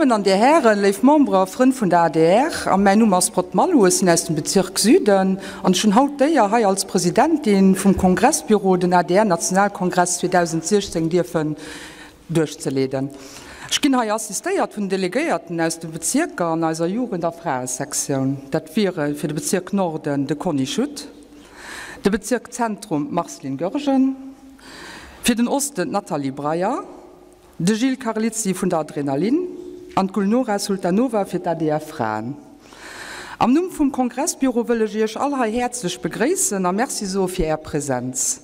Dammen an Dir Hären, léif Membere a Frënn vun der adr, a mäin Numm ass Sprott Malou, ech sinn aus dem Bezirk Süden an ech hunn haut d'Éier, hei als Presidentin vum Kongressbüro den ADR-Nationalkongress 2016 dierfen duerchzeleeden. Ech ginn hei assistéiert vun den Delegéierten aus de Bezierker an eiser Jugend a Fraesektioun. Dat wiere fir de Bezirk Norden de Conny Schutt, de Bezirk Zentrum d'Marceline Goergen, fir den Osten d'Nathalie Breyer, De Gilles Carlizzi vun der Adrenalin an d'Gulnora Sultanova fir d'ADF Fraen. Am Numm vum Kongressbüro wëll ech Iech all hei häerzlech begréissen a Merci soe fir Är Präsenz.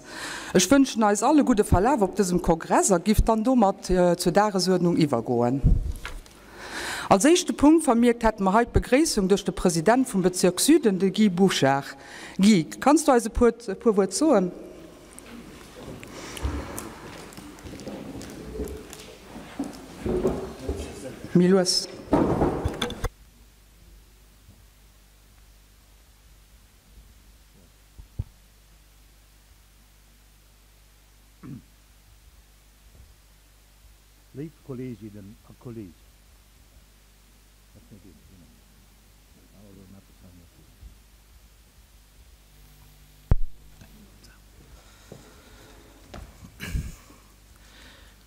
Ech wënschen eis all e gudde Verlaf op dësem Kongress a giff dann domat zur Dagesuerdnung iwwergoen. Als éischte Punkt vermierkt hätte mer hei d'Begréissung duerch de President vum Bezirk Süden, de Guy Bouchard. Guy, kanns du eis e puer Wuert soen? Méi lues. Léif Kolleeginnen a Kolleegen,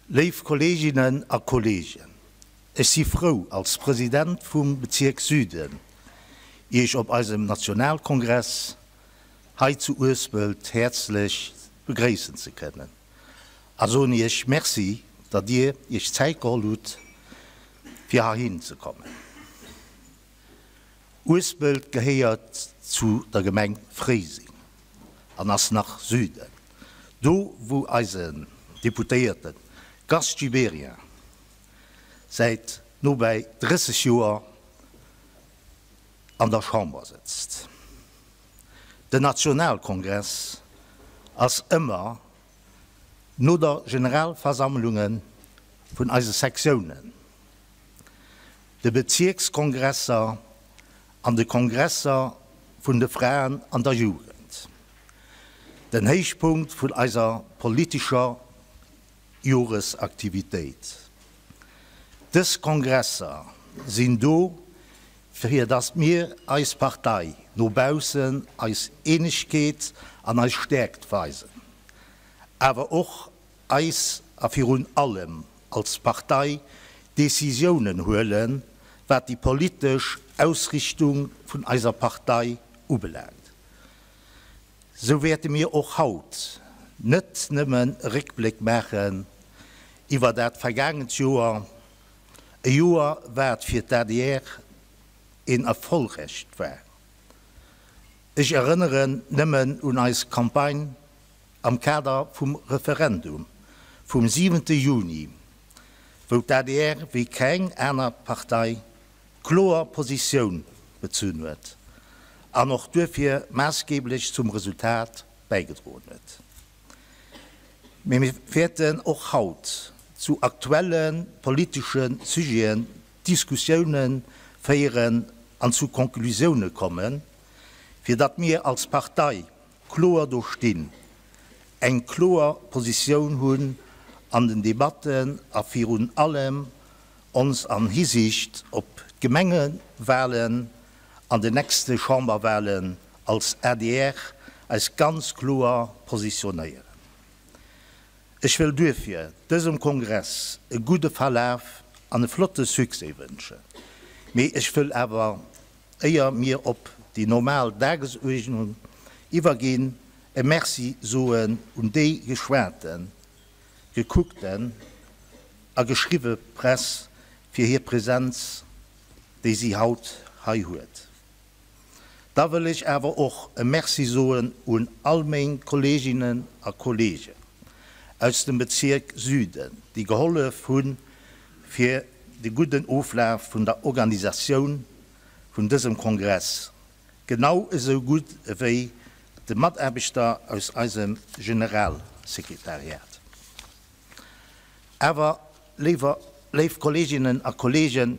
Léif Kolleeginnen a Kolleegen, ech si frou, als President vum Bezierk Süden Iech op eisem Nationalkongress hei zu Uespelt häerzlech begréissen ze kënnen a soen Iech Merci, datt Dir Iech Zäit geholl hutt, fir heihin ze kommen. Uespelt gehéiert zu der Gemeng Fréiseng an ass nach Süden, do wou eisen Deputéierte Gast Gibéryen säit nobäi 30 Joer an der Chamber sëtzt. Den Nationalkongress ass ëmmer no der Generalversammlunge vun eise Sektiounen, de Bezierkskongresser an de Kongresser vun de Fraen an der Jugend, den Héichpunkt vun eiser politescher Joresaktivitéit. Dës Kongresser sinn do, fir datt mir eis Partei no baussen eis Eenegkeet an eis Stäerkt weisen, awer och eis a virun allem als Partei Decisiounen huelen, wat déi politesch Ausrichtung vun eiser Partei ubelaangt. Sou wäerte mir och haut net nëmmen e Réckbléck maachen iwwer dat vergaangent Joer, e Joer wat fir d'ADR een erfollegräicht war. Ech erënneren nëmmen un eis Campagne am Kader vum Referendum vum siwente Juni, wou d'ADR wéi keng aner Partei kloer Positioun bezunn huet an och duerfir maassgeblech zum Resultat bäigedroen huet. Mee mir wäerten och haut zu aktuelle politesche Sujeten Diskussioune féieren an zu Konklusioune kommen, fir datt mir als Partei kloer do stinn, eng kloer Positioun hunn an den Debatten a virun allem ons an Hisiicht op d'Gemengewahlen an den nächste Chamberwahlen als adr eis ganz kloer positionéieren. Ech wëll duerfir dësem Kongress e gudde Verlaf an e flotte Succès wënschen, mee ech wëll awer, éier mir op déi normal Dagesuerdnung iwwerginn, e Merci soen un déi geschwaten, gekuckten a geschriwwe Press fir hir Präsenz, déi si haut hei huet. Da wëll ech awer och e Merci soen un all meng Kolleeginnen a Kolleegen aus dem Bezierk Süden, déi gehollef hunn, fir de gudden Oflaf vun der Organisatioun vun dësem Kongress, genau esou gutt ewéi de Mataarbechter aus eisem Generalsekretariat. Awer, léiwer, léif Kolleeginnen a Kolleegen,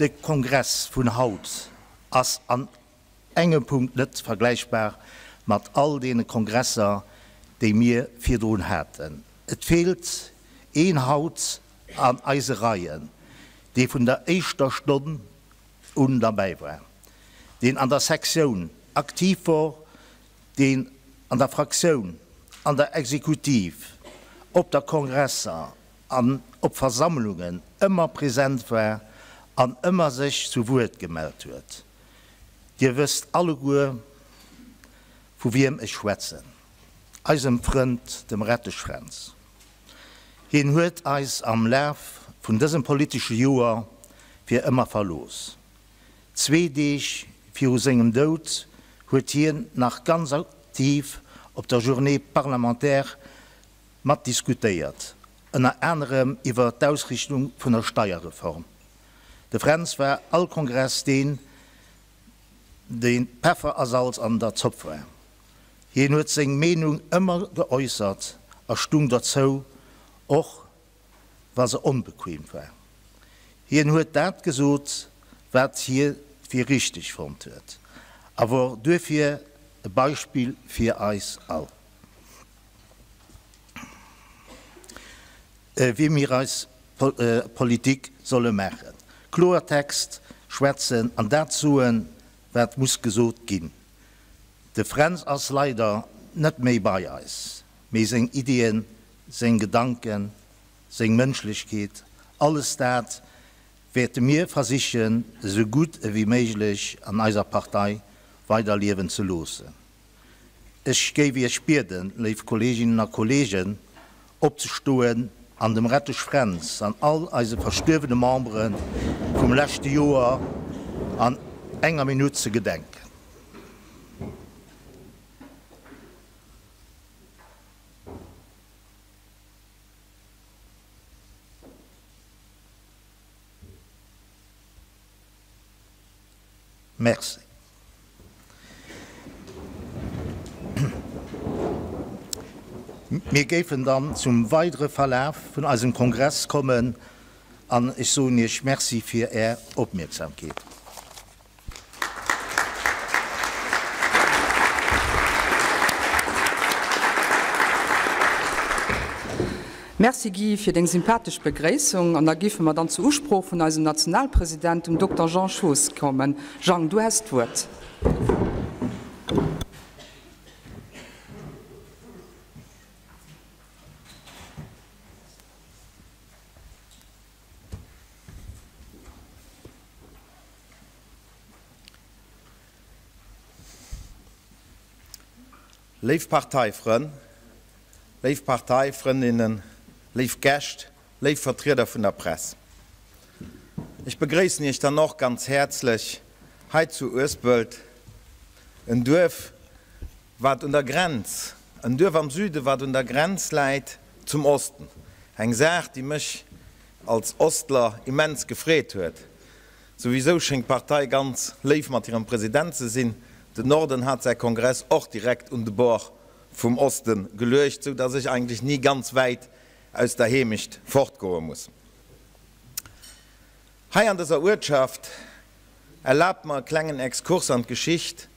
de Kongress vun haut ass an engem Punkt net vergläichbar mat all deene Kongresser, déi mir virdrun haten. Et feelt een haut an eise Reien, dee. dee vun der éischter Stonn un derbäi war, deen an der Sektioun aktiv wor, deen an der Fraktioun, an der Exekutiv, op der Kongresser an op Versammlungen ëmmer present war an ëmmer sech zu Wuert gemellt huet. Dir wësst alleguer, vu wiem ech schwätzen, eisem Frënd, dem Rettesch Fränz. Hien huet eis am Laf vun dësem politesche Joer fir ëmmer verlooss. Zwee Deeg viru sengem Doud huet hien nach ganz aktiv op der Journée parlementaire mat diskutéiert, ënner anerem iwwer d'Ausrichtung vun der Steierreform. De Fränz war all Kongress deen, dee Peffer a Salz an der Zopp war. Hien huet seng Meenung ëmmer geäussert a stung derzou, och wa se onbequem war. Hien huet dat gesot, wat hie fir richteg fonnt huet, a wor duerfir e Beispill fir eis all, wéi mir eis Politik solle maachen, Kloertext schwätzen an dat soen, wat muss gesot ginn. De Fränz ass leider net méi bei eis, mee seng Iddien, seng Gedanken, seng Mënschlechkeet, alles dat wäerte mir versichen esou gutt ewéi méiglech an eiser Partei weiderliewen ze loossen. Ech géif Iech bieden, léif Kolleeginnen a Kolleegen, opzestoen an dem Rettesch Fränz an all eise verstuerwene Membere vum leschte Joer an enger Minutt ze gedenken. Merci. Mir géifen dann zum weidere Verlaf vun eisem Kongress kommen an ech soen Iech Merci fir Är Opmierksamkeet. Merci Guy fir deng sympathesch Begréissung. An da géife mer dann zur Usprooch vun eisem Nationalpresident, dem Dokter Jean Schoos, kommen. Jang, du häss d'Wuert. Léif Parteifrënn, léif Parteifrëndinnen, léif Gäscht, léif Vertrieder vun der Press. Ech begréissen Iech dann och ganz häerzlech hei zu Uespelt, en Duerf wat un der Grenz, en Duerf am Süden, wat un der Grenz läit zum Osten. Eng Saach, déi mech als Ostler immens gefreet huet. Souwisou schéngt d'Partei ganz léif mat hirem President ze sinn. Den Norden hat säi Kongress och direkt un de Bord vum Oste geluecht, sou dass ech eigentlech ni ganz wäit aus der Heemecht fortgoe muss. Hei an dëser Uertschaft, erlaabt mer e klengen Exkurs an d'Geschicht,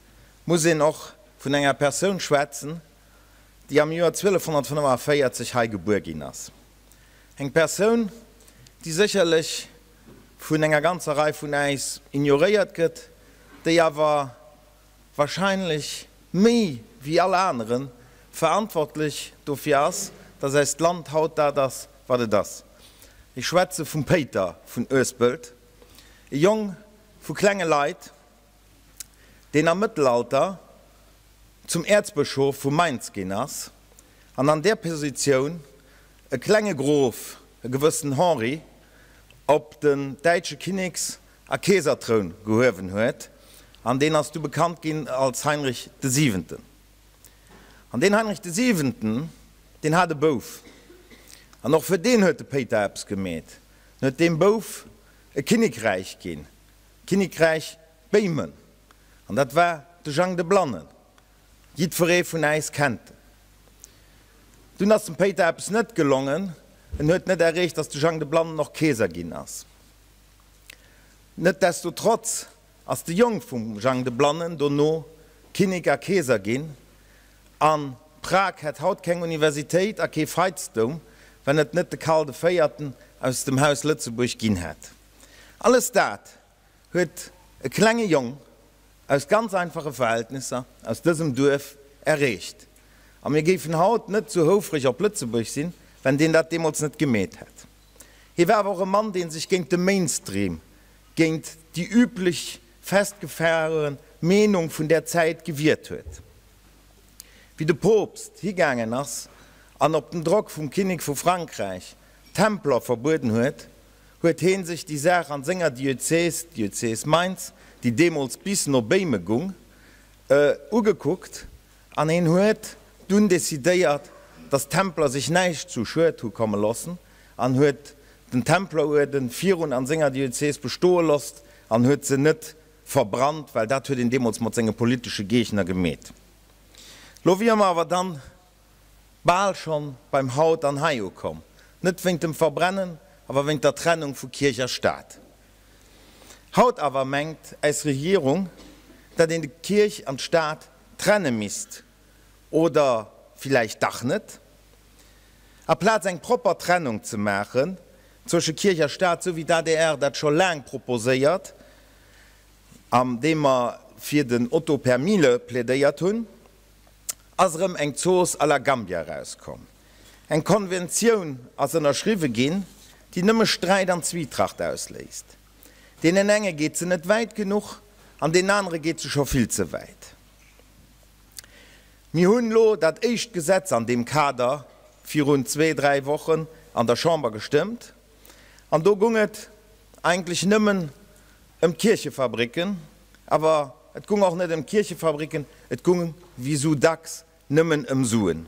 muss een och vun enger Persoun schwätzen, déi am Joer 1245 hei gebuer ginn ass. Eng Persoun, déi sécherlech vun enger ganzer Rei vun äis ignoréiert gëtt, déi awer wahrscheinlech méi wéi all anere verantwortlech dofir ass, dass eist Land haut dat ass, wat et ass. Ech schwätze vum Péiter vun Uespelt, e Jong vu klenge Leit, deen am Mëttelalter zum Äerzbëschof vu Mainz ginn ass an an där Positioun e klenge Grof, e gewëssen Henri, op den däitsche Kinneks a Keesertroun gehuewen huet, an deen ass du bekannt ginn als Heinrich de Siwenten. An deen Heinrich de Siwenten, deen hat e Bouf, an och fir deen huet de Péiter eppes gemeet, en huet deem Bouf e Kinnekräich ginn, d'Kinnekräich Béimen, an dat war de Jang de Blannen. Jiddweree vun äis kennt en. Dunn ass dem Péiter eppes net gelongen, en huet net erreecht, datt de Jang de Blannen och Keeser ginn ass. Netdestotrotz ass de Jong vum Jang de Blannen dono Kinnek a Keeser ginn, a Prag hätt haut keng Universitéit a kee Veitsdoum, wenn et net de Karl de Véierten aus dem Haus Lëtzebuerg ginn hätt. Alles dat huet e klenge Jong aus ganz einfache Verhältnisser aus dësem Duerf erreecht. A mir géifen haut net sou houfreg op Lëtzebuerg sinn, wenn deen dat deemools net gemeet hätt. Hie war awer och e Mann, dee sech géint de Mainstream, géint déi üblech festgefahren Meenung vun där Zäit gewiert huet. Wéi de Poopst higaangen ass an op den Drock vum Kinnek vu Frankräich d'Templer verbueden huet, huet heen sech déi Saach an senger Diözes, Diözes Mainz, déi deemools bis no Béime gung, ugekuckt an heen huet dunn decidéiert, dass d'Templer sech näischt zu Schued hu komme lossen an huet den Templeruerden virun an senger Diözes bestoe losst an huet se net verbrannt, well dat huet een deemools mat senge politesche Geegner gemeet. Lo wier mer awer dann bal schonn beim Haut an Hei ukomm, net wéint dem Verbrennen, awer wéint der Trennung vu Kierch a Staat. Haut awer mengt äis Regierung, dat een de Kierch an d'Staat trenne misst, oder villäicht dach net? Aplaz eng propper Trennung ze maachen zwësche Kierch a Staat, sou wéi d'ADR dat scho laang proposéiert, an deem mer fir den Otto per mille plädéiert hunn, ass erëm eng Zooss à la Gambia erauskomm. Eng Konventioun ass ënnerschriwwe ginn, déi nëmme Sträit an Zwietracht ausléist. Deenen enge geet se net wäit genuch an deenen anere geet se scho vill ze wäit. Mir hunn elo dat éischt Gesetz an deem Kader virun zwee, dräi Wochen an der Chamber gestëmmt an do gung et eigentlech nëmmen ëm d'Kierchefabricken, awer et gung och net ëm d'Kierchefabricken, et gung wéi sou dacks nëmmen ëm Suen.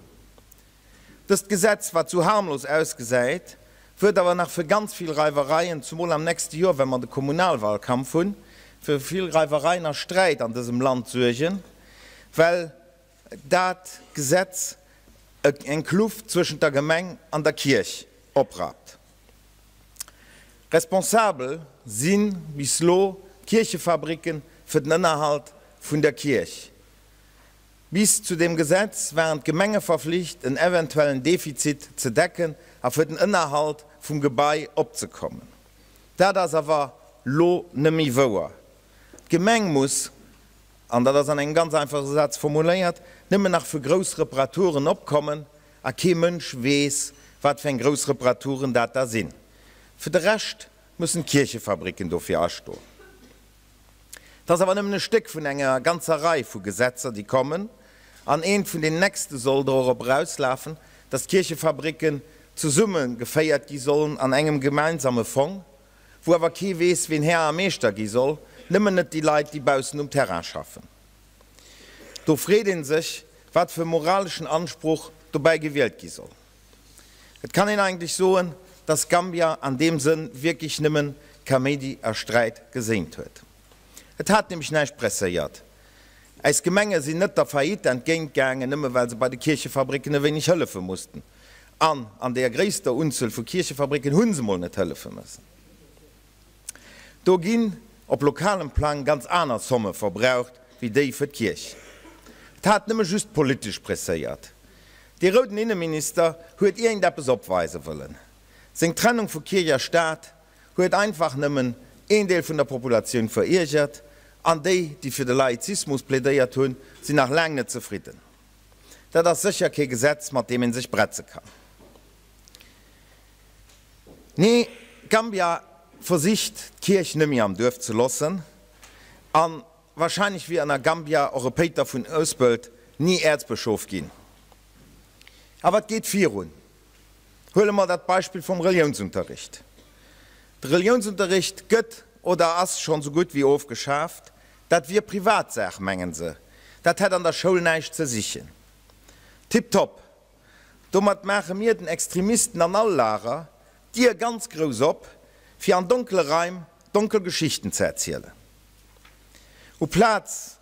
Dëst Gesetz, wat sou harmlos ausgesäit, wëert awer nach fir ganz vill Reiwereien, zumol am nächste Joer, well mer de Kommunalwahlkampf hunn, fir vill Reiwereien a Sträit an dësem Land suergen, well dat Gesetz eng Kluft zwëschent der Gemeng an der Kierch oprappt. Responsabel si bis lo d'Kierchefabricken fir den Ënnerhalt vun der Kierch. Bis zu deem Gesetz waren d'Gemenge verflicht, en eventuellen Defizit ze decken a fir den Ënnerhalt vum Gebai opzekommen. Dat ass awer lo nëmméi wouer. D'Gemeng muss, an dat ass an engem ganz einfache Saz formuléiert, nëmmen nach fir grouss Reparaturen opkommen a kee Mënsch weess, wat fir eng grouss Reparaturen dat da sinn. Fir de Rescht mussen d'Kierchefabricken dofir astoen. Et ass awer nëmmen e Stéck vun enger ganzer Rei vu Gesetzer, déi kommen, an eent vun den nächste soll dorop erauslafen, dass d'Kierchefabricken zesumme geféiert gi sollen an engem gemeinsame Fong, wou awer kee weess, ween Här a Meeschter gi soll, nëmmen net déi Leit, déi baussen um Terrain schaffen. Do freet ee sech, wat fir e moraleschen Anspruch dobäi gewielt gi soll. Et kann een eigentlech soen, dass Gambia an deem Sënn wierklech nëmmen Kaméidi a Sträit geséint huet. Et hat nämlech näischt presséiert. Äis Gemenge sinn net der Faillite entgéint gaangen, nëmme well se bei de Kierchefabricken e wéineg hëllefe mussten. An an deer gréisster Unzuel vu Kierchefabricken hu se mol net hëllefe mëssen. Do ginn op lokalem Plang ganz aner Somme verbraucht wéi déi fir d'Kierch. Et hat nëmme just politesch presséiert. Dee rouden Inneminister huet iergendeppes opweise wëllen. Seng Trennung vu Kierch a Staat huet einfach nëmmen een Deel vun der Populatioun veriergert an déi, déi fir de Laizismus plädéiert hunn, sinn nach laang net zefridden. Dat ass sécher kee Gesetz, mat deem ee sech bretze kann. Nee, Gambia versicht d'Kierch nëmmi am Duerf ze lossen an wahrscheinlech wier ënner Gambia och e Péiter vun Ouspelt ni Äerzbëschof ginn. Awer et geet virun. Huele mer dat Beispill vum Reliounsunterricht. De Reliounsunterricht gëtt oder ass schonn sou gutt wéi ofgeschaaft. Dat wier Privatsaach, mengen se. Dat hätt an der Schoul näischt ze sichen. Tiptop! Domat maache mir den Extremisten an all Lager d'Dier ganz grouss op, fir an donkele Raim donkel Geschichten ze erzielen. Uplaz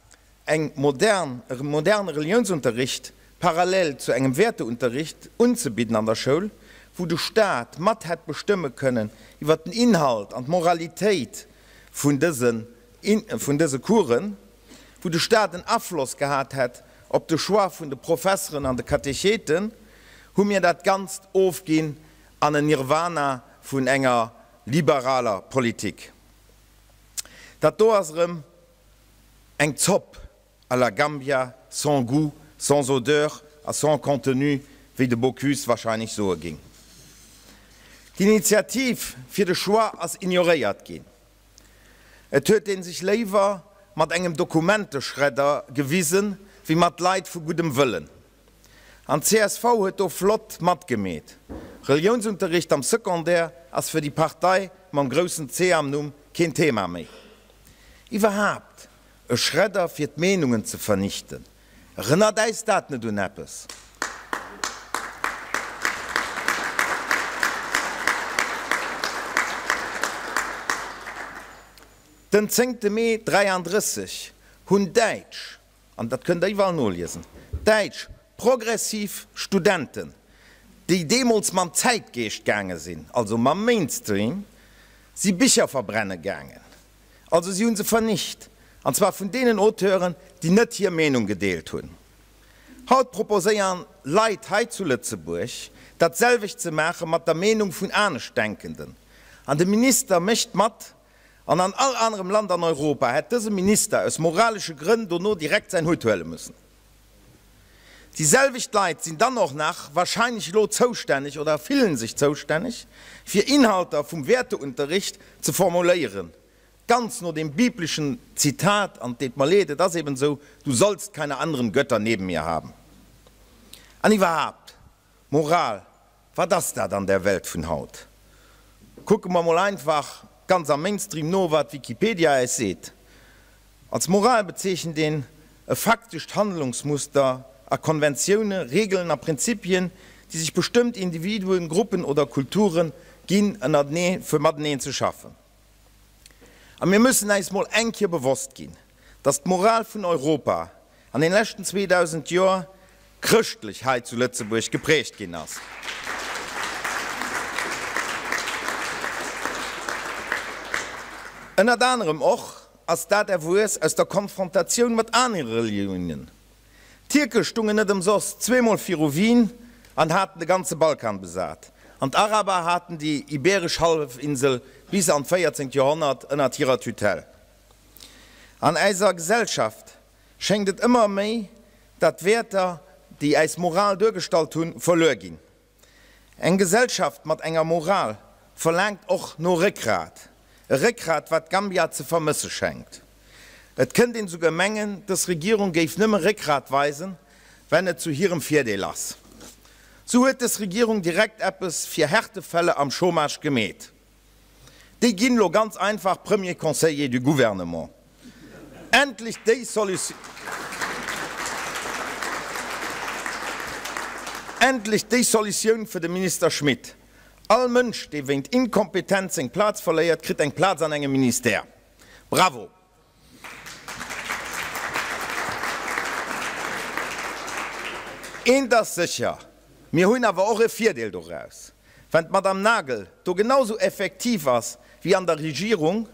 eng modern, e moderne Reliounsunterricht parallel zu engem Wäerteunterricht unzebidden an der Schoul, wou de Staat mat hätt bestëmme kënnen iwwer den Inhalt an d'Moralitéit vun dësen, vun dëse Coursen, wou de Staat en Afloss gehat hätt op de Choix vun de Professeren an de Katecheten, hu mir dat Ganzt ofginn an en Nirvana vun enger liberaler Politik. Dat do ass erëm eng Zopp à la Gambia, sans goût, sans odeur a sans contenu, wéi de Bocuse wahrscheinlech soe géing. D'Initiativ fir de Choix ass ignoréiert ginn. Et huet ee sech léiwer mat engem Dokumenteschredder gewisen, wéi mat Leit vu guddem Wëllen. An csv huet do flott matgemeet. Reliounsunterricht am Secondaire ass fir déi Partei mam groussen C am Numm keen Thema méi. Iwwerhaapt, e Schredder fir d'Meenungen ze vernichten, erënnert äis dat net un eppes? Den zéngte Mee 33 hunn däitsch an dat kënnt Der iwwerall noliesen, däitsch progressiv Studenten, déi deemools mam Zäitgeescht gaange sinn, also mam Mainstream, si Bicher verbrenne gaangen. Also si hu se vernicht, an zwar vun deenen Auteuren, déi net hir Meenung gedeelt hunn. Haut proposéieren Leit hei zu Lëtzebuerg, dat selwecht ze maache mat der Meenung vun Aneschtdenkenden. An de Minister mécht mat An an all anerem Land an Europa hätt dëse Minister aus moralesche Grënn dono direkt säin Hutt huele müssen. Déi selwecht Leit sinn dann och nach wahrscheinlech elo zoustänneg oder fillen sech zoustänneg, fir Inhalter vum Wäerteunterricht ze formuléieren, ganz no dem bibleschen Zitat, an et deet mer leed, et ass eben esou, Du sollst keine anderen Götter neben mir haben. An iwwerhaapt, Moral, wat ass dat an der Welt vun haut? Kucke mer mol einfach ganz am Mainstream no, wat Wikipedia äis seet. Als Moral bezeechent een e faktescht Handlungsmuster a Konventioune, Regeln a Prinzipien, déi sech bestëmmt Individuen, Gruppen oder Kulture ginn, ënnertenee fir mateneen ze schaffen. A mir müssen äis mol eng Kier bewosst ginn, dass d'Moral vun Europa an den leschten 2000 Joer chrëschtlech hei zu Lëtzebuerg geprägt ginn ass. Ënnert anerem och ass dat erwuess aus der Konfrontatioun mat anere Reliounen. D'Tierke stungen net ëmsoss zweemol viru Wien an haten de ganze Balkan besat, an d'Araber haten déi ibeeresch Hallefinsel bis an d'véierzéngt Joerhonnert ënnert hirer Tutelle. An äiser Gesellschaft schéngt et ëmmer méi, dat d'Wäerter, déi äis Moral duergestallt hunn, verluer ginn. Eng Gesellschaft mat enger Moral verlaangt och no Réckgrat, e Réckgrat, wat Gambia ze vermësse schengt. Et kënnt een esouguer mengen, dës Regierung géif nëmme Réckgrat weisen, wenn et zu hirem Virdeel ass. Sou huet dës Regierung direkt eppes fir Härtefälle am Chômage gemeet. Déi ginn elo ganz einfach Premier Conseiller du Gouvernement. Endlech déi Solutioun! Endlech déi Solutioun fir de Minister Schmit. All Mënsch, dee wéint Inkompetenz seng Plaz verléiert, kritt eng Plaz an engem Ministère. Bravo! Eent ass sécher, Mir hunn awer och e Virdeel doraus, Wenn d'Madame Nagel do genau sou effektiv ass wéi an der Regierung,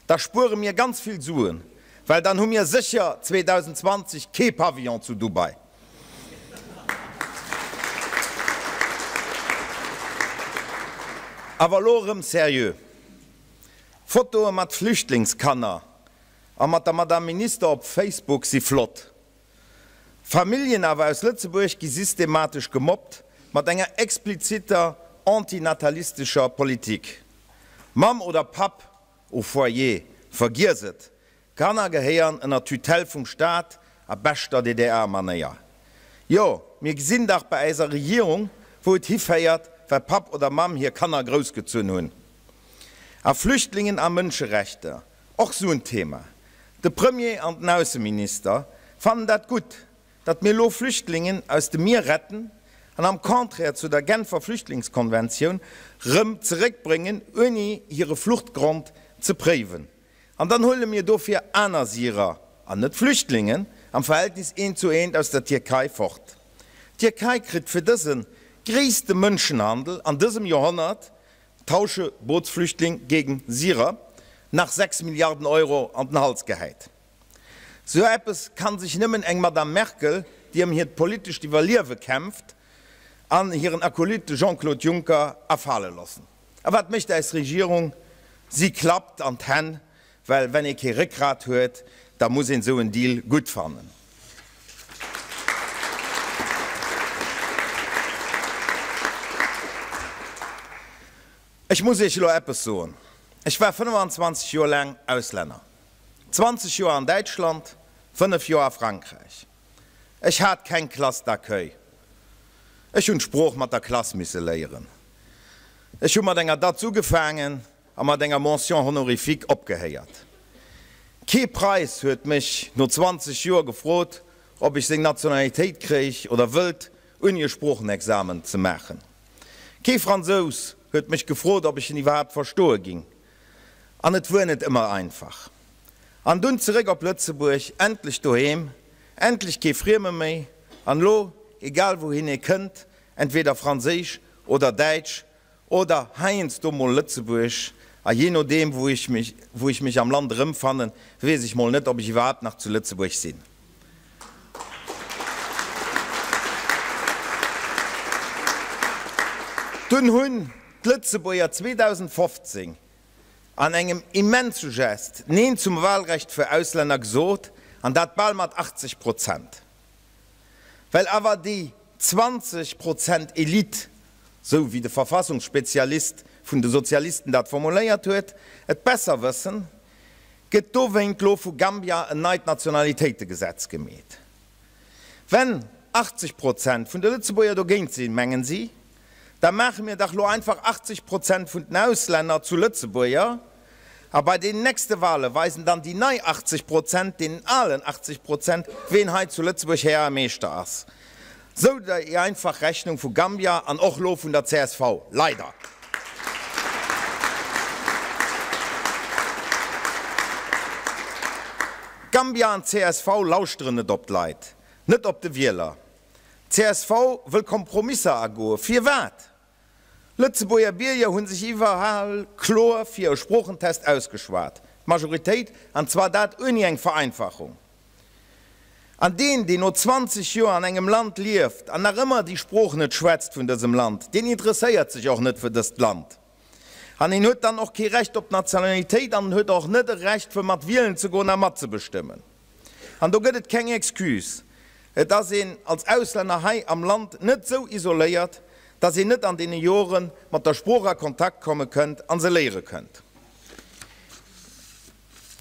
da spuere mir ganz vill Suen, well dann hu mir sécher 2020 kee Pavillon zu Dubai. Awer elo erëm seriö, Fotoe mat Flüchtlingskanner a mat der Madame Minister op Facebook si flott. Familljen awer aus Lëtzebuerg gi systematesch gemobbt mat enger expliziter antinatalistescher Politik. Mamm oder Papp au foyer, vergiess et, Kanner gehéiern ënner d'Tutelle vum Staat a beschter DDR-Manéier. Jo, mir gesinn dach bei äiser Regierung, wou et hiféiert, well Papp oder Mamm hir Kanner groussgezunn hunn. A Flüchtlingen a Mënscherechter, Och sou en Thema. De Premier an den Ausseminister fannen dat gutt, datt mir elo Flüchtlingen aus dem Mier retten an am Contraire zu der Genfer Flüchtlingskonventioun rëm zeréckbréngen, ouni hire Fluchtgrond ze préiwen. An dann huele mir dofir aner Syrer, an net Flüchtlingen, am Verhältnis eent zu eent aus der Tierkei fort. D'Tierkei kritt fir dëse gréisste Mënschenhandel an dësem Joerhonnert Tausche Bootsflüchtling gegen Syrer nach 6 Milliarden Euro an den Hals gehäit. Sou eppes kann sech nëmmen eng Madame Merkel, déi ëm hiert politescht Iwwerliewe kämpft, an hiren Acolyte Jean-Claude Juncker afale loossen. A wat mécht äis Regierung? Si klappt an d'Hänn. Well wenn ee kee Réckgrat huet, da muss een esou en Deal gutt fannen. Ech muss Iech elo eppes soen, Ech war 25 Joer laang Auslänner. 20 Joer an Däitschland, 5 Joer a Frankräich. Ech hat keng Classe d'accueil. Ech hunn d'Sprooch mat der Klass misse léieren. Ech hu mat enger Datz ugefaangen a mat enger Mention honorifique opgehéiert. Kee Preiss huet mech no 20 Joer gefrot, ob ech seng Nationalitéit kréich oder wëllt, ouni e Sproochenexamen ze maachen. Kee Fransous huet mech gefrot, ob ech en iwwerhaapt verstoe ging. An et wuar net ëmmer einfach. An dunn zeréck op Lëtzebuerg, endlech doheem, endlech kee Frieme méi. An elo, egal wouhin ee kënnt, entweder Franséisch oder Däitsch oder heiansdo mol Lëtzebuergesch, a jee nodeem wou ech mech wou ech mech am Land erëmfannen, weess ech mol net, ob ech iwwerhaapt nach zu Lëtzebuerg sinn. Dunn hunn d'Lëtzebuerger 2015 an engem immense Gest Neen zum Wahlrecht fir Auslänner gesot, an dat bal mat 80 Prozent. Well awer déi 20 Prozent Elite, sou wéi de Verfassungsspezialist vun de Sozialisten dat formuléiert huet, et besser wëssen, gëtt dowéint lo vu Gambia en neit Nationalitéitegesetz gemeet. Wenn 80 Prozent vun de Lëtzebuerger dogéint sinn, mengen si, da maache mir dach lo einfach 80 Prozent vun den Auslänner zu Lëtzebuerger a bei deenen nächste Wahle weisen dann déi nei 80 Prozent deenen alen 80 Prozent, ween hei zu Lëtzebuerg Här a Meeschter ass. Sou déi einfach Rechnung vu Gambia an och lo vun der csv. Leider! Gambia an csv lauschteren net op d'Leit, net op de Wieler. Csv wëll Kompromisser agoen. Firwat? Lëtzebuerger Bierger hu sech iwwerall kloer fir e Sproochentest ausgeschwat, d'Majoritéit, an zwar dat ouni eng Vereinfachung. An deen, deen no 20 Joer an engem Land lieft an nach ëmmer déi Sprooch net schwätzt vun dësem Land, deen interesséiert sech och net fir dëst Land. An en huet dann och kee Recht op d'Nationalitéit an en huet och net e Recht fir mat wielen ze goen a matzebestëmmen. An do gëtt et keng Excuse. Et ass een als Auslänner hei am Land net sou isoléiert, dass een net an deene Jore mat der Sprooch a Kontakt komme kënnt a se léiere kënnt.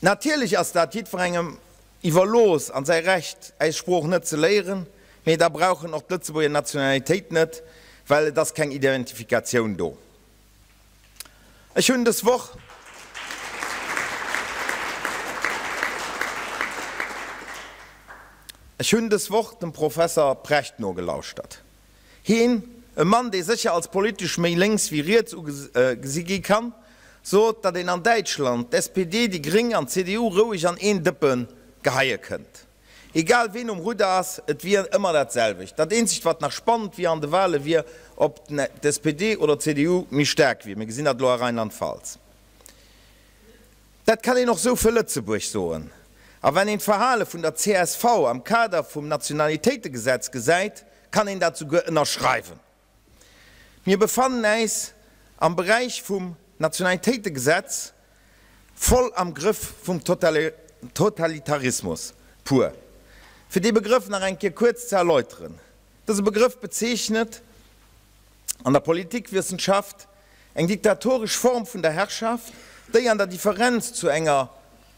Natierlech ass dat jiddwerengem iwwerlooss an säi Recht, äis Sprooch net ze léieren, mee da brauch en och d'Lëtzebuerger Nationalitéit net, well et ass keng Identifikatioun do. Ech hunn dës Woch. Ech hunn dës Woch dem Professer Precht nogelauschtert. Hien, e Mann, dee sécher als politesch méi lénks wéi riets ugesi gi kann, sot, datt een an Däitschland d'SPD, déi Gréng an d'CDU roueg an een Dëppe geheie kënnt. Egal ween um Rudder ass, et wier ëmmer dat selwecht. Dat eenzegt wat nach spannend wier an de Wale wier, ob d'SPD oder d'CDU méi staark wier. Mir gesinn dat elo a Rheinland-Pfalz. Dat kann een och sou fir Lëtzebuerg soen. A wenn een d'Verhale vun der csv am Kader vum Nationalitéitegesetz gesäit, kann een dat souguer ënnerschreiwen. Mir befannen äis am Beräich vum Nationalitéitegesetz voll am Grëff vum Totalitarismus pur. Fir dee Begrëff nach eng Kéier kuerz ze erläuteren, Dëse Begrëff bezeechnet an der Politikwissenschaft eng diktatoresch Form vun der Herrschaft, déi an der Differenz zu enger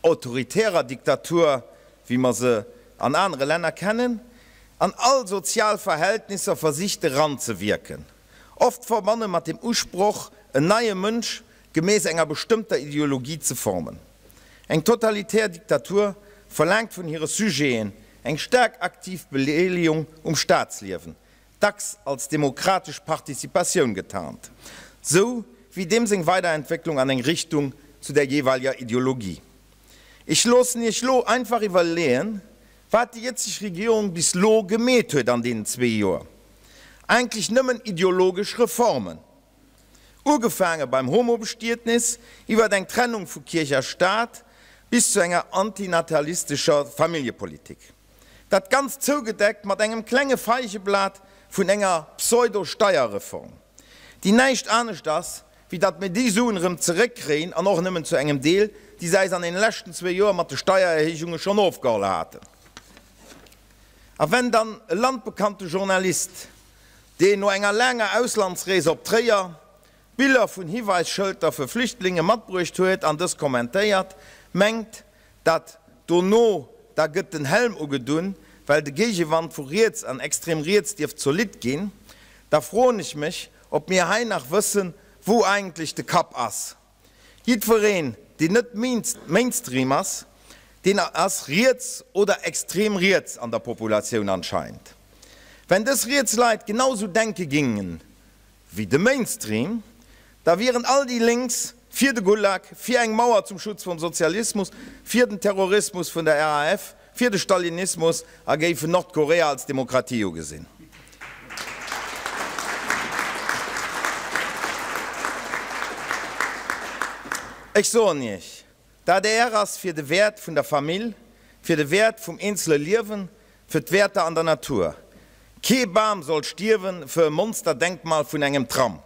autoritärer Diktatur, wéi mer se an anere Länner kennen, an all sozial Verhältnisser versicht eranzewierken, oft verbonne mat dem Usproch, en neie Mënsch gemäss enger bestëmmter Ideologie ze formen. Eng totalitär Diktatur verlaangt vun hire Sujeten eng staark aktiv Beleelegung um Staatsliewen, dacks als demokratesch Participatioun getarnt, sou wéi deem seng Weiderentwécklung an eng Richtung zu der jeeweileger Ideologie. Ech loossen Iech lo einfach iwwerleeën, wat déi jëtzeg Regierung bis lo gemeet huet an deenen zwee Joer. Eigentlech nëmmen ideologesch Reformen. Ugefaange beim Homobestietnis, iwwert eng Trennung vu Kierch a Staat bis zu enger antinatalistescher Familljepolitik. Dat Ganzt zougedeckt mat engem klenge Feigeblat vun enger Pseudo-Steierreform, déi näischt anescht ass, wéi datt mir déi Suen erëm zeréckkréien, an och nëmmen zu engem Deel. déi se äis an deene leschten zwee Joer mat de Steiererhéijunge schonn ofgeholl haten. A wenn dann e landbekannte Journalist, deen no enger laanger Auslandsrees op Tréier Biller vun Hiweisschëlter fir Flüchtlinge matbruecht huet an dës kommentéiert, mengt, dat dono da gëtt den Helm ugedunn, well de Géigewand vu riets an extrem riets dierft zolidd ginn, da froen ech mech, ob mir hei nach wëssen, wou eigentlech de Kapp ass. Jiddwereen, deen net Mainstream ass, deen ass riets oder extrem riets an der Populatioun anscheinend. Wenn dës riets Leit genau sou denke gingen wéi de Mainstream, da wieren all déi Lénks fir de Gulag, fir eng Mauer zum Schutz vum Sozialismus, fir den Terrorismus vun der RAF, fir de Stalinismus a géifen Nordkorea als Demokratie ugesinn. Ech soen Iech, d'ADR ass fir de Wäert vun der Famill, fir de Wäert vum eenzele Liewen, fir d'Wäerter an der Natur. Kee Bam soll stierwen fir e Monsterdenkmal vun engem Tram.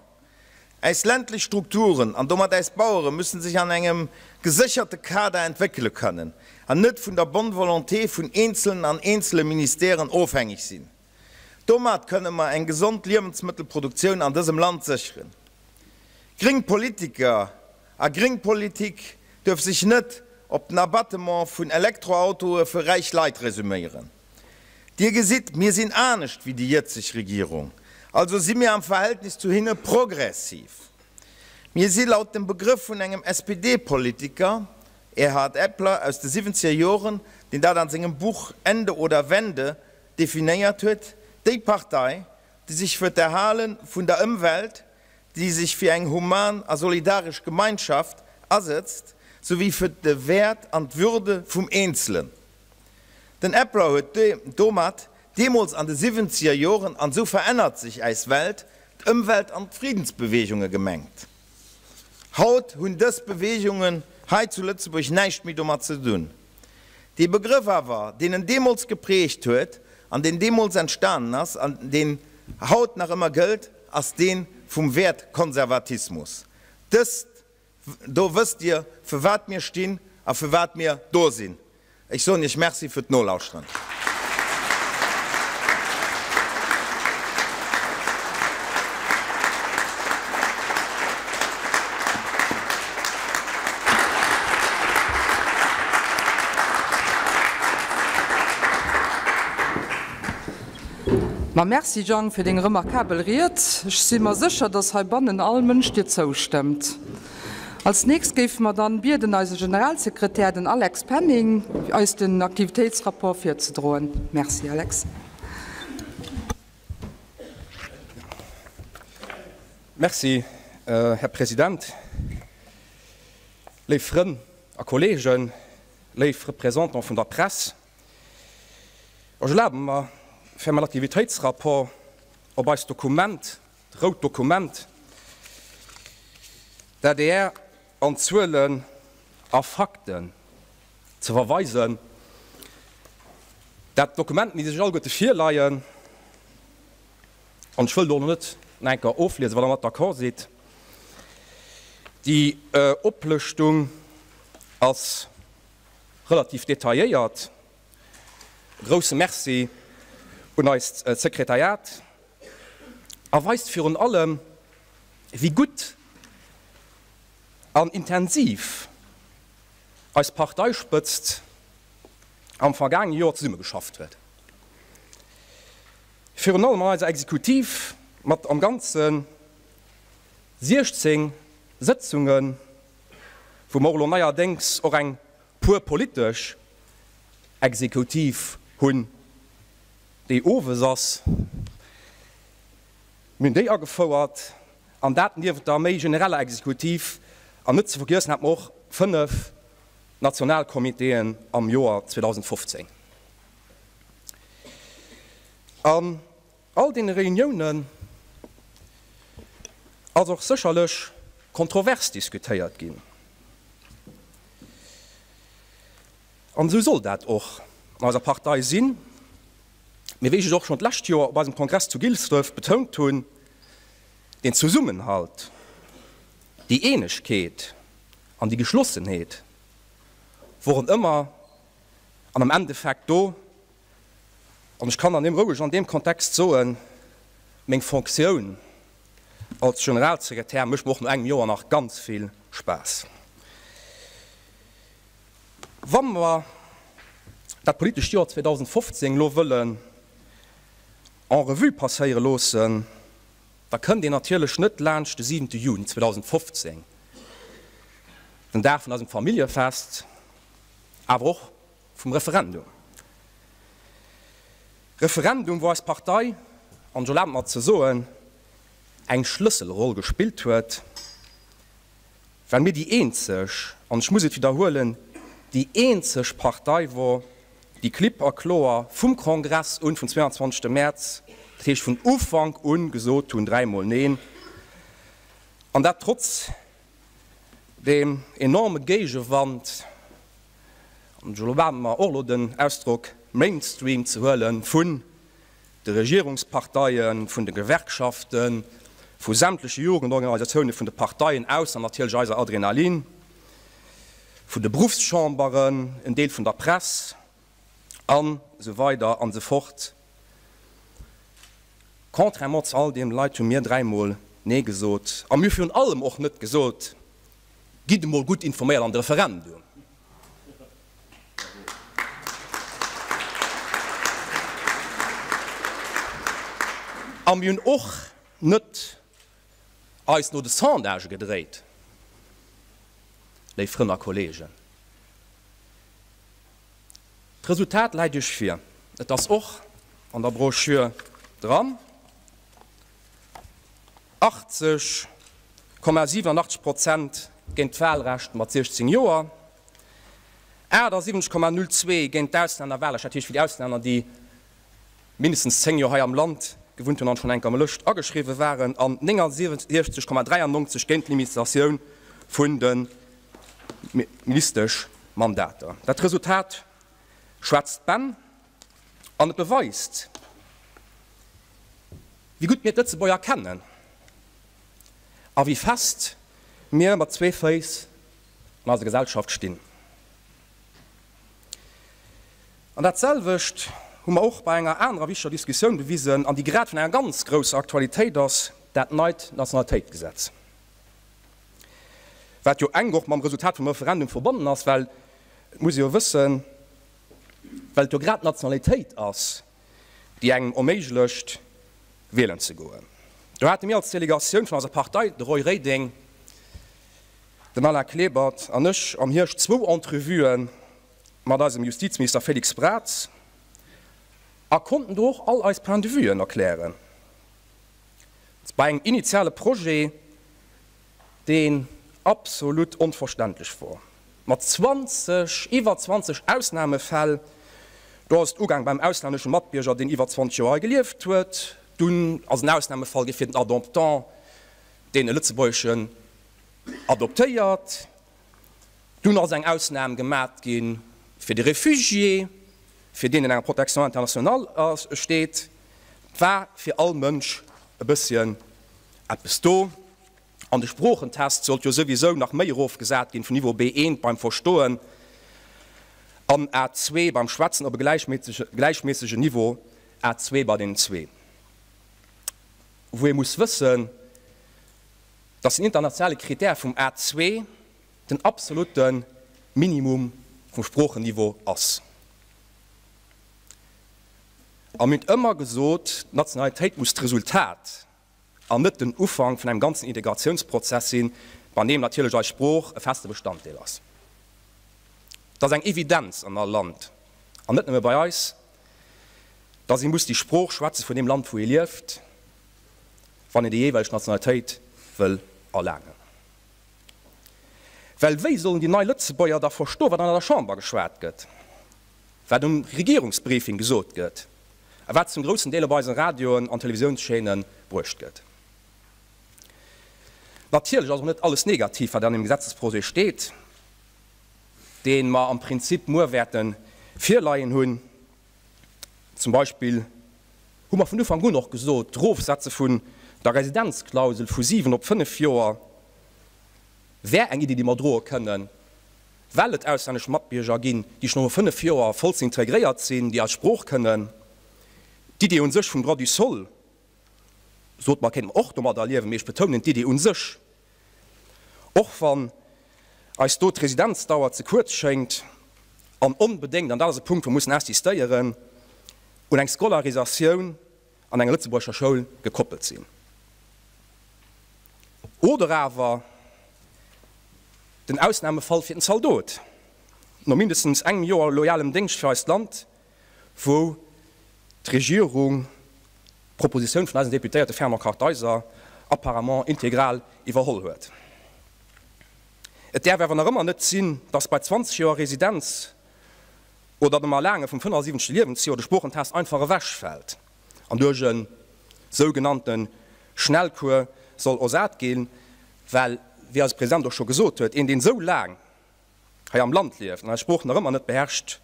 Äis ländlech Strukturen an domat äis Bauere müssen sech an engem gesécherte Kader entwéckele kënnen an net vun der bonne volonté vun eenzelen an eenzele Ministèren ofhängeg sinn. Domat kënne mer eng gesond Liewensmëttelproduktioun an dësem Land sécheren. Gréng Politiker a gréng Politik duerf sech net op den Abattement vun Elektroautoe fir räich Leit resuméieren. Dir gesitt, mir sinn anescht wéi déi jëtzeg Regierung, also si mir am Verhältnis zu hinne progressiv. Mir si laut dem Begrëff vun engem SPD-Politiker, Erhard Eppler, aus de siwwenzeger Joren, deen dat an sengem Buch Ende oder Wende definéiert huet, déi Partei, déi sech fir d'Erhale vun der Ëmwelt, déi sech fir eng human a solidaresch Gemeinschaft asëtzt, souwéi fir de Wäert an d'Würde vum Eenzelen. Den Eppler huet domat deemools an de siwwenzeger Joren, an esou verännert sech äis Welt, d'Ëmwelt an d'Friddensbeweegunge gemengt. Haut hunn dës Beweegungen hei zu Lëtzebuerg näischt méi domat ze dunn. Dee Begrëff awer, deen en deemools geprägt huet an deen deemools entstanen ass an deen haut nach ëmmer gëllt, ass dee vum Wäertkonservatismus. Dëst Do wësst Dir, fir wat mir stinn a fir wat mir do sinn. Ech soen Iech Merci fir d'Nolauschteren. Ma merci Jang fir deng remarkabel Ried. Ech si mer sécher, dass heibannen all Mënsch dir zoustëmmt. Als nächst géife mer dann bieden eise Generalsekretär, den Alex Penning, eis den Aktivitéitsrapport virzedroen. Merci Alex. Merci, Här President, léif Frënn a Kollegen, léif Représentants vun der Press. Ech erlabe mer, fir mäin Aktivitéitsrapport op eist Dokument, d'rout Dokument, d'ADR an Zuelen a Fakten ze verweisen. Dat Dokument misst Iech alleguerte virleien an ech wëll do elo net nach eng Kéier ofliesen, wann Der mat d'accord sidd. Déi Oplëschtung ass relativ detailléiert. E grousse Merci un eist Sekretariat a weist virun allem, wéi gutt an intensiv eis Parteispëtzt am vergaangene Joer zesummegeschafft huet. Virun allem an eiser Exekutiv mat am Ganze 16 Sëtzungen, wou mer och elo neierdéngs och eng puer politesch Exekutiv hunn, déi owes ass. Mir hunn déi agefouert, an dat niewent der méi genereller Exekutiv. An net ze vergiessen hate mer och 5 Nationalcomitéen am Joer 2015. An all deene Reuniounen ass och sécherlech kontrovers diskutéiert ginn. An esou soll dat och an eiser Partei sinn. Mee wéi ech et och schonn d'lescht Joer op eisem Kongress zu Gilsdref betount hunn, deen Zesummenhalt, déi Eenegkeet an déi Geschlossenheet. Woren ëmmer an am Endeffekt do. An ech kann an deem roueg an deem Kontext soen, meng Fonctioun als Generalsekretär mécht mer och no engem Joer nach ganz vill Spaass. Wa mer dat politescht Joer 2015 elo wëllen en revue passéiere loossen, da kënnt een natierlech net laanscht de siwente Juni 2015, den Dag vun eisem Familljefest, awer och vum Referendum. Referendum, wou eis Partei, an ech erlabe mer et ze soen, eng Schlësselroll gespillt huet, well mir déi eenzeg, an ech muss et widderhuelen, déi eenzeg Partei wor, déi klipp a kloer vum Kongress un, vum 22. Mäerz, dat heescht vun Ufank un, gesot hunn, dräimol Neen, an dat trotz deem enorme Géigewand, an ech erlabe mer och elo den Ausdrock Mainstream ze huelen, vun de Regierungsparteien, vun de Gewerkschaften, vu sämtleche Jugendorganisatioune vun de Parteien, ausser natierlech eiser Adrenalin, vun de Beruffschamberen, en Deel vun der Press an esou weider an esou fort. Contrairement zu all deem Leit hu mir dräimol Nee gesot a mir hu virun allem och net gesot, Gitt emol gutt informéiert an de Referendum. A mir hunn och net eis no de Sondagë gedréit, léif Frënn a Kollegen. D'Resultat läit Iech vir. Et ass och an der Broschür dran. 80,87 Prozent géint d'Wahlrecht mat 16 Joer, 78,02 géint d'Auslännerwahlrecht, dat heescht fir déi Auslänner, déi mindestens 10 Joer hei am Land gewunnt hunn an schonn eng Lëscht ageschriwwe waren, an 69,93 géint d'Limitatioun vun de Ministeschmandater. Dat Resultat schwätzt Bänn an et beweist, wéi gutt mir d'Lëtzebuerger kennen a wéi fest mir mat zwee Féiss an eiser Gesellschaft stinn. An dat selwecht hu mer och bei enger anerer wichteger Diskussioun bewisen, an déi grad vun enger ganz grousser Aktualitéit ass, dat neit Nationalitéitgesetz, wat jo enk och mam Resultat vum Referendum verbonnen ass, well et muss ee jo wëssen, well et jo grad d'Nationalitéit ass, déi engem erméiglecht, wielen ze goen. Do hate mir als Delegatioun vun eiser Partei, de Roy Reding, den Alain Klebert an ech, am Hierscht zwou Entrevuë mat eisem Justizminister Félix Braz a konnten do och all eis Point de vuen erklären bei engem initiale Projet, deen absolut onverständlech wor, mat 20, iwwer 20 Ausnahmefäll. Do ass et ugaang beim auslännesche Matbierger, deen iwwer 20 Joer hei gelieft huet. Dunn ass en Ausnahmefall gi fir den Adoptant, deen e Lëtzebuergeschen adoptéiert. Dunn ass eng Ausnahm gemat gi fir de Réfugié, fir deen en enger Protection internationale steet. Et war fir all Mënsch e bësschen eppes do. An de Sproochentest sollt jo souwisou nach méi erofgesat ginn, vun Niveau B1 beim Verstoen an A2 beim Schwätzen op e gläichméissegen Niveau A2 bei deenen zwee. Wou ee muss wëssen, dass den internationale Critère vum A2 den absolutte Minimum vum Sproochenniveau ass. A mir hunn ëmmer gesot, d'Nationalitéit muss d'Resultat an net den Ufank vun engem ganzen Integratiounsprozess sinn, bei deem natierlech eis Sprooch e feste Bestanddeel ass. Et ass eng Evidenz an all Land, an net nëmme bei eis, dass ee muss déi Sprooch schwätze vun deem Land, wou ee lieft, wann een déi jeeweileg Nationalitéit wëll erlaangen. Well wéi sollen déi nei Lëtzebuerger da verstoen, wat an der Chamber geschwat gëtt, wat um Regierungsbriefing gesot gëtt a wat zum groussen Deel op eisen Radioen an Televisiounschaîne bruecht gëtt? Natierlech ass och net alles negativ, wat an deem Gesetzesprojet steet, dee mer am Prinzip muer wäerte virleien hunn. Zum Beispill hu mer vun Ufank un och gesot, d'Erofsetze vun der Residenzklausel vu 7 op 5 Joer wär eng Iddi, déi mer droe kënnen. Well et auslännesch Matbierger ginn, déi schonn no 5 Joer vollst integréiert sinn, déi eis Sprooch kënnen. D'Idee un sech vum Droit du sol, sot mer, kéinte mer och domadder liewen, mee ech betounen, d'Idee un sech, och wann eis do d'Residenzdauer ze kuerz schéngt an onbedéngt, an dat ass e Punkt, wou mer mussen insistéieren, un eng Scolarisatioun an enger lëtzebuergescher Schoul gekoppelt sinn. Oder awer den Ausnamefall fir den Zaldot, no mindestens engem Joer loyalem Déngscht fir eist Land, wou d'Regierung d'Propositioun vun eisem Deputéierte Fernand Kartheiser apparemment integral iwwerholl huet. Et däerf awer nach ëmmer net sinn, dass bei 20 Joer Residenz oder dem Erlaange vum 75. Liewensjoer de Sproochentest einfach ewechfält an duerch e sougenannte Schnellcours soll ersat ginn, well, wéi eise President och scho gesot huet, een, deen esou laang hei am Land lieft an eis Sprooch nach ëmmer net beherrscht,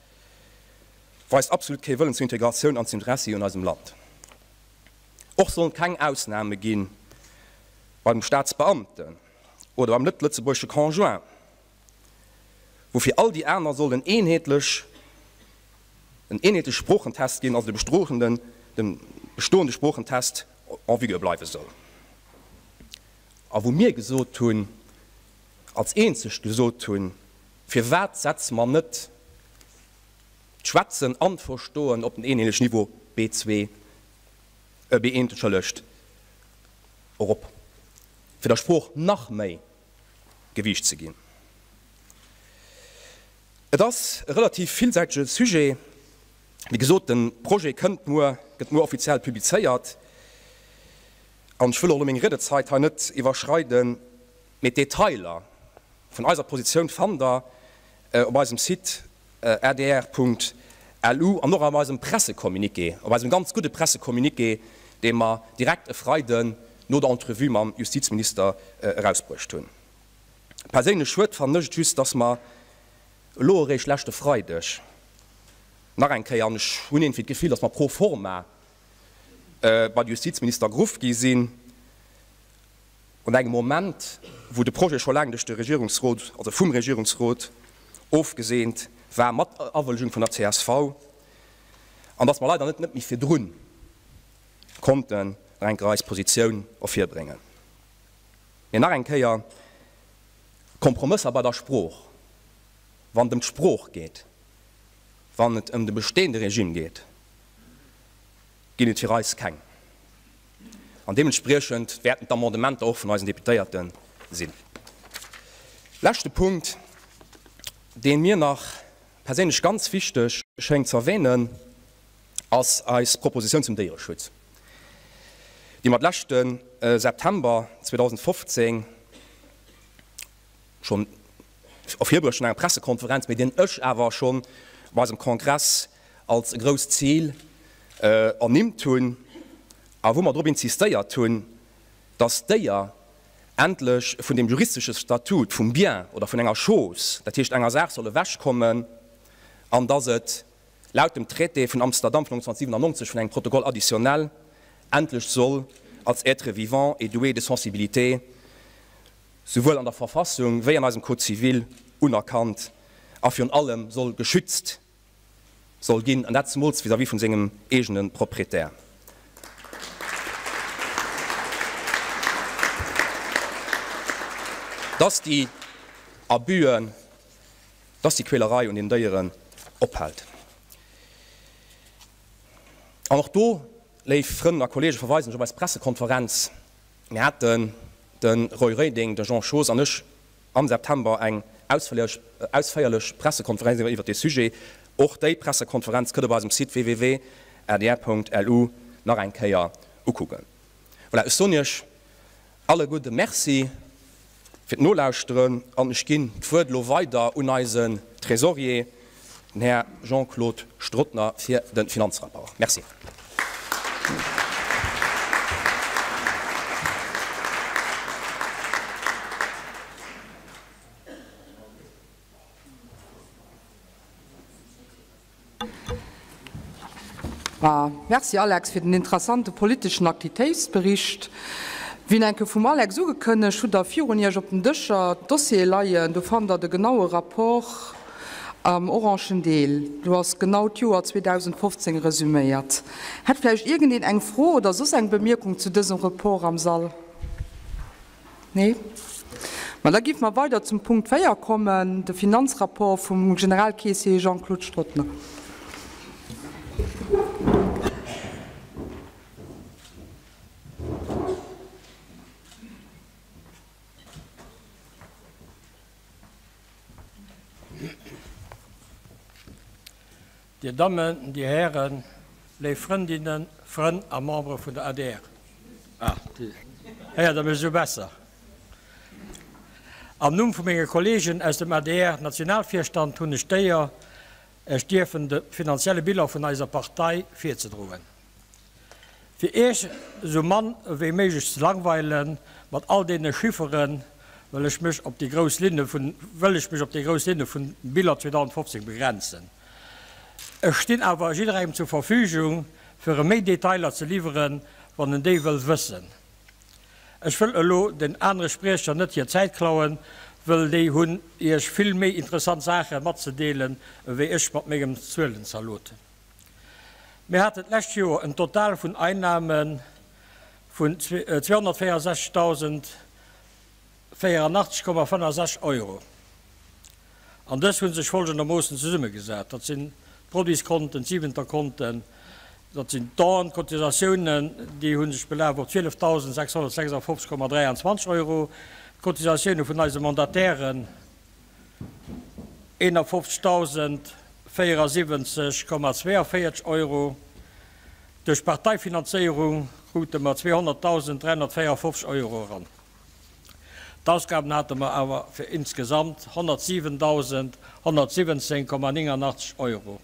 weist absolut kee Wëllen zur Integratioun an zum Interessi un eisem Land. Och sollen et keng Ausname gi beim Staatsbeamten oder beim net-lëtzebuergesche Conjoint. wou fir all déi aner soll en eenheetlech en eenheetleche Sproochentest ginn, also de bestoenden de bestoende Sproochentest en vigueur bleiwe soll. A wou mir gesot hunn, als eenzeg gesot hunn, firwat setze mer net d'Schwätzen an d'Verstoen op den eenheetlechen Niveau B2, B1, entschëllegt, erop, fir der Sprooch nach méi Gewiicht ze ginn. Et ass e relativ villsäitege Sujet. Wéi gesot, de Projet kënnt muer, gëtt muer offiziell publizéiert. An ech wëll och elo meng Riedezeit hei net iwwerschreiden, mee d'Detailer vun eiser Positioun fannt Der op eisem Site adr.lu an och op eisem Pressecommuniqué, op eisem ganz gudde Pressecommuniqué, dee mer direkt e Freiden no der Entrevue mam Justizminister erausbruecht hunn. Perséinlech schued fannen ech et just, dass mer elo eréischt leschte Freideg nach eng Kéier, an ech hunn iergendwéi d'Gefill, dass mer pro forma bei de Justizminister geruff gi sinn, An engem Moment, wou de Projet scho laang duerch de Regierungsrot, also vum Regierungsrot ofgeseent war, mat Awëllegung vun der csv, an dass mer leider net net méi virdrun konnten nach eng Kéier eis Positioun ervirbréngen. Mee nach eng Kéier, Kompromësser bei der Sprooch, wann et ëm d'Sprooch geet, wann et ëm de bestehende Regime geet, ginn et fir eis keng. An deementspriechend wäerten d'Amendementer och vun eisen Deputéierte sinn. Leschte Punkt, dee mir nach perséinlech ganz wichteg schéngt ze erwähnen, ass eis Propositioun zum Déiereschutz, déi mer d'leschte September 2015 schonn ervirbruecht hunn an enger Pressekonferenz, mee deen ech awer schonn op eisem Kongress als e grousst Zil ernimmt hunn a wou mer drop insistéiert hunn, dass d'Déier endlech vun deem juristesche Statut vum Bien oder vun enger Chose, dat heescht enger Saach, soll ewechkommen an dass et laut dem Traité vun Amsterdam vun 1997, vun engem Protocole additionnel, endlech soll als être vivant et doué de sensibilité souwuel an der Verfassung wéi an eisem Code civil unerkannt a virun allem soll geschützt soll ginn, an dat zemools vis-à-vis vun sengem eegene Proprietär. Dass déi Abüen, dass déi Quälerei un den Déieren ophält. An och do, léif Frënn a Kollegen, verweisen ech op eis Pressekonferenz. Mir haten, de Roy Reding, de Jean Schoos an ech, am September eng ausféierlech Pressekonferenz iwwert dee Sujet. Och déi Pressekonferenz kënnt op eisem Site www.adr.lu nach eng Kéier ukucken. Voilà, ech soen Iech alleguerde Merci fir d'Nolauschteren an ech ginn d'Wuert elo weider un eisen Trésorier, den Här Jean-Claude Strottner, fir de Finanzrapport. Merci. Merci Alex fir den interessante politeschen Aktitéitsbericht. Wéi enke vum Alex ugekënnegt, hutt der virun Iech op den Dëscher d'Dossiere leien. Do fannt der de genaue Rapport am orangen Deel. Do ass genau d'Joer 2015 resuméiert. Hätt vläicht iergendeen eng Fro oder soss eng Bemierkung zu dësem Report am Sall? Nee? Ma da géife mer weider zum Punkt 4 kommen, de Finanzrapport vum Generalkeessier Jean-Claude Strottner. Dir Dammen, Dir Hären, léif Frëndinnen, Frënn a Membere vun der adr, ah, Dir héiert Der mech esou besser. Am Numm vu menge Kolleegen aus dem ADR-Nationalvirstand hunn ech d'Éier, Iech dierfen de finanzielle Bilan vun eiser Partei virzedroen. Fir Iech esou mann ewéi méiglech ze langweilen mat all deene Chifferen, wëll ech mech op déi grouss Linne vun wëll ech mech op déi grouss Linne vun Bilan 2015 begrenzen. Ech stinn awer jidderengem zur Verfügung fir em méi Detailer ze liwweren, wann en déi wëll wëssen. Ech wëll elo den anere Spriecher net hir Zäit klauen, wëll déi hunn Iech vill méi interessant Saache matzedeelen ewéi ech mat mengem Zuelenzalot. Mir haten d'lescht Joer en Total vun Einnahme vun 264.084,65 Euro. An dës hu sech folgendermoossen zesummegesat, Dat sinn d'Produitskonten, d'Siwenterkonten, dat sinn d'Don, d'Cotisatiounen, déi hu sech belaf op 12.656,23 Euro, d'Cotisatioune vun eise Mandatairen, 51.074,42 Euro. Duerch d'Parteifinanzéierung krute mer 200.354 Euro eran. D'Ausgaben hate mer awer fir insgesamt 107.117,89 Euro.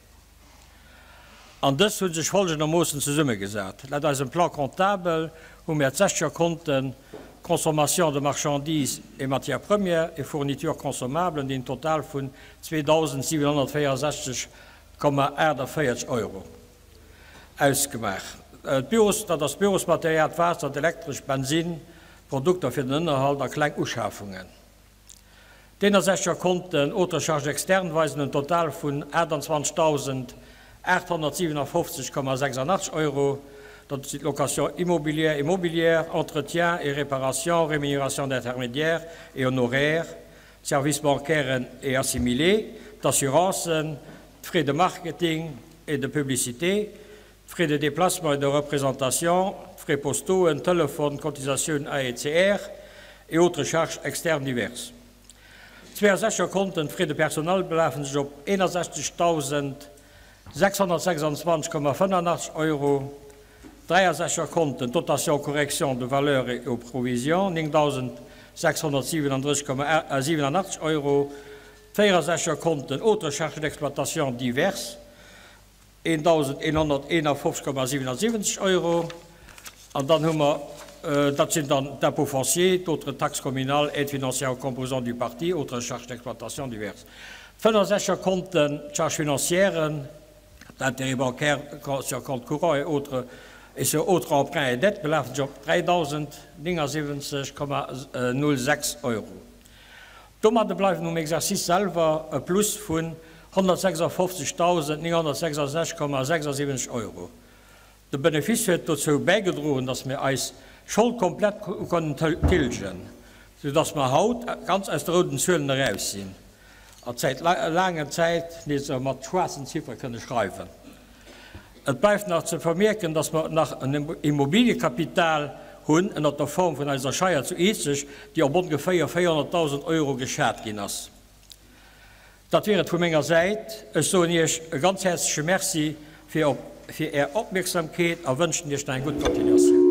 An dës hu sech folgendermoossen zesummegesat, Laut eisem Plan comptable hu mär d'Sechgerkonten Consommation de marchandises et matières premières et fournitures consommables, déi en Total vun 2.764,48 Euro ausgemaach. D'Büros, dat ass d'Bürosmaterial, d'Waasser, d'Elektresch, Bensinn, Produkter fir den Ënnerhalt a kleng Uschafungen. D'Énnersecher Konten, autres charges externes, weisen en Total vun 28.857,86 Euro. Dat sinn d'Location immobilière et mobilière, entretien et réparation, rémunération d'intermédiaires et honoraires, d'Services bancaires et assimilés, d'Assurancen, d'Frais de marketing et de publicité, Frais de déplacement et de représentation, frais postaux, Telefon, Cotisatioun AECR et autres charges externes diverses. D'Zweeërsécher Konten, d'Frais de personnel belafen sech op 61.626,85 Euro. D'Dräiersécher Konten, d'Dotation correction de valeur et aux provisions, 9.637,87 Euro. D'Véiersécher Konten, autres charges d'exploitation diverses, 1.151,77 Euro. An dann hu mer, dat sinn dann d'Impôts fonciers, d'autres taxes communales, aides financières aux composants du parti, autres charges d'exploitation diverses. D'Fënnersécher Konten, d'Charges financières, d'Intérêts bancaires sur compte courant et autres et sur autres emprunts et dettes belafen sech op 3.079,06 Euro. Domadde bleiwen um Exercice selwer e Plus vun 156.966,76 Euro. De Benefice huet dozou bäigedroen, dass mir eis Schold komplett hu konnen tilgen, sou dass mer haut ganz aus de rouden Zuelen eraus sinn a säit laangen Zäit nees mat schwaarzen Ziffere kënne schreiwen. Et bleift nach ze vermierken, dass mer nach en Immobiliekapital hunn ënnert der Form vun eiser Scheier zu Izeg, déi op ongeféier 400.000 Euro geschat ginn ass. Dat wier et vu menger Säit. Ech soen Iech e ganz häerzleche Merci fir fir Är Opmierksamkeet a wënschen Iech nach eng gutt Continuatioun.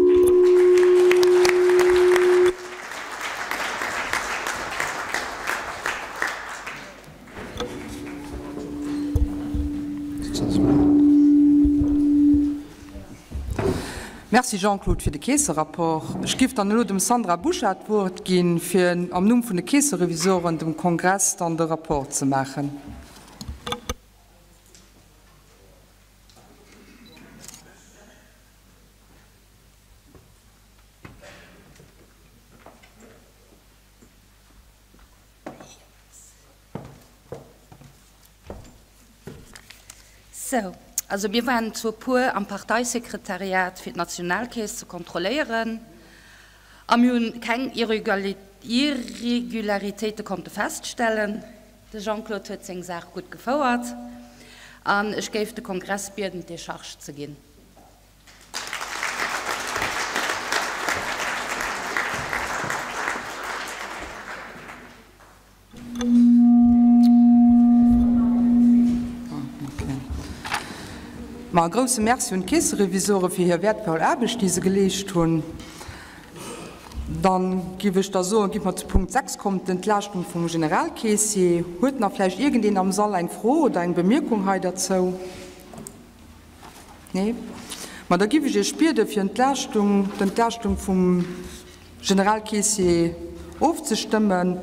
Merci Jean-Claude fir de Keesserapport. Ech giff dann elo dem Sandra Buscher d'Wuert ginn, fir am Numm vun de Keesserevisoren dem Kongress dann de Rapport ze maachen. Sou, also mir waren zu e puer am Parteisekretariat fir d'Nationalkeess ze kontrolléieren a mir hunn keng Irregularitéite konnte feststellen. De Jean-Claude huet seng Saach gutt gefouert an ech géif de Kongress bieden d'Décharge ze ginn. Ma e grousse Merci un d'Keesserevisore fir hir wäertvoll Aarbecht, déi se geleescht hunn. Dann giff ech da soen, giff mer zu Punkt 6 kommen, d'Entlaaschtung vum Generalkeessier. Huet nach vläicht iergendeen am Sall eng Fro oder eng Bemierkung hei derzou? Nee? Ma da giff ech Iech bieden, fir Entlaaschtung, d'Entlaaschtung vum Generalkeessier ofzestëmmen.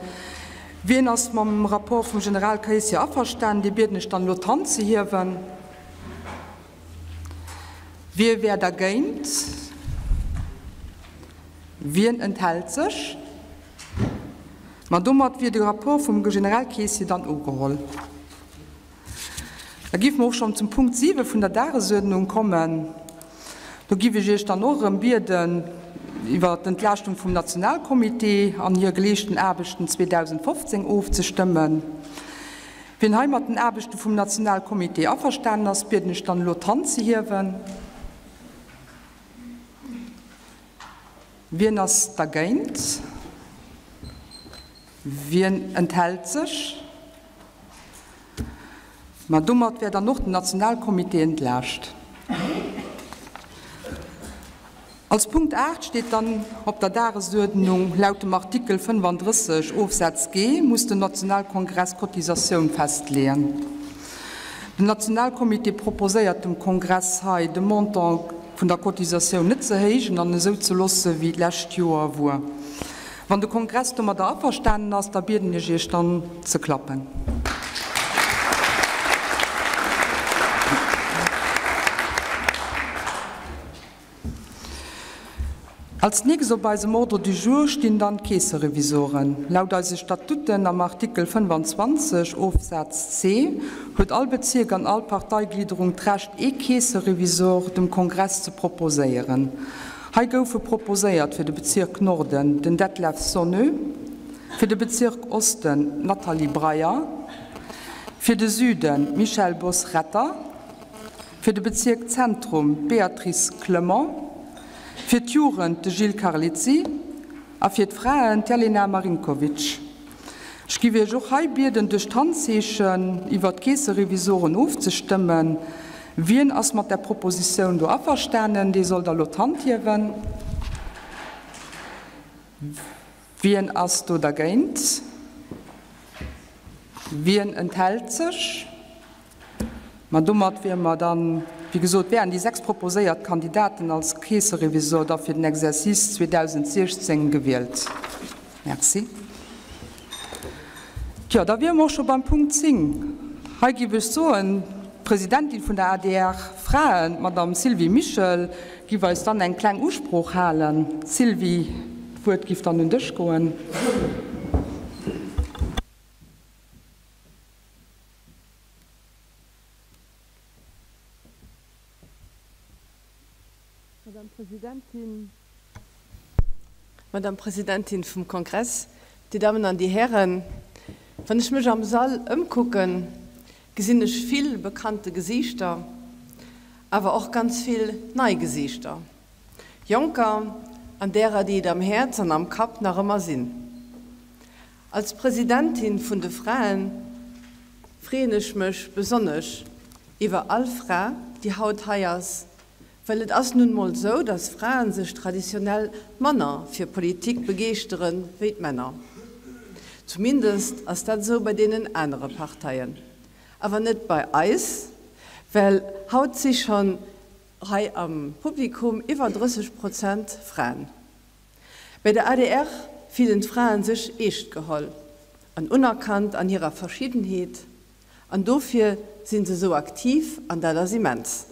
Wien ass mam Rapport vum Generalkeessier averstanen? Dee bieden ech dann elo d'Hand ze hiewen. Wie wär dergéint? Wien enthält sech? Ma domat wier de Rapport vum Generalkeessier dann ugeholl. Da géife mer och schonn zum Punkt 7 vun der Dagesuerdnung kommen. Do géif ech Iech dann och erëm bieden, iwwert d'Entlaaschtung vum Nationalcomité an hir geleeschten Aarbechten 2015 ofzestëmmen. Wien hei mat den Aarbechte vum Nationalcomité averstanen ass, bieden ech dann elo d'Hand ze hiewen. Wien ass dergéint? Wien enthält sech? Ma domat wär dann och den Nationalcomité entlaascht. Als Punkt 8 steet dann op der Dagesuerdnung, Laut dem Artikel 35 Ofsaz G muss den Nationalkongress d'Cotisatioun festleeën. Den Nationalcomité proposéiert dem Kongress hei de Montant vun der Cotisatioun net ze héijen an esou ze losse wéi d'lescht Joer wuar. Wann de Kongress domadder averstanen ass, da bieden ech Iech dann ze klappen. Als nächst op eisem Ordre du jour stinn dann d'Keesserevisoren. Laut eise Statuten am Artikel 25 Ofsaz C huet all Bezierk an all Parteigliederung d'Recht ee Keesserevisor dem Kongress ze proposéieren. Hei goufe proposéiert fir de Bezirk Norden den Detlef Sonnö, fir de Bezirk Osten d'Nathalie Breyer, fir de Süden d'Michèle Bos-Retter, fir de Bezirk Zentrum d'Béatrice Clement, fir d'Jugend de Gilles Carlizzi a fir d'Fraen d'Jelena Marinkovic. Ech giff Iech och hei bieden, duerch d'Handzeechen iwwert d'Keesserevisoren ofzestëmmen. Wien ass mat där Propositioun do averstanen, dee soll da lo d'Hand hiewen. Wien ass do dergéint? Wien enthält sech? Ma domat wiere mer dann, wéi gesot, wären déi 6 proposéiert Kandidaten als Keesserevisor da fir den Exercice 2016 gewielt. Merci. Tjo, da wiere mer och scho beim Punkt 10. Hei géif ech soen, d'Presidentin vun der adr Fraen, d'Madame Sylvie Mischel, giff eis dann eng kleng Usprooch halen. Sylvie, d'Wuert giff dann un dech goen. Madame Presidentin, Madame Presidentin vum Kongress, Dir Dammen an Dir Hären, wann ech mech am Sall ëmkucken, gesinn ech vill bekannte Gesiichter, awer och ganz vill nei Gesiichter, Jonker an därer, déi et am Häerz an am Kapp nach ëmmer sinn. Als Presidentin vun de Fraen freeën ech mech besonnesch iwwer all Fra, déi haut hei ass, well et ass nun mol sou, dass Fraen sech traditionell manner fir Politik begeeschtere wéi d'Männer. Zumindest ass dat esou bei deenen anere Parteien, awer net bei eis, well haut si schonn hei am Publikum iwwer 30 Prozent Fraen. Bei der adr fillen d'Fraen sech eescht geholl an unerkannt an hirer Verschiddenheet an dofir sinn se sou aktiv an dat ass immens.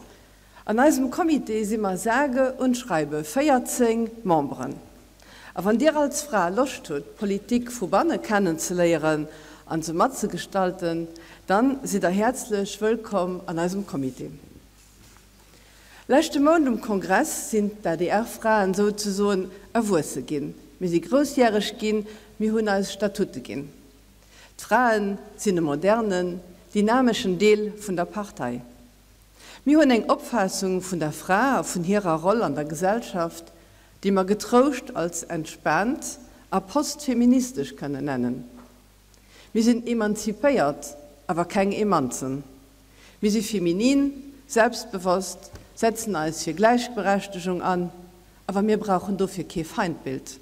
An eisem Comité si mer sage und schreibe 14 Memberen. A wann dir als Fra Loscht hutt d'Politik vu banne kennenzeléieren. an se matzegestalten, dann sidd der häerzlech wëllkomm an eisem Comité. Leschte Mount um Kongress sinn d'ADR-Fraen souzesoen erwuesse ginn. Mir si groussjäreg ginn, mir hunn eis Statute ginn. D'Fraen sinn e modernen, dynameschen Deel vun der Partei. Mir hunn eng Opfaassung vun der Fra a vun hirer Roll an der Gesellschaft, déi mer getrouscht als entspaant a postfeministesch kënnen nennen. Mir sinn emanzipéiert, awer keng Emanzen. Mir si feminin, selbstbewosst, setzen eis fir Gläichberechtegung an, awer mir brauchen dofir kee Feindbild.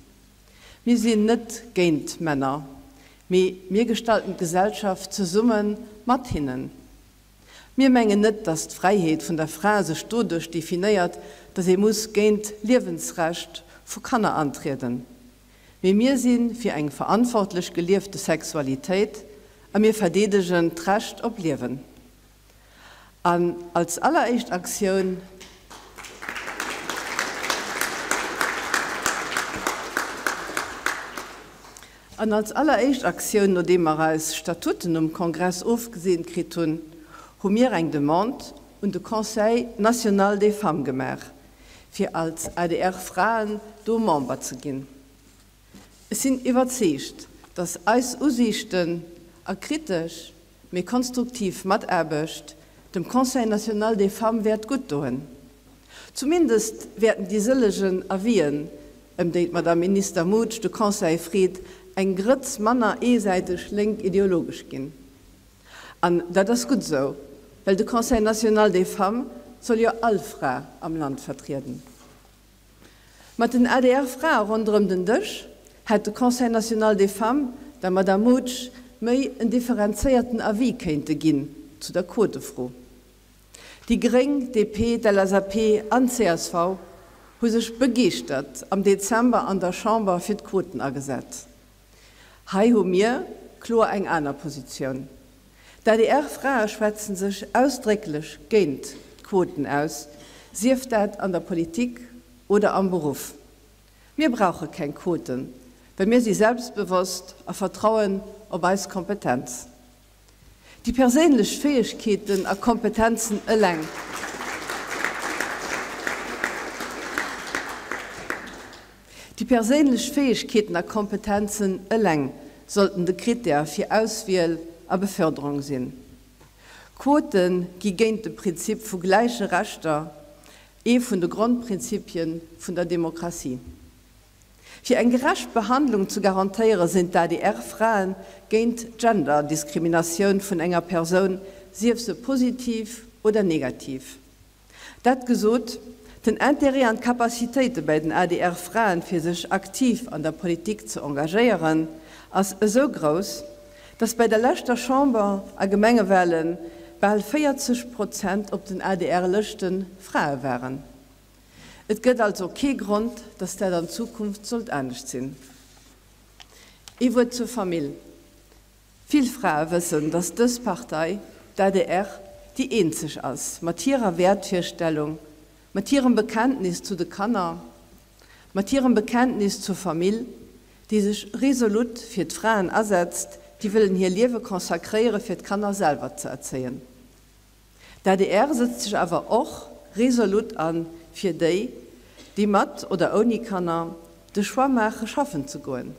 Mir sinn net géint Männer, mee mir gestalten d'Gesellschaft zesumme mat hinnen. Mir mengen net, dass d'Fräiheet vun der Fra sech doduerch definéiert, dass ee muss géint d'Liewensrecht vu Kanner antrieden. Mee mir si fir eng verantwortlech geliefte Sexualitéit a mir verdeedegen d'Recht op Liewen. An als alleréischt Aktioun. An als alleréischt Aktioun, nodeem mer eis Statuten um Kongress ofgeseent kritt hunn, hu mir eng Demande un de Conseil national des femmes gemaach, fir als adr Fraen do Member ze ginn. Ech sinn iwwerzeegt, datt eis Usiichten a kritesch, mee konstruktiv Mataarbecht dem Conseil national des femmes wäert gutt doen. Zumindest wäerten déi sëllegen Avisen, ëm déi d'Madame Minister Mutsch de Conseil freet, eng Grëtz manner eesäiteg lénk-ideologesch ginn. An dat ass gutt esou, well de Conseil national des femmes soll jo all Fra am Land vertrieden. Mat den ADR-Frae ronderëm den Dësch hätt de Conseil national des femmes der Madame Mutsch méi en differenzéierten Avis kéinte ginn zu der Quotefro. Déi gréng, DP, d'LSAP an csv hu sech begeeschtert am Dezember an der Chamber fir d'Quoten agesat. Hei hu mir kloer eng aner Positioun. D'ADR-Frae schwätzen sech ausdrécklech géint d'Quoten aus, sief dat an der Politik oder am Beruff. Mir brauche keng Quoten, well mir si selbstbewosst a vertrauen op eis Kompetenz. Déi perséinlech Fäegkeeten a Kompetenzen eleng. Déi perséinlech Fäegkeeten a Kompetenzen eleng sollten de Krittär fir Auswiel a Beförderung sinn. Quote gi géint de Prinzip vu gläiche Rechter, ee vun de Grondprinzipie vun der Demokratie. Fir eng gerecht Behandlung ze garantéiere sinn d'ADR-Frae géint d'Genderdiskriminatioun vun enger Persoun, sief se positiv oder negativ. Dat gesot, den Intérêt an d'Capacitéite bäi den ADR-Fraen, fir sech aktiv an der Politik ze engagéieren, ass esou grouss, datt bäi der leschter Chamber a Gemengewale bal 40 Prozent op den ADR-Lëschte Frae waren. Et gëtt also kee Grond, datt dat an Zukunft sollt anescht sinn. Ee Wuert zur Famill. Vill Frae wëssen, datt dës Partei, d'ADR, déi eenzeg ass, mat hirer Wäertvirstellung, mat hirem Bekenntnis zu de Kanner, mat hirem Bekenntnis zur Famill, déi sech resolut fir d'Fraen asetzt, déi wëllen hir Liewe consacréiere fir d'Kanner selwer ze erzéien. D'ADR sëtzt sech awer och resolut an fir déi, déi mat oder ouni Kanner de Choix maache schaffen ze goen.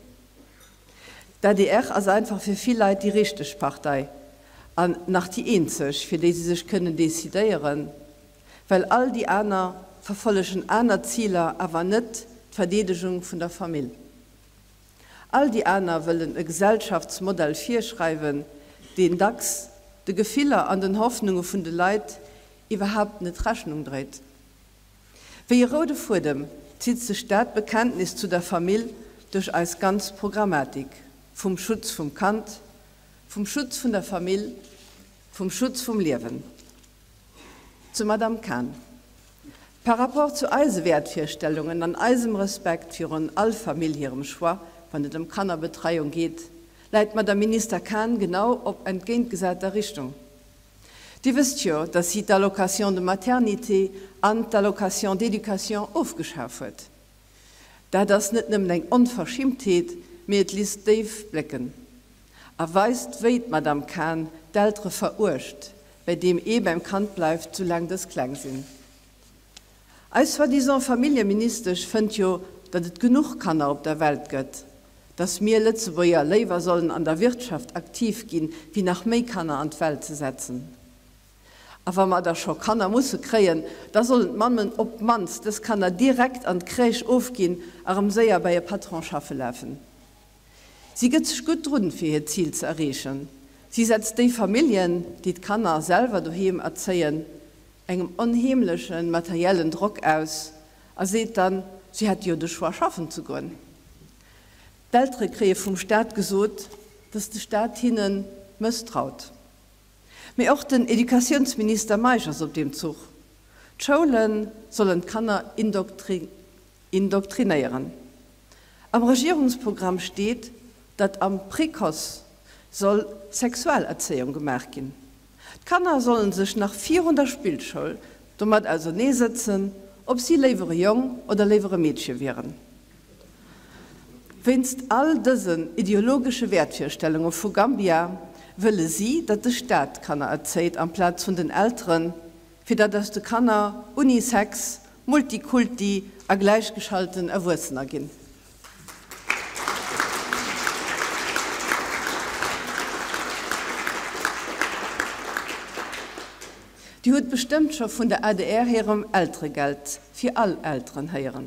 D'adr ass einfach fir vill Leit déi richteg Partei an nach déi eenzeg, fir déi si sech kënnen decidéieren, well all déi aner verfollegen aner Ziler, awer net d'Verdeedegung vun der Famill. All déi aner wëllen e Gesellschaftsmodell virschreiwen, deen dacks de Gefiller an den Hoffnunge vun de Leit iwwerhaapt net Rechnung dréit. Wéi e roude Fuedem zitt sech dat Bekenntnis zu der Famill duerch eis ganz Programmatik, vum Schutz vum Kand, vum Schutz vun der Famill, vum Schutz vum Liewen. Zur Madame Cahen, Par rapport zu eise Wäertvirstellungen an eisem Respekt virun all Famill hirem Choix, wann et ëm Kannerbetreiung geet, läit d'Madame Minister Cahen genau op entgéintgesater Richtung. Dir wësst jo, dass si d'Allocation de maternité an d'Allocation d'éducation ofgeschaf huet. Dat ass net nëmmen eng Onverschimmtheet, mee et lisst déif blécken. A weist wéi d'Madame Cahen d'Eltere veruecht, bäi deem ee beim Kand bleift, soulaang dës kleng sinn. Eis soi-disant Familljeministesch fënnt jo, datt et genuch Kanner op der Welt gëtt, datt mir Lëtzebuerger léiwer sollen an der Wirtschaft aktiv ginn, wéi nach méi Kanner an d'Welt ze setzen. A wa mer da scho Kanner musse kréien, da sollen d'Mammen op d'mannst dës Kanner direkt an d'Crèche ofginn a rëm séier bei e Patron schaffe lafen. Si gëtt sech gutt drun, fir hiert Zil ze erreechen. Si setzt déi Familljen, déi d'Kanner selwer doheem erzéien, engem onheemleche materiellen Drock aus a seet dann, si hätte jo de Choix schaffen ze goen. D'Eltere kréie vum Staat gesot, dass de Staat hinne mësstraut. Mee och den Educatiounsminister Meisch ass op deem Zuch. D'Schoule sollen d'Kanner indoktrinéieren. Am Regierungsprogramm steet, datt am Précoce soll Sexualerzéiung gemaach ginn. D'Kanner sollen sech nach virun der Spillschoul domat auserneesëtzen, ob si léiwer e Jong oder léiwer e Meedche wieren. Wéinst all dësen ideologesche Wäertvirstellunge vu Gambia wëlle si, datt de Staat d'Kanner erzéit amplaz vun den Elteren, fir datt aus de Kanner unisex, multikulti a gläichgeschalten Erwuessener ginn. Dir hutt bestëmmt scho vun der adr hirem Elteregeld fir all Elteren héieren.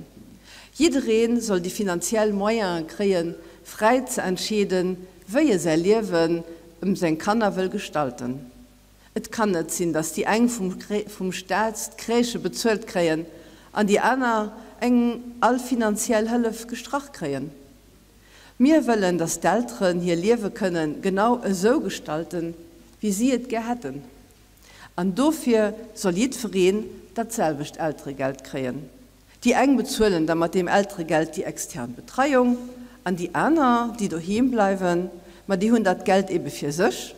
Jidderee soll déi finanziell Moyene kréien, fräi ze entscheeden, wéi e säi Liewen ëm seng Kanner wëll gestalten. Et kann net sinn, datt déi eng vum Staat d'Crèchë bezuelt kréien an déi aner eng all finanziell Hëllef gestrach kréien. Mir wëllen, datt d'Elteren hir Liewe kënnen genau esou gestalten, wéi si et gär hätten. An dofir soll jiddwereen dat selwecht Elteregeld kréien. Déi eng bezuelen da mat deem Elteregeld déi extern Betreiung an déi aner, déi doheem bleiwen, ma déi hunn dat Geld ebe fir sech.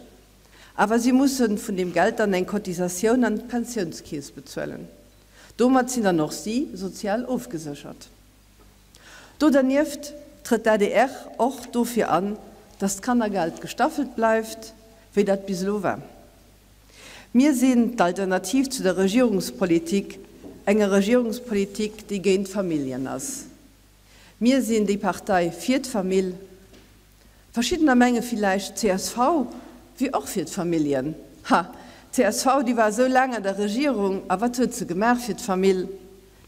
Awer si musse vun deem Geld dann eng Cotisatioun an d'Pensiounskeess bezuelen. Domat sinn dann och si sozial ofgeséchert. Do dernieft trëtt d'ADR och dofir an, datt d'Kannergeld gestaffelt bleift, wéi dat bis elo war. Mir sinn d'Alternativ zu der Regierungspolitik, enger Regierungspolitik, déi géint d'Familljen ass. Mir sinn déi Partei fir d'Famill. Verschiddener menge villäicht, csv wier och fir d'Familljen. Ha, csv, déi war esou laang an der Regierung, a wat huet se gemaach fir d'Famill?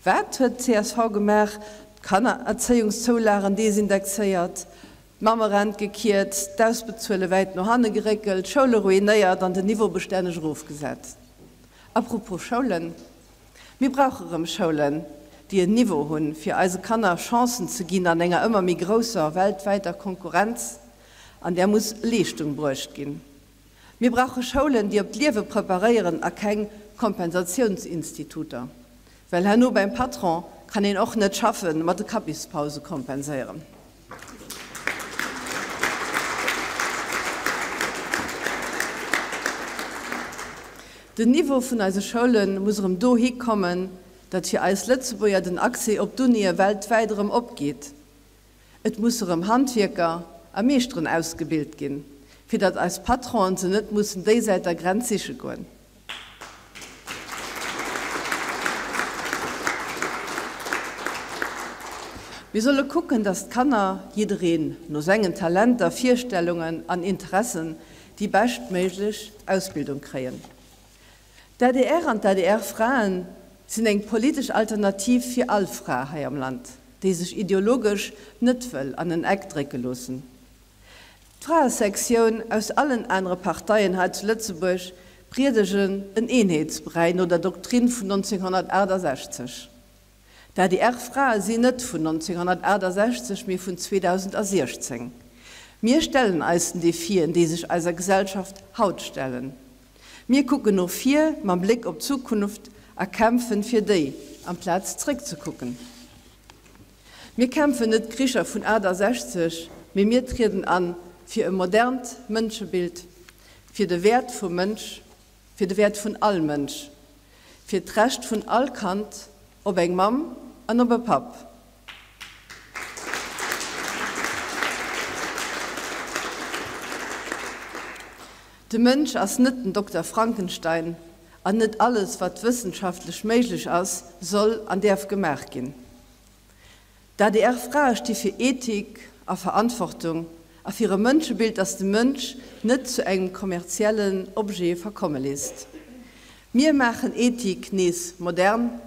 Wat huet csv gemaach? D'Kannererzéiungszoulagen desindexéiert, d'Mammerent gekierzt, d'Ausbezuele wäit no hanne geréckelt, d'Schoule ruinéiert an den Niveau bestänneg erofgesat. Apropos Schoulen, Mir brauche rëm Schoulen, déi en Niveau hunn, fir eise Kanner Chancen ze ginn an enger ëmmer méi grousser weltwäiter Konkurrenz, an där muss Leeschtung bruecht ginn. Mir brauche Schoulen, déi op d'Liewe preparéieren a keng Kompensatiounsinstituter, well herno beim Patron kann een och net schaffe mat de Kapispause kompenséieren. Den Niveau vun eise Schoule muss erëm dohi kommen, datt fir eis Lëtzebuerger den Accès op d'Unië weltwäit erëm opgeet. Et musse erëm Handwierker a Meeschteren ausgebilt ginn, fir datt eis Patronen se net mussen déisäit der Grenz siche goen. Mir solle kucken, datt d'Kanner, jiddereen no sengen Talenter, Virstellungen an Interessen, déi beschtméiglech Ausbildung kréien. D'adr an d'ADR-Fraen sinn eng politesch Alternativ fir all Fra hei am Land, déi sech ideologesch net wëll an en Eck drécke loossen. D'Fraesektioun aus allen anere Parteien hei zu Lëtzebuerg priedegen en Eenheetsbräi no der Doktrin vun 1968. D'ADR-Frae sinn net vun 1968, mee vun 2016. Mir stellen eis den Defien, déi sech eiser Gesellschaft haut stellen. Mir kucken no vir mam Bléck op d'Zukunft a kämpfen fir déi, amplaz zréckzekucken. Mir kämpfen net d'Kricher vun 68, mee mir trieden an fir e modernt Mënschebild, fir de Wäert vum Mënsch, fir de Wäert vun all Mënsch, fir d'Recht vun all Kand op eng Mamm an op e Papp. De Mënsch ass net den Dokter Frankenstein an net alles, wat wëssenschaftlech méiglech ass, soll an däerf gemaach ginn. D'ADR-Frae sti fir Ethik a Verantwortung a fir e Mënschebild, dat de Mënsch net zu engem kommerziellen Objet verkomme léisst. Mir maachen Ethik nees modern,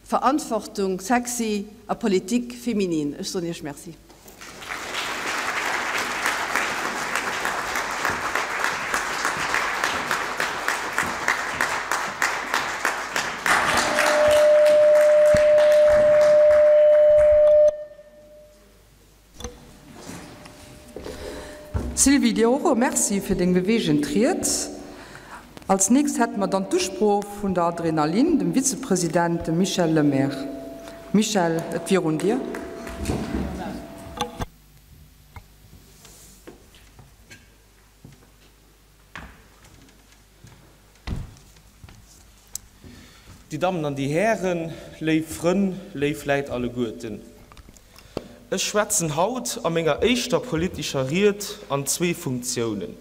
Verantwortung sexy a Politik feminin. Ech soen Iech Merci. Sylvie, dir och e Merci fir deng beweegend Ried. Als nächst hätte mer dann d'Usprooch vun der Adrenalin, dem Vizepresident, dem Michel Lemaire. Michel, et wier un dir. Déi Dammen an déi Hären, léif Frënn, léif Läit alleguerten. Ech schwätzen haut a menger éischter politescher Ried an zwee Funktiounen.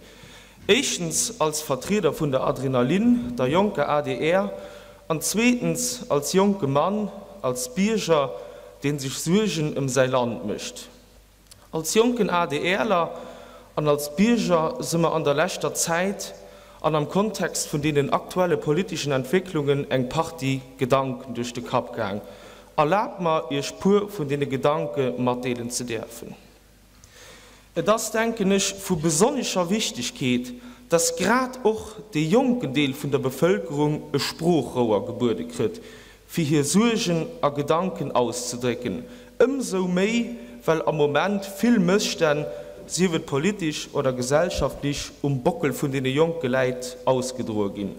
Éischtens als Vertrieder vun der Adrenalin, der jonker adr, an zweetens als jonke Mann, als Bierger, dee sech Suergen ëm säi Land mécht. Als jonken ADRler an als Bierger si mer an der leschter Zäit an am Kontext vun deenen aktuelle politeschen Entwécklungen eng Partie Gedanken duerch de Kapp gaang. Erlaabt mer, Iech puer vun deene Gedanke matdeelen ze däerfen. Et ass, denken ech, vu besonnescher Wichtigkeet, dass grad och dee jonken Deel vun der Bevëlkerung e Sproochrouer gebuede kritt, fir hir Suergen a Gedanken auszedrécken, ëmsou méi, well am Moment vill Mësstänn, sief et politesch oder gesellschaftlech, um Bockel vun deene jonke Läit ausgedroe ginn.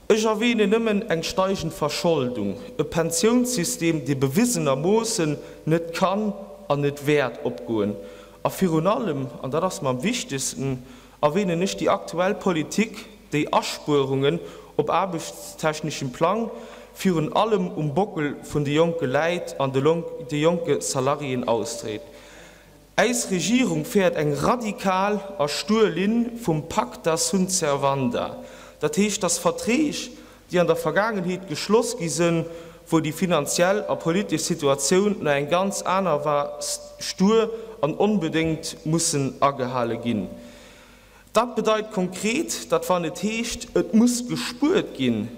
Ech erwähnen nëmmen eng steigend Verscholdung, e Pensiounssystem, dee bewisenermoossen net kann an net wäert opgoen, a virun allem, an dat ass mer am wichtegsten, erwähnen ech déi aktuell Politik, déi Aspuerungen op aarbechtstechneschem Plang virun allem um Bockel vun de jonke Läit an de jonke Salariéen ausdréit. Äis Regierung féiert eng radikal a stuer Linn vum Pacta sunt servanda, dat heescht, dass Verträg, déi an der Vergaangenheet geschloss gi sënn, wou déi finanziell a politesch Situatioun nach eng ganz aner war, stur an onbedéngt mussen agehale ginn. Dat bedeit konkret, datt wann et heescht, et muss gespuert ginn,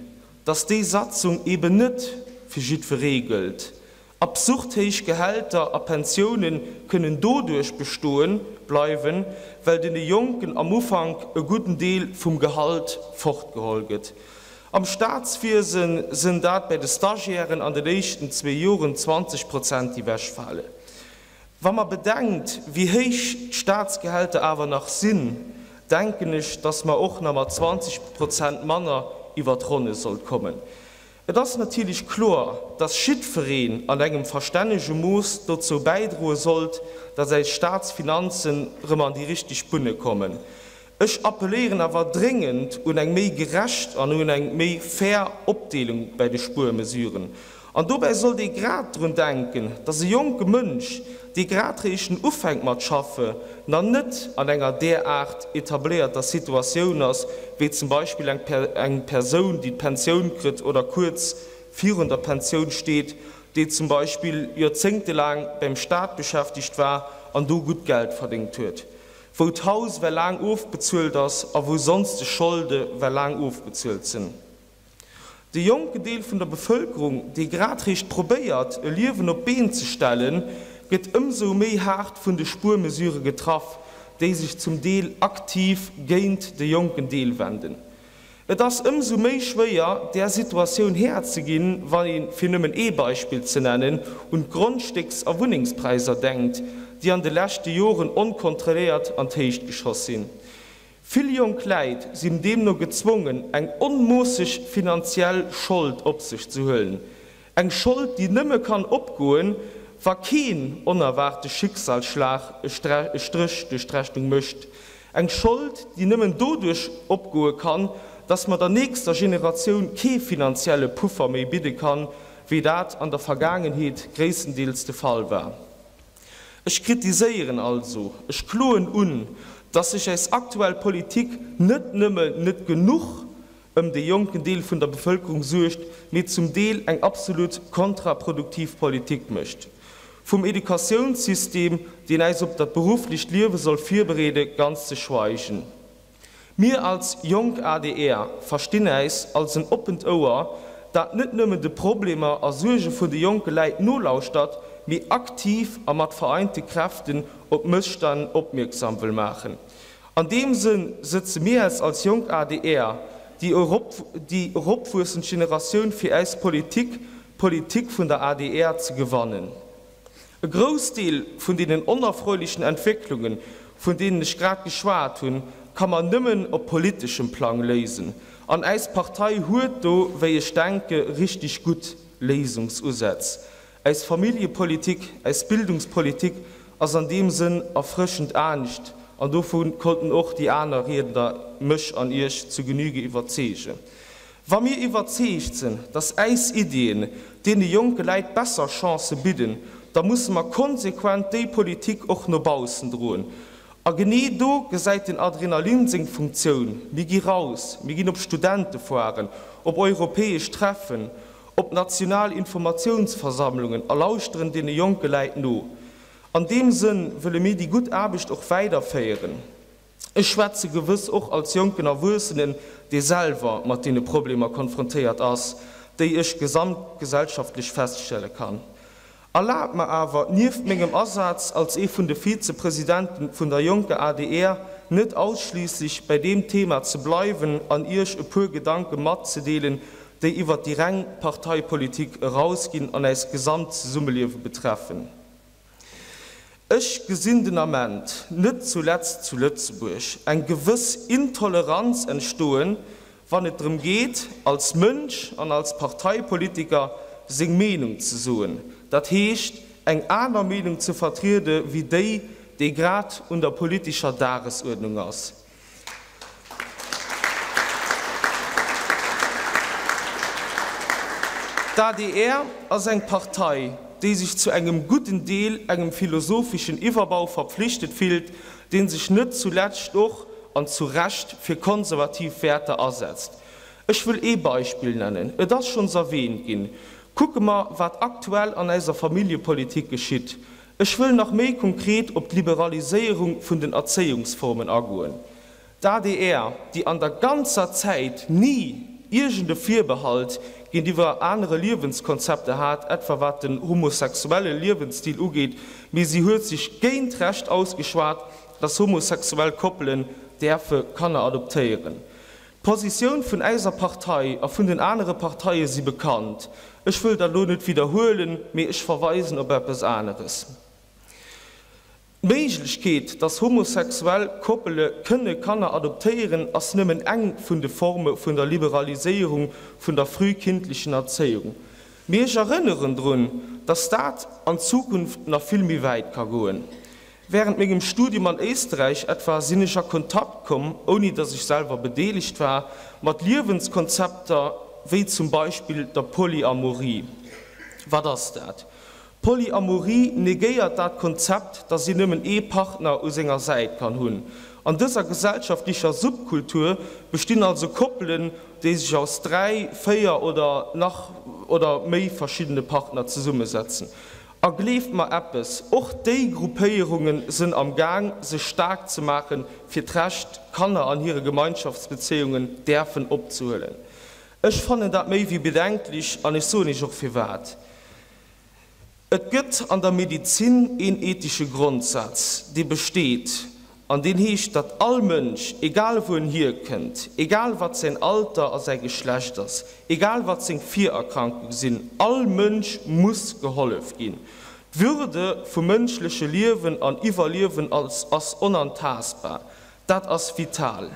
datt déi Satzung eben net fir jiddweree gëllt. Absurd héich Gehälter a Pensioune kënnen doduerch bestoe bleiwen, well deene Jonken am Ufank e gudden Deel vum Gehalt fortgeholl gëtt. Am Staatswiese sënn dat bäi de Stagiairen an den éischten zwee Joren 20 Prozent déi wechfale. Wa mer bedenkt, wéi héich d'Staatsgehälter awer nach sinn, denken ech, datt mer och nach mat 20 Prozent manner iwwer d'Ronne sollt kommen. Et ass natierlech kloer, dass jiddfereen an engem verstännege Mooss dozou bäidroe sollt, dass äis Staatsfinanzen rëm an déi richteg Bunne kommen. Ech appelléieren awer dréngend un eng méi gerecht an un eng méi fair Opdeelung bäi de Spuermesuren. An dobäi sollt ee grad drun denken, dass e jonke Mënsch, dee grad réischten ufänkt mat schaffe, na net an enger deraart etabléierter Situatioun ass, wéi zum Beispill eng Persoun, déi d'Pensioun kritt oder kuerz virun der Pensioun steet, déi zum Beispill joerzéngtelaang beim Staat beschäftegt war an do gutt Geld verdéngt huet, wou d'Haus well laang ofbezuelt ass a wou sonsteg Scholde well laang ofbezuelt sinn. De jonken Deel vun der Bevëlkerung, dee grad réischt probéiert, e Liewen op d'Been ze stellen, gëtt ëmsou méi haart vun de Spuermesurë getraff, déi sech zum Deel aktiv géint de jonken Deel wenden. Et ass ëmsou méi schwéier, där Situatioun Här ze ginn, wann een, fir nëmmen ee Beispill ze nennen, un d'Grondstécks a Wunnengspräiser denkt, déi an de leschte Joren onkontrolléiert an d'Héicht geschoss sinn. Vill jonk Läit sinn deemno gezwongen, eng onmoosseg finanziell Schold op sech ze huelen. Eng Schold, déi nëmme kann opgoen, wa keen onerwaarte Schicksalsschlag e Stréch duerch d'Rechnung mécht. Eng Schold, déi nëmmen doduerch opgoe kann, dass mer der nächster Generatioun kee finanzielle Puffer méi bidde kann, wéi dat an der Vergaangenheet gréisstendeels de Fall war. Ech kritiséieren also, ech kloen un, dass sech äis aktuell Politik net nëmme net genuch ëm dee jonken Deel vun der Bevëlkerung suergt, mee zum Deel eng absolut kontraproduktiv Politik mécht. Vum Educatiounssystem, deen äis op dat berufflecht Liewe soll virbereede, ganz ze schweigen. Mir als jonk adr verstinn äis als en oppent Ouer, dat net nëmmen de Problemer a Suerge vun de jonke Läit nolauschtert, mee aktiv a mat vereinte Kräften op Mësstänn opmierksam wëll maachen. An deem Sënn sëtze mir äis als jonk adr, déi déi eropwuessend Generatioun fir äis Politik, d'Politik vun der adr ze gewannen. E Groussdeel vun deenen onerfreulechen Entwécklungen, vun deenen ech grad geschwat hunn, ka mer nëmmen op politeschem Plang léisen. An äis Partei huet do, wéi ech denke, richtig gutt Léisungsusätz. Äis Familljepolitik, äis Bildungspolitik ass an deem Sënn erfrëschend anescht, an dovu konnten och déi aner Riedner mech an Iech zu Genüge iwwerzeegen. Wa mir iwwerzeegt sinn, dass äis Iddien deene jonke Läit besser Chancë bidden, da musse mer konsequent déi Politik och no baussen droen. A genee do gesäit den Adrenalin seng Funktioun. Mir gi raus, mir ginn op Studentefoiren, op europäesch Treffen, op national Informatiounsversammlungen a lauschteren deene jonke Läit no. An deem Sënn wëlle mir déi gutt Aarbecht och weiderféieren. Ech schwätze gewëss och als jonken Erwuessenen, dee selwer mat deene Problemer konfrontéiert ass, déi ech gesamtgesellschaftlech feststelle kann. Erlaabt mer awer, nieft mengem Asaz als ee vun de Vizepresidenten vun der jonker adr, net ausschliisslech bäi deem Thema ze bleiwen an Iech e puer Gedanke matzedeelen, déi iwwert déi reng Parteipolitik erausginn an äis gesamt Zesummeliewe betreffen. Ech gesinn den Ament, net zuletzt zu Lëtzebuerg, eng gewëss Intoleranz entstoen, wann et drëm geet, als Mënsch an als Parteipolitiker seng Meenung ze soen, dat heescht eng aner Meenung ze vertriede wéi déi, déi grad un der politescher Dagesuerdnung ass. D'ADR ass eng Partei, déi sech zu engem gudden Deel engem philosopheschen Iwwerbau verpflichtet fillt, dee sech net zulescht och, an zu Recht, fir konservativ Wäerter asetzt. Ech wëll ee Beispill nennen, et ass schonns erwähnt ginn, Kucke mer, wat aktuell an eiser Familljepolitik geschitt. Ech wëll nach méi konkret op d'Liberaliséierung vun den Erzéiungsformen agoen. D'adr, déi an der ganzer Zäit ni iergend e Virbehalt géintiwwer anere Liewenskonzepter hat, etwa wat den homosexuelle Liewensstil ugeet, mee si huet sech géint d'Recht ausgeschwat, dass homosexuell Koppelen däerfe Kanner adoptéieren. D'Positioun vun äiser Partei a vun den anere Parteie si bekannt. Ech wëll dat elo net widderhuelen, mee ech verweisen op eppes aneres, D'Méiglechkeet, dass homosexuell Koppele kënne Kanner adoptéieren, ass nëmmen eng vun de Forme vun der Liberaliséierung vun der frühkindlichen Erzéiung. Mee ech erënneren drun, dass dat an Zukunft nach vill méi wäit ka goen. Während mengem Studium an Éisterräich etwa sinn ech a Kontakt komm, ouni dass ech selwer bedeelegt war, mat Liewenskonzepter wéi zum Beispill der Polyamorie. Wat ass dat? Polyamorie negéiert dat Konzept, dass een nëmmen ee Partner u senger Säit kann hunn. An dëser gesellschaftlecher Subkultur bestinn also Koppelen, déi sech aus 3, 4 oder nach oder méi verschiddene Partner zesummesetzen. A gleeft mer eppes, och déi Gruppéierunge sënn am Gaang, sech staark ze maachen, fir d'Recht, Kanner an hire Gemeinschaftsbezéiungen däerfen opzehuelen. Ech fannen dat méi wéi bedenklech an ech soen Iech och firwat. Et gëtt an der Medizin een ethesche Grondsaz, dee besteet, An deen heescht, datt all Mënsch, egal wou en hierkënnt, egal wat säin Alter a säi Geschlecht ass, egal wat seng Virerkrankung sinn, all Mënsch muss gehollef ginn. D'Würde vum mënschleche Liewen an Iwwerliewen ass onantastbar. Dat ass vital.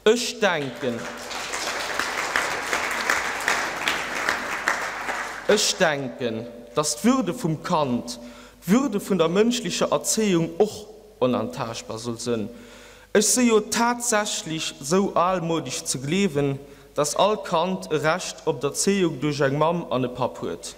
Ech denken, ech denken, datt d'Würde vum Kand, d'Würde vun der mënschlecher Erzéiung och onantaaschtbar soll sënn. Ech si jo tatsächlech sou almoudesch ze gleewen, datt all Kand e Recht op d'Erzéiung duerch eng Mamm an e Papp huet.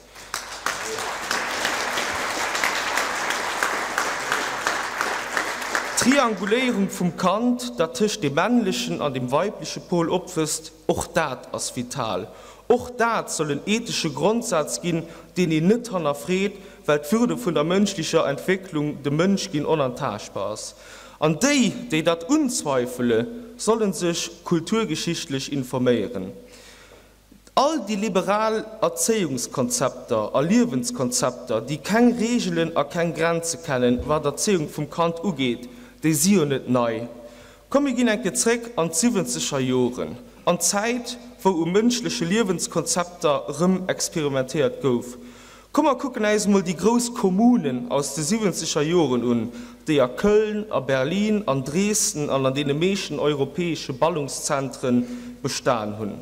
D'Trianguléierung vum Kand, dat tëscht dem männlechen an dem weibleche Pol opwësst, och dat ass vital. Och dat soll en ethesche Grondsaz ginn, deen een net hannerfreet, well d'Würde vun der mënschlecher Entwécklung, dem Mënschginn, onantaaschtbar ass. An déi, déi dat unzweifele, solle sech kulturgeschichtlech informéieren. All déi liberal Erzéiungskonzepter a Liewenskonzepter, déi keng Reegelen a keng Grenze kennen, wat Erzéiung vum Kand ugeet, déi si jo net nei. Komm mir ginn eng Kéier zréck an d'siwwenzeger Joren, an d'Zäit, wou u mënschleche Liewenskonzepter rëm experimentéiert gouf. Komm mer kucken äis emol déi grouss Kommunen aus de siwwenzeger Joren un, déi a Köln, a Berlin, an Dresden an an deene meeschten europäesche Ballungszentren bestan hunn.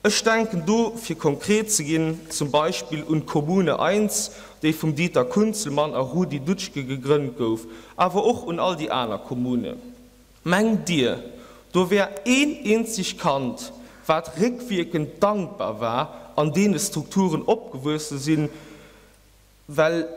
Ech denken do, fir konkret ze ginn, zum Beispill un d'Kommune I, déi vum Dieter Kunzelmann a Rudi Dutschke gegrënnt gouf, awer och un all déi aner Kommunen. Mengt Dir, do wär een eenzeg Kand, wat réckwierkend dankbar war, an deene Strukturen opgewuesse sinn? Well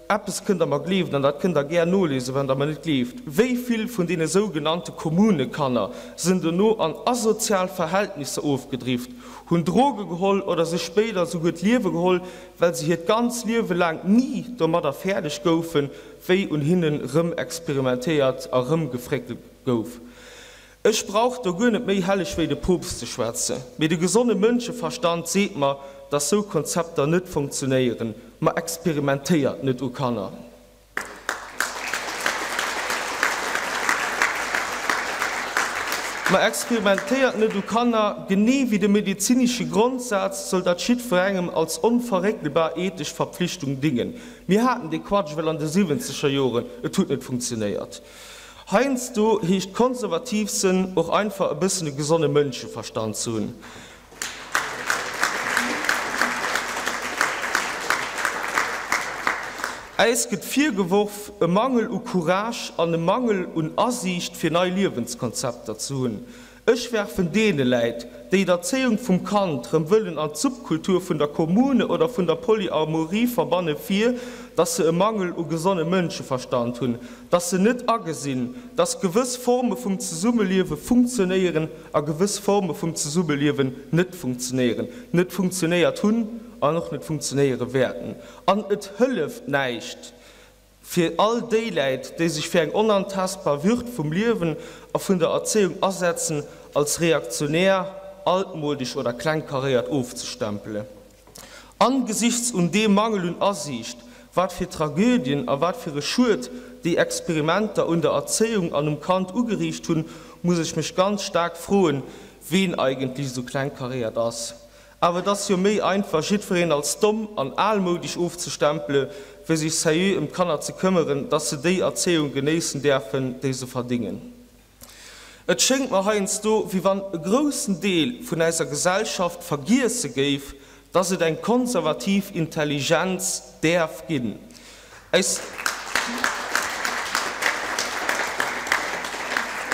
eppes kënnt Der mer gleewen, an dat kënnt Der gär nolesen, wann Der mer net gleeft, Wéi vill vun deene sougenannte Kommunekanner sinn dono an asozial Verhältnisser ofgedrift, hunn Droge geholl oder sech spéider souguer d'Liewe geholl, well se hiert ganz Liewe laang ni domadder fäerdeg goufen, wéi un hinnen rëm experimentéiert a rëm gefréckelt gouf. Ech brauch do guer net méi helleg wéi de Poopst ze schwätze, mee de gesonne Mënscheverstand seet mer, dass sou Konzepter net funktionéieren. Ma experimentéiert net u Kanner. Ma experimentéiert net u Kanner, genee wéi de medezinesche Grondsaz soll dat jiddwerengem als onverréckelbar ethesch Verpflichtung dingen. Mir haten dee Quatsch ewell an de siwwenzeger Joren, et huet net funktionéiert. Heiansdo heescht konservativ sënn och einfach e bëssen e gesonne Mënscheverstand ze hunn. Äis gëtt virgeworf, e Mangel u Courage an e Mangel un Asiicht fir nei Liewenskonzepter ze hunn. Ech werfen deene Läit, déi d'Erzéiung vum Kand rëm wëllen an d'Subkultur vun der Kommune oder vun der Polyamorie verbanne vir, dass se e Mangel u gesonnem Mënscheverstand hunn, dass se net agesinn, dass gewëss Forme vum Zesummeliewe funktionéieren a gewëss Forme vum Zesummeliewen net funktionéieren, net funktionéiert hunn an och net funktionéiere wäerten. An et hëlleft näischt, Fir all déi Läit, déi sech fir eng onantastbar Würd vum Liewen a vun der Erzéiung asetzen, als reaktionär, altmodesch oder klengkaréiert ofzestempele. Angesichts un deem Mangel un Asiicht, wat fir Tragödien a wat fir e Schued déi Experimenter un der Erzéiung an um Kand ugeriicht hunn, muss ech mech ganz staark froen, ween eigentlech esou klengkaréiert ass. Awer et ass jo méi einfach jiddwereen als domm an almoudesch ofzestempele wéi sech sérieux ëm d'Kanner ze këmmeren, dass se déi Erzéiung genéissen däerfen, déi se verdingen. Et schéngt mer heiansdo, wéi wann e groussen Deel vun eiser Gesellschaft vergiesse géif, dass et eng konservativ Intelligenz däerf ginn. Eis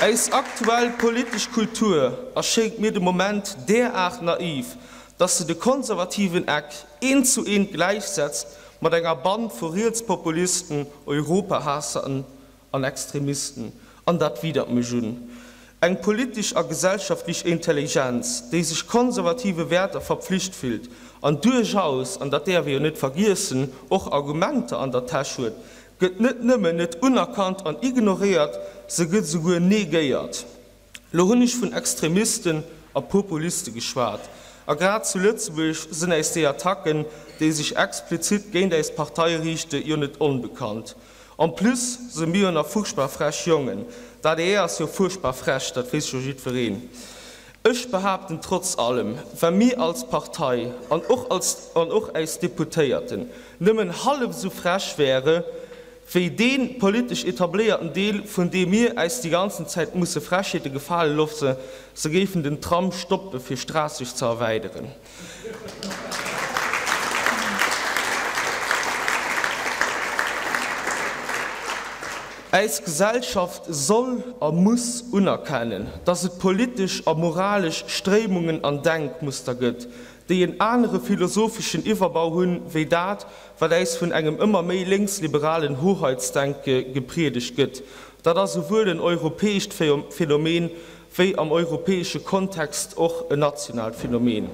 Eis aktuell politesch Kultur erschéngt mir de Moment deraart naiv, dass se de konservativen Eck eent zu eent gläichsetzt mat enger Band vu Rietspopulisten, Europahaassern an Extremisten. An dat widert mech un. Eng politesch a gesellschaftlech Intelligenz, déi sech konservative Wäerter verpflicht fillt an duerchaus, an dat däerf ee jo net vergiessen, och Argumenter an der Täsch huet, gëtt net nëmmen net unerkannt an ignoréiert, se gëtt esouguer negéiert. Lo hunn ech vun Extremisten a Populiste geschwat. A grad zu Lëtzebuerg sinn äis déi Attacken, déi sech explizit géint äis Partei riichte, jo net onbekannt. En plus se mir jo nach furchtbar frech Jongen. D'ADR ass jo furchtbar frech, dat weess jo jiddwereen. Ech behaapten trotz allem, wa mir als Partei an och als an och äis Deputéierten nëmmen hallef esou frech wäre wéi dee politesch etabléierten Deel, vun deem mir äis déi ganzen Zäit musse Frechheete gefale loosse, se géifen den Tram stoppe fir Straasseg ze erweideren. Äis Gesellschaft soll a muss unerkennen, dass et politesch a moralesch Stréimungen an Denkmuster gëtt, déi en anere philosopheschen Iwwerbau hunn, wéi dat, wat äis vun engem ëmmer méi lénksliberalen Hoheitsdenke gepriedegt gëtt. Dat ass souwuel en europäescht Phänomen wéi am europäesche Kontext och en nationaalt Phänomen.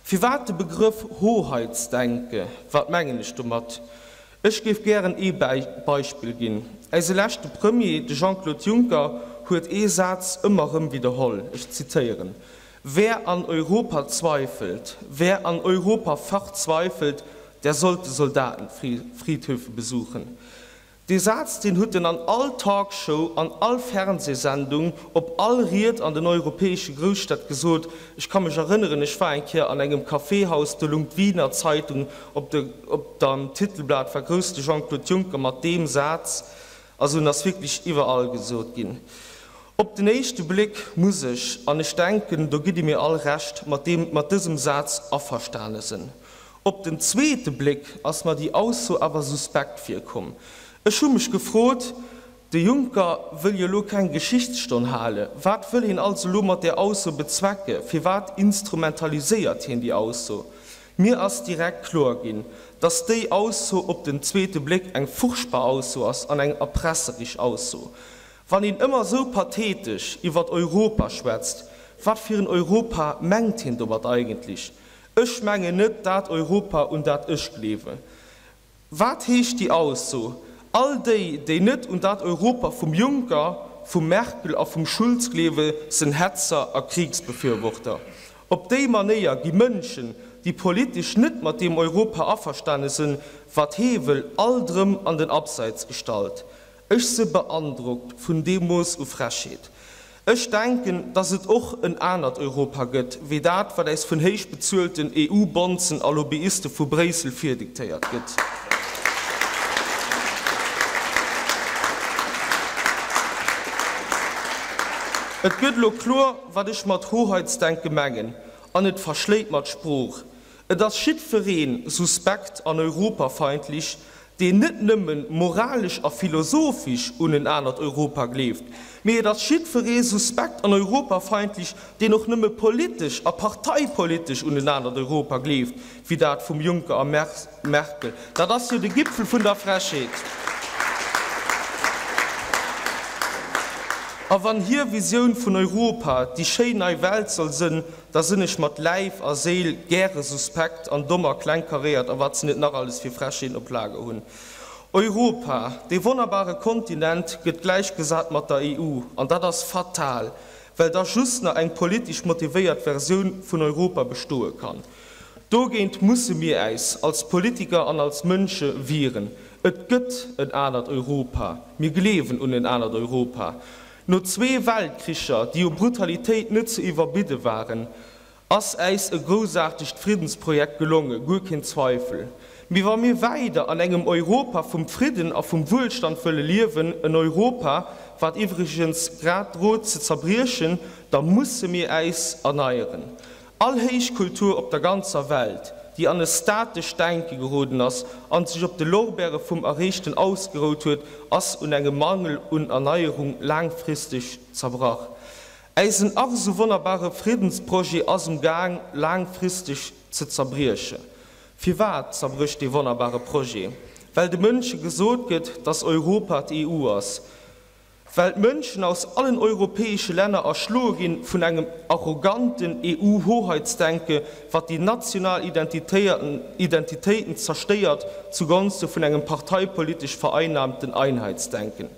Firwat de Begrëff Hoheitsdenke? Wat mengen ech domat? Ech géif gären ee Beispill ginn. Äise leschte Premier, de Jean-Claude Juncker, huet ee Saz ëmmer erëm widderholl, ech zitieren, Wer an Europa zweifelt, wer an Europa verzweifelt, der sollte Soldatenfriedhöfe besuchen. Dee Saz, deen huet en an all Talkshow, an all Fernsehsendung, op all Ried an den europäesche Grousstädt gesot. Ech ka mech erënneren, ech war eng Kéier an engem Kaffeehaus, do lung d'Wiener Zeitung op de, op dem Titelblat war grouss de Jean-Claude Juncker mat deem Saz. Also en ass wierklech iwwerall gesot ginn. Op den éischte Bléck muss ech, an ech denken, do gitt Dir mir all Recht, mat deem, mat dësem Saz averstane sënn. Op den zweete Bléck ass mer déi Ausso awer suspekt virkomm. Ech hu mech gefrot, De Juncker wëll jo lo keng Geschichtsstonn hale, wat wëll hien also lo mat där Ausso bezwecke? Firwat instrumentaliséiert hien déi Ausso? Mir ass direkt kloer ginn, dass déi Ausso op den zweete Bléck eng furchtbar Ausso ass an eng erpresserich Ausso. Wann een ëmmer esou pathetesch iwwert Europa schwätzt, wat fir en Europa mengt hien domat eigentlech? Ech mengen net dat Europa, un dat ech gleewen. Wat heescht déi Ausso? All déi, déi net un dat Europa vum Juncker, vum Merkel a vum Schulz gleewe sen Hetzer a Kriegsbefürworter. Op déi Manéier gi Mënschen, déi politesch net mat deem Europa averstane sen, wat hee wëll, alt rëm an den Abseits gestallt. Ech se beandrockt vun deem Mooss u Frechheet. Ech denken, datt et och en anert Europa gëtt, wéi dat, wat äis vun héich bezuelten EU-Bonzen a Lobbyiste vu Bréissel virdiktéiert gëtt. Et gëtt elo kloer, wat ech mat Hoheitsdenke mengen, an et verschléit mer d'Sprooch. Et ass jiddweree suspekt an europafeindlich, deen net nëmme moralesch a philosophisch un en anert Europa gleeft, mee et ass jiddweree suspekt an europafeindlich, deen och nëmme politesch a parteipolitesch un en anert Europa gleeft, wéi dat vum Juncker a Merkel. Dat ass jo de Gipfel vun der Frechheet. A wann hir Visioun vun Europa déi schéin nei Welt soll sënn, Da sinn ech mat Läif a Séil gäre suspekt an domm a klengkaréiert a wat se net nach alles fir Frechheeten op Lager hunn. Europa, dee wonnerbare Kontinent, gëtt gläichgesat mat der EU an dat ass fatal, well da just nach eng politesch motivéiert Versioun vun Europa bestoe kann. Dogéint musse mir äis als Politiker an als Mënsche wieren. Et gëtt en anert Europa. Mir gleewen un en anert Europa. No zwee Weltkricher, déi u Brutalitéit net ze iwwerbidde waren, ass äis e groussaartegt Friddensprojekt gelonge, guer keen Zweifel. Mee wa mir weider an engem Europa vum Fridden a vum Wuelstand wëlle liewen, en Europa, wat iwwregens grad drot ze zerbriechen, da musse mir äis erneieren. All Héichkultur op der ganzer Welt, déi an e statescht Denke geroden ass an sech op de Lorbeere vum Erreechten ausgerout huet, ass un engem Mangel un Erneierung laangfristeg zerbrach. Äisen ach esou wonnerbare Friddensprojet ass um Gaang laangfristeg ze zerbrieche. Firwat zerbrécht dee wonnerbare Projet? Well de Mënsche gesot gëtt, dass Europa d'EU ass. Well d'Mënschen aus allen europäesche Länner erschloe ginn vun engem arroganten EU-Hoheitsdenke, wat déi national Identitéiten zerstéiert zugonste vun engem parteipolitesch vereinnahmten Einheitsdenken.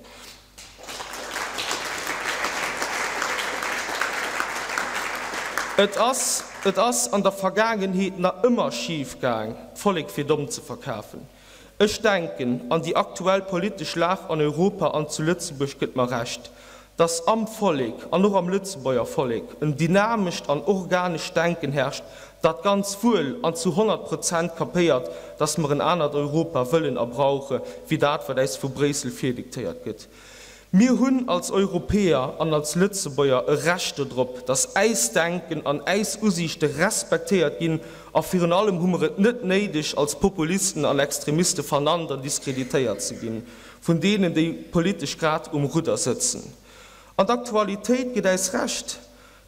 Et ass, et ass an der Vergaangenheet nach ëmmer schif gaang, d'Vollek fir domm ze verkafen. Ech denken, an déi aktuell politesch Lag an Europa an zu Lëtzebuerg gëtt mer Recht, dass am Vollek, an och am Lëtzebuerger Vollek, en dynamescht an organescht Denken herrscht, dat ganz wuel an zu 100 Prozent kapéiert, dass mer en anert Europa wëllen a brauche wéi dat, wat äis vu Bréissel virdiktéiert gëtt. Mir hunn als Europäer an als Lëtzebuerger e Recht dodrop, dass äis Denken an äis Usiichte respektéiert ginn a virun allem hu mer et net néideg, als Populisten an Extremiste vernannt an diskreditéiert ze ginn vun deenen, déi politesch grad um Rudder sëtzen. An d'Aktualitéit gëtt äis Recht,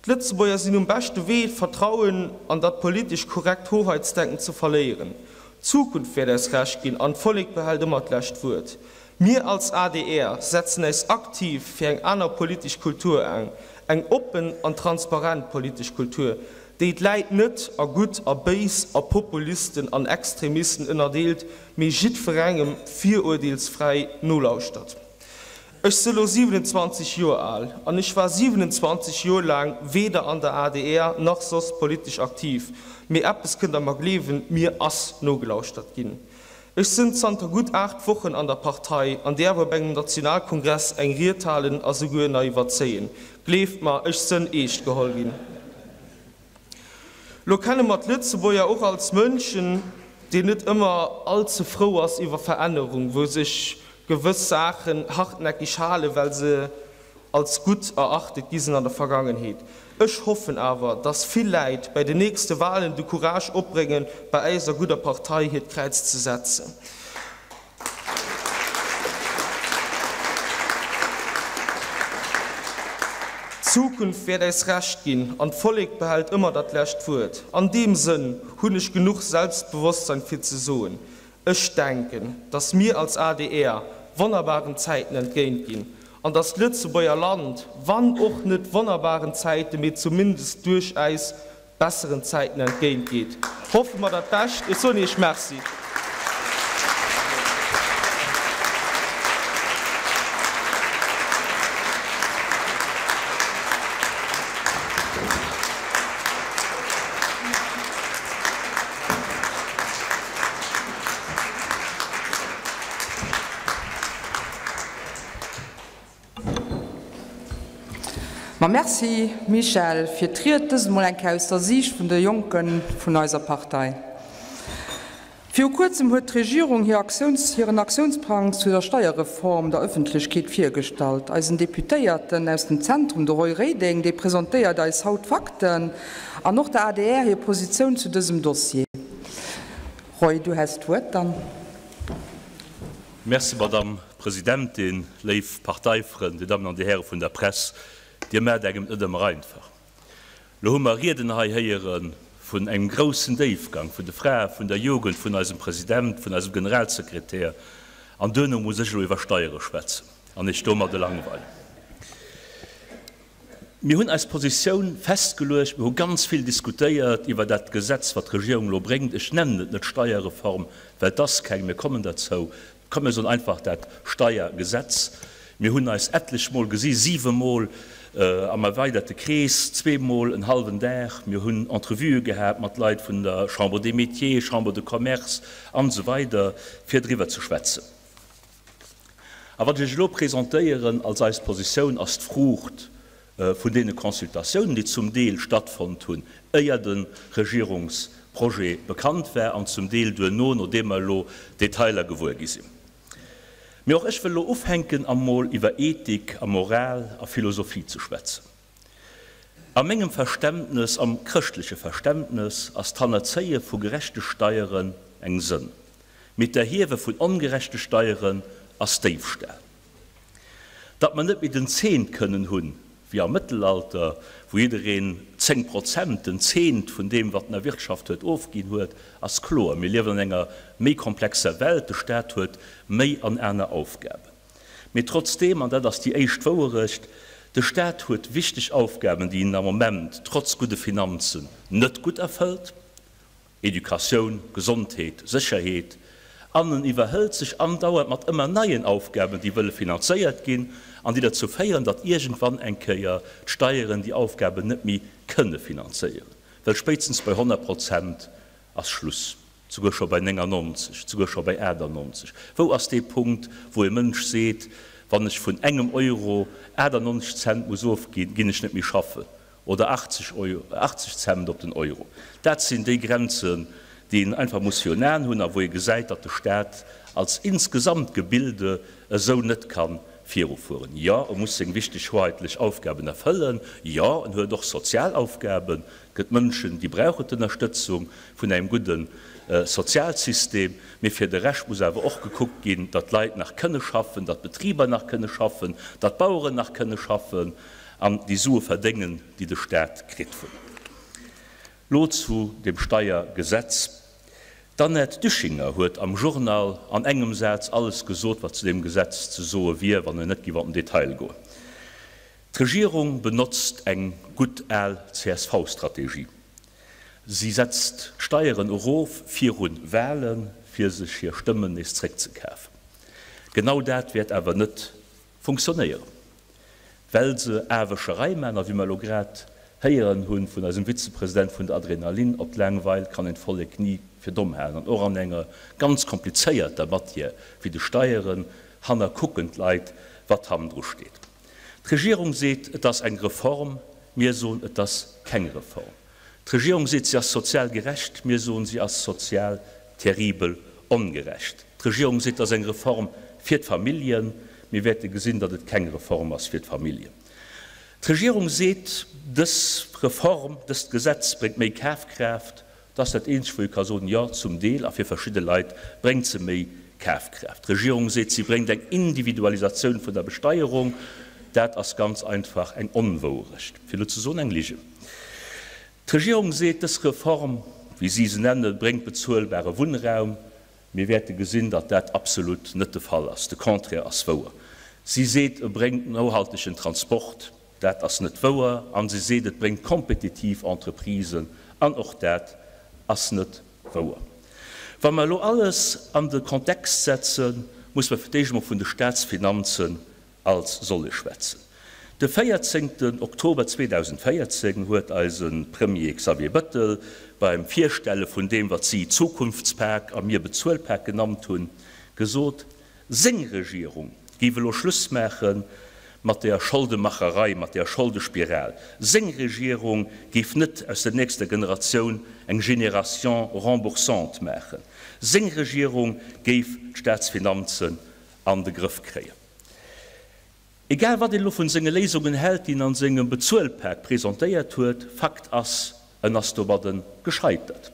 D'Lëtzebuerger sinn um beschte Wee, d'Vertrauen an dat politesch korrekt Hoheitsdenken ze verléieren. D'Zukunft wäert eis Recht ginn an d'Vollek behält ëmmer d'lescht Wuert. Mir als adr setzen äis aktiv fir eng aner politesch Kultur an, eng oppen an transparent politesch Kultur, déi d'Läit net a gutt a béis, a Populisten an Extremisten ënnerdeelt, mee jiddwerengem virurdeelsfräi nolauschtert. Ech se lo 27 Joer al an ech war 27 Joer laang weder an der adr nach soss politesch aktiv, mee eppes kënnt der mer gleewen, mir ass nogelauschtert ginn. Ech sënn zanter gutt 8 Wochen an der Partei an däerf op engem Nationalkongress eng Ried halen a souguer na iwwerzéien. Gleeft mer, ech sënn eescht geholl ginn. Lo kenne mer d'Lëtzebuerger och als Mënschen, deen net ëmmer all ze frou ass iwwer Verännerung, wou sech gewëss Saachen hartnäckeg halen, well se als gutt erachtet gi sinn an der Vergangenheet. Ech hoffen awer, dass vill Läit bäi den nächste Wahlen de Courage opbréngen, bei äiser gudder Partei hiert Kräiz ze setzen. D'Zukunft wäert äis Recht ginn an d'Vollek behält ëmmer dat lescht Wuert. An deem Sënn hunn ech genuch Selbstbewosstsein fir ze soen, Ech denken, datt mir als adr wonnerbaren Zäiten entgéint ginn an datt d'Lëtzebuerger Land, wann och net wonnerbaren Zäiten, mee zumindest duerchäis besseren Zäiten entgéint geet. Hoffe mer dat Bescht. Ech soen Iech Merci. Ma merci Michèle fir d'Ried, dëst emol eng Kéier aus der Siicht vun de Jonke vun eiser Partei. Viru kuerzem huet d'Regierung hir Aktiouns, hiren Aktiounsplang zu der Steierreform der Ëffentlechkeet virgestallt. Eisen Deputéierten aus dem Zentrum, de Roy Reding, dee presentéiert eis haut d'Fakten an och der adr hir Positioun zu dësem Dossier. Roy, du häss d'Wuert dann. Merci, Madamm Presidentin, léif Parteifrënn, Dir Dammen an Dir Häre vun der Press. Dir maacht engem et net ëmmer einfach. Elo hu mer Rieden hei héiere vun engem groussen Déifgang, vun de Frae, vun der Jugend, vun eisem President, vun eisem Generalsekretär, an duerno muss ech elo iwwer Steiere schwätzen an Iech domadde langweilen. Mir hunn eis Positioun festgeluecht, mir hu ganz vill diskutéiert iwwer dat Gesetz, wat d'Regierung elo bréngt. Ech nennen et net Steierreform, well et ass keng, mir kommen derzou. Komm, mir soen einfach dat Steiergesetz. Mir hunn eis etlech Mol gesi, siwemol am erweiderte Krees, zweemol en hallwen Dag. Mir hunn Entrevuë gehat mat Leit vun der Chambre des Métiers, Chambre de Commerce an esou weider, fir driwwer ze schwätzen. A wat ech Iech elo presentéieren als eis Positioun, ass d'Fruucht vun deene Consultatiounen, déi zum Deel stattfonnt hunn, éier de Regierungsprojet bekannt war, an zum Deel duerno, nodeem mer elo d'Detailer gewuer gi sinn. Mee och ech wëll elo ufänken, emol iwwer Ethik a Moral a Philosophie ze schwätzen. A mengem Verständnes, am chrëschtleche Verständnes, ass d'Hannerzéie vu gerechte Steieren eng Sënn, mee d'Erhiewe vun ongerechte Steieren ass Déifstal. Datt mer net méi den Zehnt kënnen hunn, wéi am Mëttelalter, wou jiddereen 10 Prozent, den Zehnt vun deem, wat en erwirtschaft huet, ofginn huet, ass kloer. Mir liewen an enger méi komplexer Welt, de Staat huet méi an aner Aufgaben. Mee trotzdeem, an dat ass déi éischt Wouerecht, de Staat huet wichteg Aufgaben, déi en am Moment, trotz gudde Finanzen, net gutt erfëllt, Educatioun, Gesondheet, Sécherheet, an en iwwerhëlt sech andauernd mat ëmmer neien Aufgaben, déi wëlle finanzéiert ginn an déi derzou féieren, datt iergendwann eng Kéier d'Steieren déi Aufgaben net méi kënne finanzéieren, well spéitstens bei 100 Prozent ass Schluss. Souguer scho bei 99, souguer scho bei 98. Wou ass dee Punkt, wou e Mënsch seet, wann ech vun engem Euro 98 Cent muss ofginn, ginn ech net méi schaffen? Oder 80 Euro, 80 Cent op den Euro. Dat sinn déi Grenzen, déi een einfach muss virun Aen hunn a wou ee gesäit, datt de Staat als insgesamt Gebilde esou net ka virufueren. Jo, e muss seng wichteg hoheitlech Aufgaben erfëllen. Jo, en huet och sozial Aufgaben. Et gëtt Mënschen, déi brauchen d'Ënnerstëtzung vun engem gudde Sozialsystem. Mee fir de Rescht muss awer och gekuckt ginn, datt d'Leit nach kënne schaffen, datt d'Betriber nach kënne schaffen, datt d'Baueren nach kënne schaffen an déi Sue verdéngen, déi de Staat kritt vun. Lo zu dem Steiergesetz. D'Annette Düschinger huet am Journal an engem Saz alles gesot, wat zu deem Gesetz ze soe wier, wann en net géif an den Detail goen. D'Regierung benotzt eng gutt al CSV-Strategie. Si setzt d'Steieren erof viru Wahlen, fir sech hir Stëmmen nees zréckzekafen. Genau dat wäert awer net funktionéieren, well se Aarwëscherei man. A wéi mer elo grad héieren hu vun eisem Vizepresident vun der Adrenalin, op d'Laangweil kann een d'Vollek ni fir domm halen. An och an enger ganz komplizéierter Matière wéi de Steieren hannerkucken d'Leit, wat hannendru steet. D'Regierung seet, et ass eng Reform. Mir soen, et ass keng Reform. D'Regierung seet, si ass sozial gerecht. Mir soen, si ass sozial terribel ongerecht. D'Regierung seet, et ass eng Reform fir d'Familljen. Mir wäerte gesinn, datt et keng Reform ass fir d'Familljen. D'Regierung seet, dës Reform, dëst Gesetz bréngt méi Kafkraaft. Dat ass dat Eenzegt, wou ee ka soen, Jo, zum Deel, a fir verschidde Leit bréngt se méi Kafkraaft. D'Regierung seet, si bréngt eng Individualisatioun vun der Besteierung. Dat ass ganz einfach eng Onwouerecht, fir net ze soen eng Ligen. D'Regierung seet, dës Reform, wéi si se nennen, bréngt bezuelbare Wunnraum. Mir wäerte gesinn, datt dat absolut net de Fall ass. De Contraire ass wouer. Si seet, e bréngt nohaltegen Transport. Dat ass net wouer. A si seet, et bréngt kompetitiv Entreprisen. An och dat ass net wouer. Wa mer elo alles an de Kontext setzen, muss mer fir d'éischt emol vun de Statsfinanzen als solle schwätzen. De 14 Oktober 2014 huet eise Premier Xavier Bëttel beim Virstelle vun deem, wat si Zukunftspak a mir Bezuelpak genannt hunn, gesot, seng Regierung géif elo Schluss maache mat der Scholdemacherei, mat der Scholdespiral. Seng Regierung géif net aus der nächster Generatioun eng Génération remboursante maachen. Seng Regierung géif d'Staatsfinanzen an de Grëff kréien. Egal wat een elo vun senge Léisungen hält, déi en an sengem Bezuelpak presentéiert huet, Fakt ass, en ass domadden gescheitert.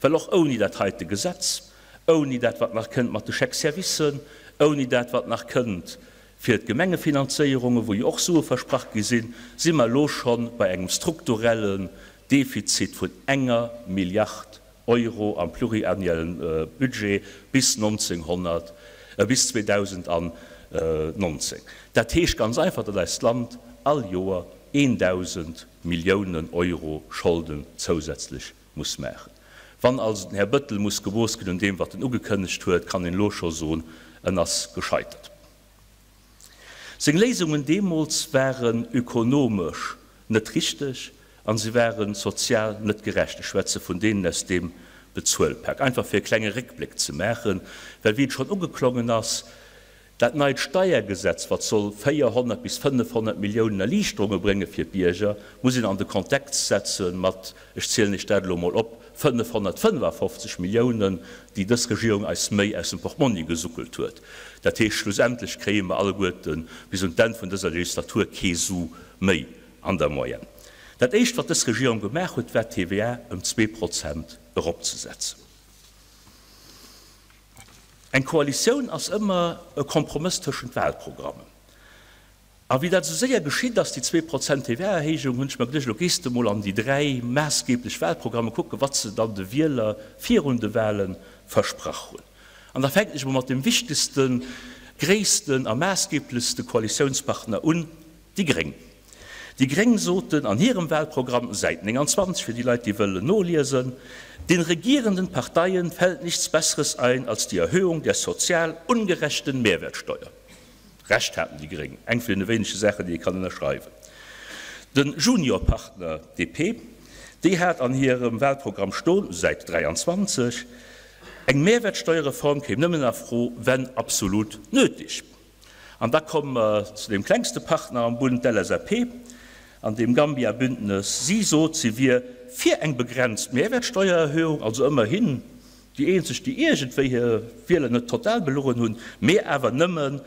Well och ouni dat heite Gesetz, ouni dat wat nach kënnt mat de Chèques-servicen, ouni dat wat nach kënnt fir d'Gemengefinanzéierungen, wou jo och Sue versprach gi sinn, si mer elo scho bei engem strukturellen Defizit vun enger Milliard Euro am pluriannuellen Budget bis 1900, bis 2019. Dat heescht ganz einfach, datt eist Land all Joer 1.000 Milliounen Euro Scholden zousätzlech muss maachen. Wann also den Här Bëttel muss gemooss ginn un deem, wat en ugekënnegt huet, kann een elo scho soen, en ass gescheitert. Seng Léisungen deemools waren ökonomesch net richteg an se ware sozial net gerecht. Ech schwätze vun deenen aus deem Bezuelpak. Einfach fir e klenge Réckbléck ze maachen, well wéi et schonn ugeklongen ass, dat neit Steiergesetz, wat soll 400 bis 500 Milliounen Erliichterunge brénge fir d'Bierger, muss een an de Kontext setze mat, ech zielen Iech dat elo emol op, 555 Milliounen, déi dës Regierung eis méi aus dem Portmonni gesuckelt huet. Dat heescht, schlussendlech kréie mer alleguerte bis un d'Enn vun dëser Legislatur kee Su méi an der Moyenne. Dat Éischt, wat dës Regierung gemaach huet, war d'TVA ëm 2% eropzesetzen. Eng Koalitioun ass ëmmer e Kompromëss tëschent Wahlprogrammen. A wéi dat esou séier geschitt ass, déi 2% TVA-Erhéijung, hunn ech mer geduecht, elo gees de mol an déi 3 maassgeblech Wahlprogramme kucken, wat se dann de Wieler virun de Wahle versprach hunn. An da fänken ech mol mat dem wichtegsten, gréissten a maassgeblechste Koalitiounspartner un, déi gréng. Déi gréng soten an hirem Wahlprogramm, Säit 29 fir déi Leit, déi wëllen noliesen, Den regierenden Parteien fällt nichts Besseres ein als die Erhöhung der sozial ungerechten Mehrwertsteuer. Recht haten déi Gréng, eng vun deene wéinege Saachen, déi ee kann ënnerschreiwen. De Juniorpartner DP, déi hat an hirem Wahlprogramm stoen, Säit 23, eng Mehrwertsteuerreform kéim nëmmen a Fro, wenn absolut nötig. An da komme mer zu deem klengste Partner am Bund, d'LSAP, an deem Gambia-Bündnes. Si sot, si wier fir eng begrenzt Mehrwertsteuererhöhung, also ëmmerhin Déi eenzeg, déi iergendwéi hir Wieler net total belogen hunn, mee awer nëmmen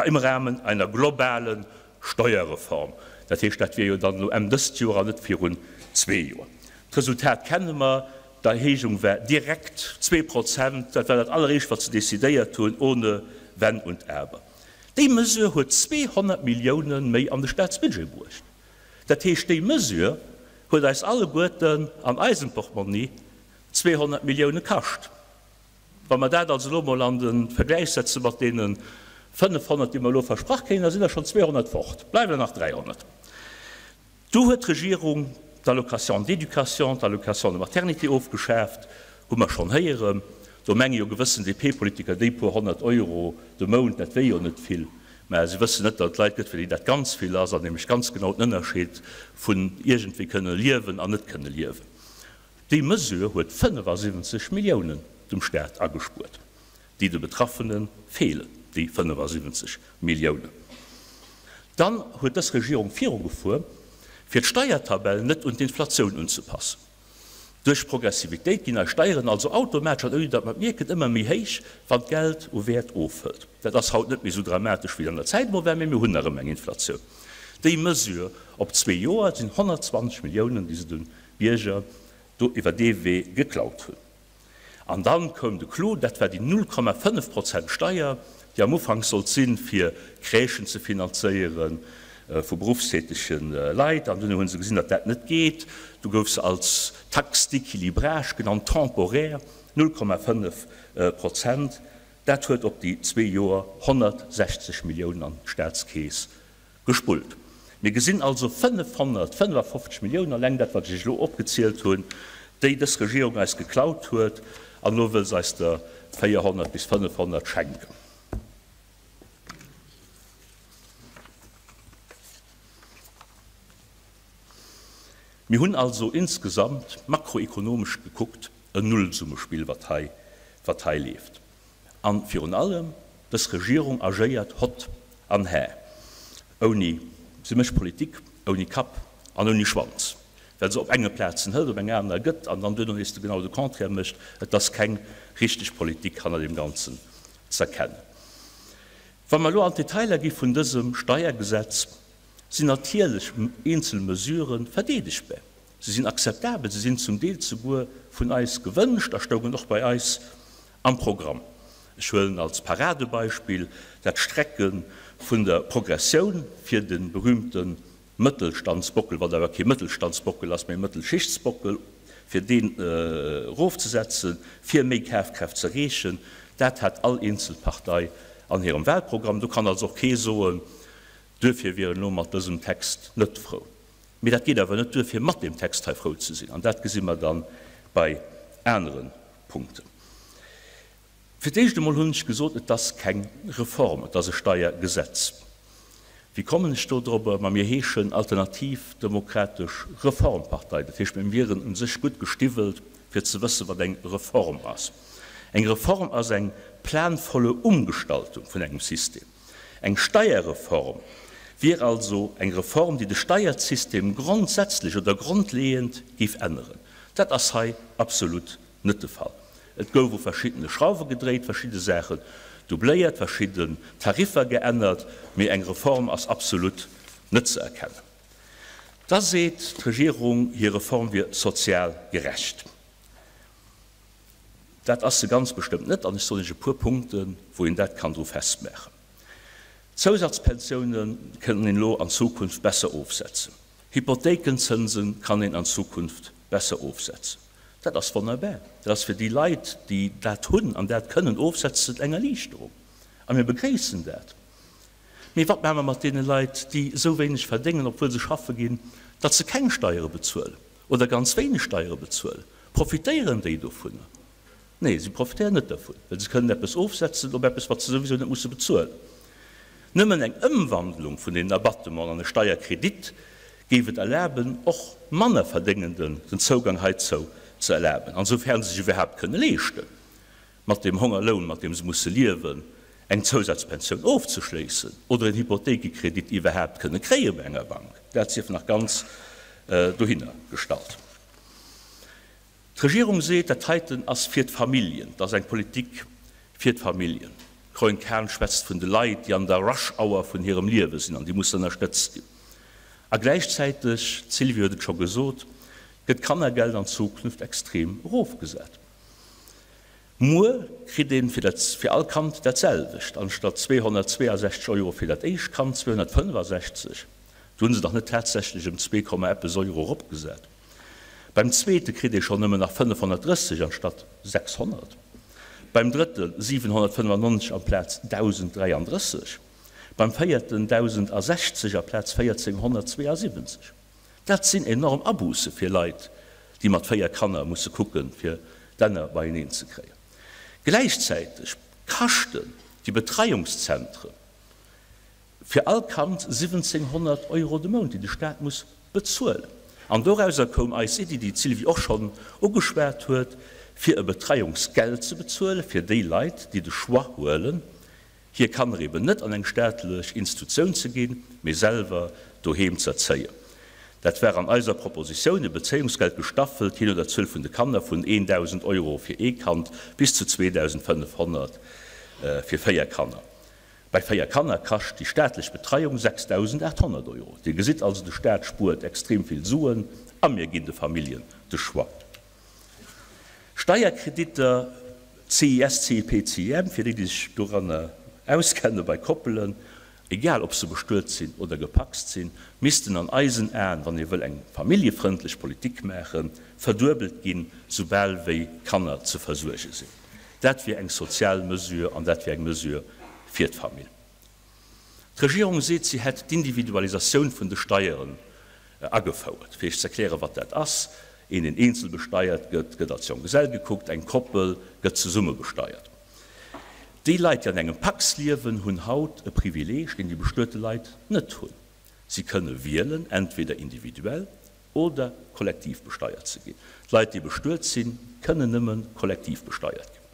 im Rahmen einer globalen Steuerreform. Dat heescht, dat wier jo dann elo Enn dëst Joer an net virun zwee Joer. D'Resultat kenne mer, D'Erhéijung war direkt 2%. Dat war dat alleréischt, wat se decidéiert hunn, ohne Wenn und Aber. Déi Mesure huet 200 Millioune méi an de Staatsbudget bruecht. Dat heescht, déi Mesure huet eis alleguerten an eisem Portmonni 200 Millioune kascht. Wa mer dat also elo emol an de Vergläich setze mat deene 500, déi mer elo versprach kréien, da sinn der schonn 200 fort, bleiwen der nach 300. Du huet d'Regierung d'Allocation d'éducation, d'Allocation de maternité ofgeschaaft, hu mer schonn héieren. Do menge jo gewëssen DP-Politiker, déi puer 100 Euro de Mount, dat wier jo net vill. Mä se wëssen net, datt et Leit gëtt, fir déi dat ganz vill ass, an nämlech ganz genau den Ënnerscheed vun iergendwéi kënne liewen an net kënne liewen. Déi Mesure huet 75 Milliounen dem Staat agespuert, déi de Betraffene feelen, déi 75 Milliounen. Dann huet dës Regierung virugefuer, fir d'Steiertabell net un d'Inflatioun unzepassen. Duerch d'Progressivitéit ginn eis Steieren also automatesch an ouni datt mer et mierken ëmmer méi héich, wann d'Geld u Wäert ofhëlt. Dat ass haut net méi esou dramatesch wéi et an der Zäit emol war, mee mir hunn nach ëmmer eng Inflatioun. Déi Mesure op zwee Joer sinn 120 Milliounen, déi se de Bierger do iwwer dee Wee geklaut hunn. An dann koum de Clou, dat war déi 0,5 Prozent Steier, déi am Ufank sollt sinn, fir Crèchen ze finanzéiere vu beruffstätege Leit. An dunn hu se gesinn, datt dat net geet. Du gouf se als Taxe d'équilibrage genannt, temporaire, 0,5 Prozent. Dat huet op déi zwee Joer 160 Milliounen an d'Staatskeess Gespullt. Mir gesinn also 555 Milliounen, alleng dat, wat ech Iech elo opgezielt hunn, déi dës Regierung eis geklaut huet, an elo wëll se eis der 400 bis 500 schenken. Mir hunn also insgesamt, makroekonomesch gekuckt, en Nullsummespill, wat hei, wat hei leeft. A virun allem, dës Regierung agéiert hott an hä, ouni, si mécht Politik ouni Kapp an ouni Schwanz, well se op enge Plazen hëlt, op eng aner gëtt an dann duerno nees de genau de Contraire mécht. Et ass keng richteg Politik hanner deem Ganzen z'erkennen. Wa mer elo an d'Detailer gi vun dësem Steiergesetz, sinn natierlech eenzel Mesurë verdeedegbar. Se sinn akzeptabel, se sinn zum Deel zeguer vun eis gewënscht a stoungen och bei eis am Programm. Ech huelen als Paradebeispill dat Strecke vun der Progressioun fir de berühmte Mëttelstandsbockel, wat awer kee Mëttelstandsbockel ass, mä e Mëttelschichtsbockel, fir deen erofzesetzen, fir méi Kafkraaft ze erreechen. Dat hat all eenzel Partei an hirem Wahlprogramm. Do kann also och kee soen, duerfir wier en elo mat dësem Text net frou. Mee dat geet awer net duer, fir mat deem Text hei frou ze sinn. An dat gesi mer da bei anere Punkten. Fir d'éischt emol hunn ech gesot, et ass keng Reform, et ass e Steiergesetz. Wéi kommen ech do drobber? Ma mir heeschen Alternativ Demokratesch Reformpartei. Dat heescht, mir wieren u sech gutt gestiwwelt, fir ze wëssen, wat eng Reform ass. Eng Reform ass eng planvolle Umgestaltung vun engem System. Eng Steierreform wier also eng Reform, déi de Steierzystem grondsätzlech oder grondleeënd géif änneren. Dat ass hei absolut net de Fall. Et gouf u verschiddene Schrauwe gedréit, verschidde Saachen doubléiert, verschidden Tariffer geännert, mee eng Reform ass absolut net ze erkennen. Da seet d'Regierung, hir Reform wier sozial gerecht. Dat ass se ganz bestëmmt net, an ech soen Iech e puer Punkten, wou een dat kann dru festmaachen. D'Zousatzpensioune kënnen een elo an Zukunft besser ofsetzen. Hypothéikenzënse kann een an Zukunft besser ofsetzen. Dat ass wonnerbar. Dat ass fir déi Leit, déi dat hunn an dat kënnen ofsetzen, eng Erliichterung. A mir begréissen dat. Mee wat maache mer mat deene Leit, déi esou wéineg verdéngen, obwuel se schaffe ginn, datt se keng Steiere bezuelen oder ganz wéineg Steiere bezuelen? Profitéieren déi dovunner? Nee, si profitéieren net dervun, well se kënnen eppes ofsetzen op eppes, wat se souwisou net musse bezuelen. Nëmmen eng Ëmwandlung vun deenen Abattementen an e Steierkredit géif et erlaben, och Mannerverdéngenden den Zougang heizou ze erlaben, an soufern se sech iwwerhaapt kënne leeschten, mat deem Hongerloun, mat deem se musse liewen, eng Zousazpensioun ofzeschléissen oder en Hypothéikekredit iwwerhaapt kënne kréie bei enger Bank. Dat sief nach ganz dohinner gestallt. D'Regierung seet, dat heiten ass fir d'Familljen, dat ass eng Politik fir d'Familljen. D'Corinne Cahen schwätzt vun de Leit, déi an der Rush Hour vun hirem Liewe sinn an déi mussen ënnerstëtzt ginn. A gläichzäiteg, d'Sylvie huet et scho gesot, gëtt d'Kannergeld an Zukunft extrem erofgesat. Muer kritt een fir dat fir all Kand dat selwecht, anstatt 262 Euro fir dat éischt Kand 265. Do hunn se dach net tatsächlech ëm zwee Komma eppes Euro eropgesat. Beim zweete kritt ee schonn nëmmen nach 530 anstatt 600. Beim drëtte 795 amplaz 1.033, beim véierten 1.060 aplaz 1.472. Dat sinn enorm Abousse fir Leit, déi mat 4 Kanner musse kucken, fir d'Enner beieneen ze kréien. Gläichzäiteg kaschten déi Betreiungszentren fir all Kand 1.700 Euro de Mount, déi de Staat muss bezuelen. An dorauser koum eis Iddi, déi d'Sylvie och schonn ugeschwat huet, fir e Betreiungsgeld ze bezuelen fir déi Leit, déi de Choix huelen, hir Kanner eben net an eng staatlech Institutioun ze ginn, mee selwer doheem ze erzéien. Dat war an eiser Propositioun e Bezéiungsgeld gestaffelt, jee no der Zuel vun de Kanner, vun 1.000 Euro fir ee Kand bis zu 2.500 fir 4 Kanner. Bei 4 Kanner kascht déi staatlech Betreiung 6.800 Euro. Dir gesitt also, de Staat spuert extrem vill Suen a mir ginn de Familljen de Choix. Steierkreditter, CIS, CIP, CIM, fir déi, déi sech doranner auskenne bei Koppelen, egal ob se bestuet sinn oder gepacst sinn, missten an eisen Aen, wann ee wëll eng familljefrëndlech Politik maachen, verduebelt ginn, soubal wéi Kanner ze versuerge sinn. Dat wier eng sozial Mesure an dat wier eng Mesure fir d'Famill. D'Regierung seet, si hätt d'Individualisatioun vun de Steieren agefouert. Fir Iech ze erklären, wat dat ass, Een, deen eenzel besteiert gëtt, gëtt als Jonggesell gekuckt, eng Koppel gëtt zesumme besteiert. Déi Leit, déi an engem Pacs liewen, hunn haut e Privileeg, deen déi bestuete Leit net hunn. Si kënne wielen, entweder individuell oder kollektiv besteiert ze ginn. D'Leit, déi bestuet sinn, kënnen nëmme kollektiv besteiert ginn.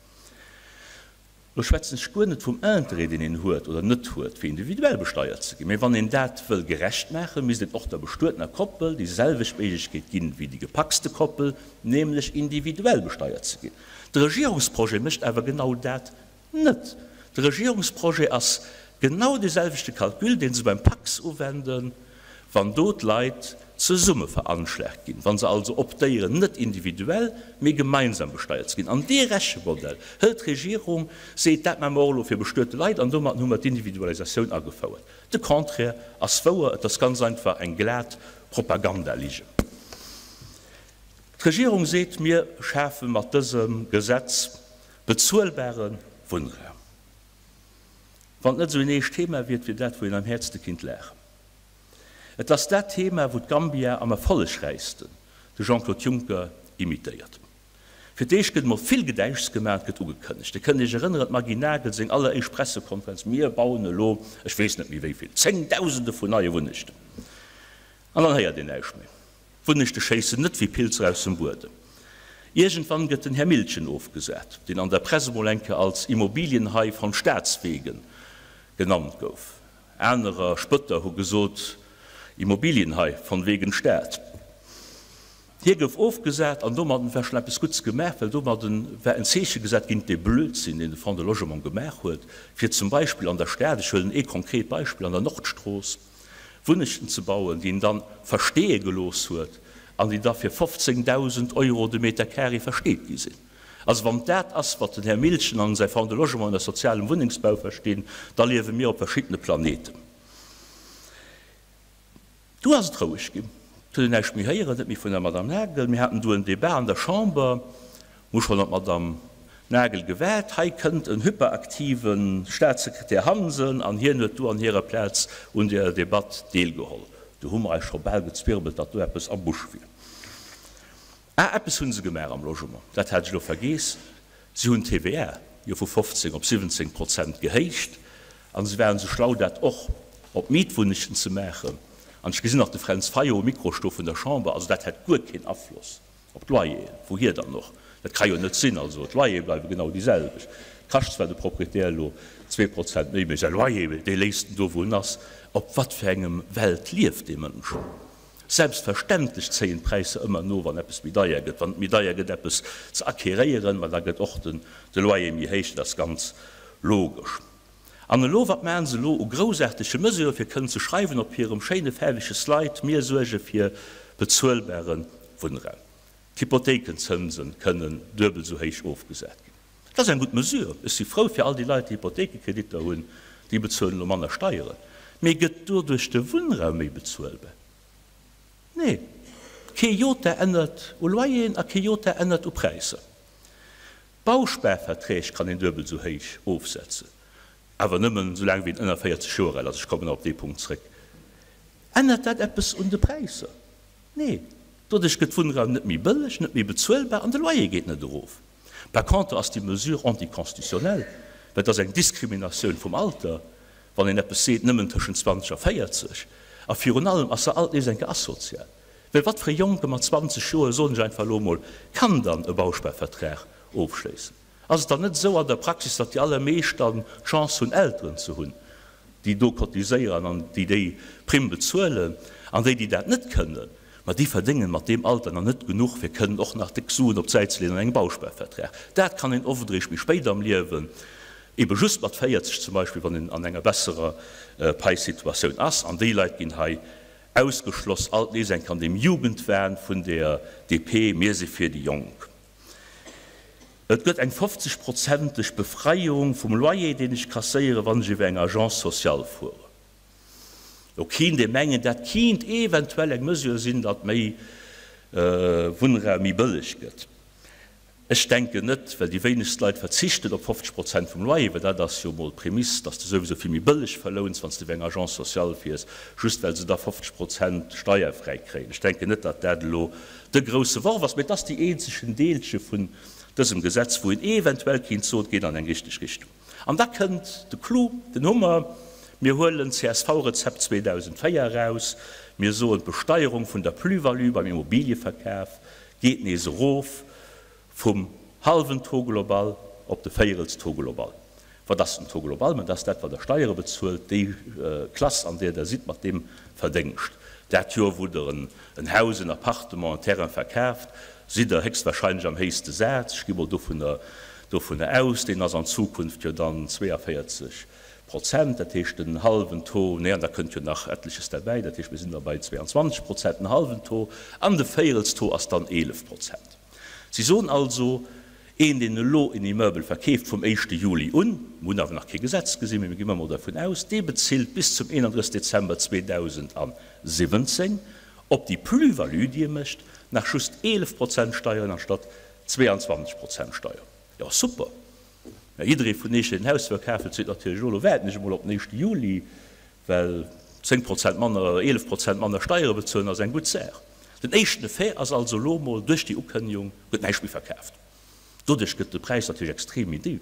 Lo schwätzen ech guer net vum Interêt, deen een huet oder net huet, fir individuell besteiert ze ginn. Mee wann een dat wëll gerecht maachen, misst een och der bestuetener Koppel déi selwecht Méiglechkeet ginn, wéi déi gepacste Koppel, nämlech individuell besteiert ze ginn. De Regierungsprojet mécht awer genau dat net. De Regierungsprojet ass genau dee selwechte Calcul, dee se beim Pacs uwenden, wann do d'Leit zesumme veranschlagt ginn, wa se also optéieren, net individuell, mee gemeinsam besteiert ze ginn. An dee Rechemodell hëlt d'Regierung, seet, dat maache mer och elo fir bestuete Leit, an domatten hu mer d'Individualisatioun agefouert. De Contraire ass wouer, et ass ganz einfach eng glat Propagandaligen. D'Regierung seet, mir schafe mat dësem Gesetz bezuelbare Wunnraum. Wann et net esou een eescht Thema wier, et wier dat, wou een am häertste kinnt laachen. Et ass dat Thema, wou d'Gambia am erfollegräichsten de Jean-Claude Juncker imitéiert. Fir d'éischt gëtt emol vill Gedäischs gemaach, et gëtt ugekënnegt. Dir kënnt Iech erënneren, d'Maggy Nagel seng alleréischt Pressekonferenz, Mir bauen elo, ech weess net méi wéi vill, Zéngdausende vun neie Wunnechten. An dann héiert een näischt méi. D'Wunnechte schéissen net wéi Pilzer aus dem Buedem. Iergendwann gëtt den Här Miltgen ofgesat, deen an der Press emol eng Kéier als Immobilienhai von Staatswegen genannt gouf. Anerer Spëtter hu gesot, Immobilienhai von wegen Staat. Hie gouf ofgesat an domadden war schonn eppes Gutts gemaach, well domadden war en Zeeche gesat géint dee Blödsinn, deen de Fonds de Logement gemaach huet, fir zum Beispill an der Stad, ech huelen ee konkret Beispill, an der Nordstrooss, Wunnechten ze bauen, déi en dann versteeë gelooss huet an déi da fir 15.000 Euro de Meter carré versteet gi sinn. Also wann dat ass, wat den Här Milchen an säi Fonds de Logement ënner sozialem Wunnengsbau verstinn, da liewe mir op verschiddene Planeten. Du ass et roueg ginn. Et huet een näischt méi héieren, net méi vun der Madame Nagel. Mir haten du en Débat an der Chamber, hu schonn op d'Madame Nagel gewaart. Hei kënnt en hyperaktive Statssekretär Hansen an hien huet du an hirer Plaz un der Debatt deelgeholl. Du hu mer eis scho bal gezwirbelt, datt do eppes am Busch wier. Ah, eppes hu se gemaach am Logement, dat hat ech elo vergeess, Si hunn d'TVA jo vu 15 op 17 Prozent gehéicht a se waren esou schlau, dat och op Mietwunnegen ze maachen. An ech gesinn nach de Fränz Fayot um Mikro stoe vun der Chamber, also dat hätt guer keen Afloss op d'Loyeren, wouhier dann och? Dat ka jo net sinn, also d'Loyere bleiwe genau déi selwecht. Et kascht zwar de Proprietär elo 2% méi, mee säi Loyer, dee léisst en do wou en ass. Op wat fir engem Welt lieft dee Mënsch? Selbstverständlech zéien d'Präisser ëmmer no, wann eppes méi deier gëtt. Wann et méi deier gëtt, eppes ze acquéréieren, ma da gëtt och den de Loyer méi héich. Dat ass ganz logesch. An elo, wat maachen se elo u groussaartege Mesurë fir kënnen ze schreiwen op hirem schéine faarwege Slide, Mir suerge fir bezuelbare Wunnraum. D'Hypothéikenzënse kënnen duebel esou héich ofgesat ginn. Dat ass eng gutt Mesure. Ech si frou fir all déi Leit, déi Hypothekekreditter hunn, déi bezuelen elo manner Steieren. Mee gëtt doduerch de Wunnraum méi bezuelbar? Nee. Kee Jota ännert u Loyeren a kee Jota ännert u Präisser. Bausparverträg kann een duebel esou héich ofsetzen, awer nëmmen esou laang wéi een ënner 40 Joer al ass. Ech kommen nach op dee Punkt zréck. Ännert dat eppes un de Präisser? Nee. Doduerch gëtt Wunnraum net méi bëlleg, net méi bezuelbar an de Loyer geet net erof. Par contre ass déi Mesure anticonstitutionnelle, well et ass eng Diskriminatioun vum Alter, wann een eppes seet, nëmmen tëschent 20 a 40. A virun allem ass se alt nees eng Kéier asozial, well wat fir e Jonke mat 20 Joer, soen ech einfach elo emol, kann dann e Bausparvertrag ofschléissen? Ass et dann net esou an der Praxis, datt déi allermeescht dann d'Chance hunn, Elteren ze hunn, déi do cotiséieren an déi déi Primm bezuelen, an déi, déi dat net kënnen, ma déi verdéngen mat deem Alter nach net genuch, fir kënnen och nach déck Suen op d'Säit ze leeën an engem Bausparvertrag. Dat kann een oft eréischt méi spéit am Liewen, ebe just mat 40 zum Beispill, wann een an enger besserer Paisituatioun ass. An déi Leit ginn hei ausgeschloss, alt nees eng Kéier an deem Jugendwahn vun der DP, Mir si fir déi Jonk. Et gëtt eng 50 prozenteg Befreiung vum Loyer, deen ech kasséieren, wann ech iwwer eng Agence sociale fueren. Lo kéint ee mengen, dat kéint eventuell eng Mesure sinn, datt méi Wunnraum méi bëlleg gëtt. Ech denken net, well déi wéinegst Leit verzichten op 50 Prozent vum Loyer, well dat ass jo mol d'Prämiss, datt s de souwisou vill méi bëlleg verlouns, wann s de iwwer eng Agence sociale fiers, just well se da 50 Prozent steierfräi kréien. Ech denken net, datt dat elo de grousse Worf ass, mee et ass déi eenzegen Deelche vun dësem Gesetz, wou een eventuell kéint soen, et geet an eng richteg Richtung. An da kënnt de Clou, den Hummer, Mir huelen d'CSV-Rezept 2004 eraus, mir soen, d'Besteierung vun der Plus-value beim Immobilieverkaf geet nees erof vum hallwen Taux global op de Véierels-Taux global. Wat ass den Taux global? Ma dat ass dat, wat Der Steiere bezuelt, déi Klass, an där Der sidd, mat deem Verdéngscht. Dat Joer, wou Der en Haus, en Appartement, en Terrain verkaaft, sidd Der héchstwahrscheinlech am héichste Saz. Ech gi mol dovunner dovunner aus. Deen ass an Zukunft jo dann 42 Prozent, dat heescht den hallwen Taux, nee, an da kënnt jo nach etleches derbäi, dat heescht mir sinn da bei 22 Prozent, den hallwen Taux, an de Véierelstaux ass dann 11 Prozent. Si soen also, een deen elo en Immeuble verkeeft vum éischte Juli un, mir hunn awer nach kee Gesetz gesinn, mee mir gi mol dervun aus, dee bezilt bis zum 31 Dezember 2017 op déi Plus-value déi e mécht, nach just 11 Prozent Steieren anstatt 22 Prozent Steier. Jo super! Mä jidderee vun iech deen en Haus wëll kafen, seet natierlech, elo waarden ech emol op den éischte Juli, Well 10 Prozent manner oder 11 Prozent manner Steiere bezuelen ass eng gutt Saach. Den éischten Effet ass also elo emol, duerch déi Ukënnegung gëtt näischt méi verkaaft. Doduerch gëtt de Präis natierlech extrem méi déif.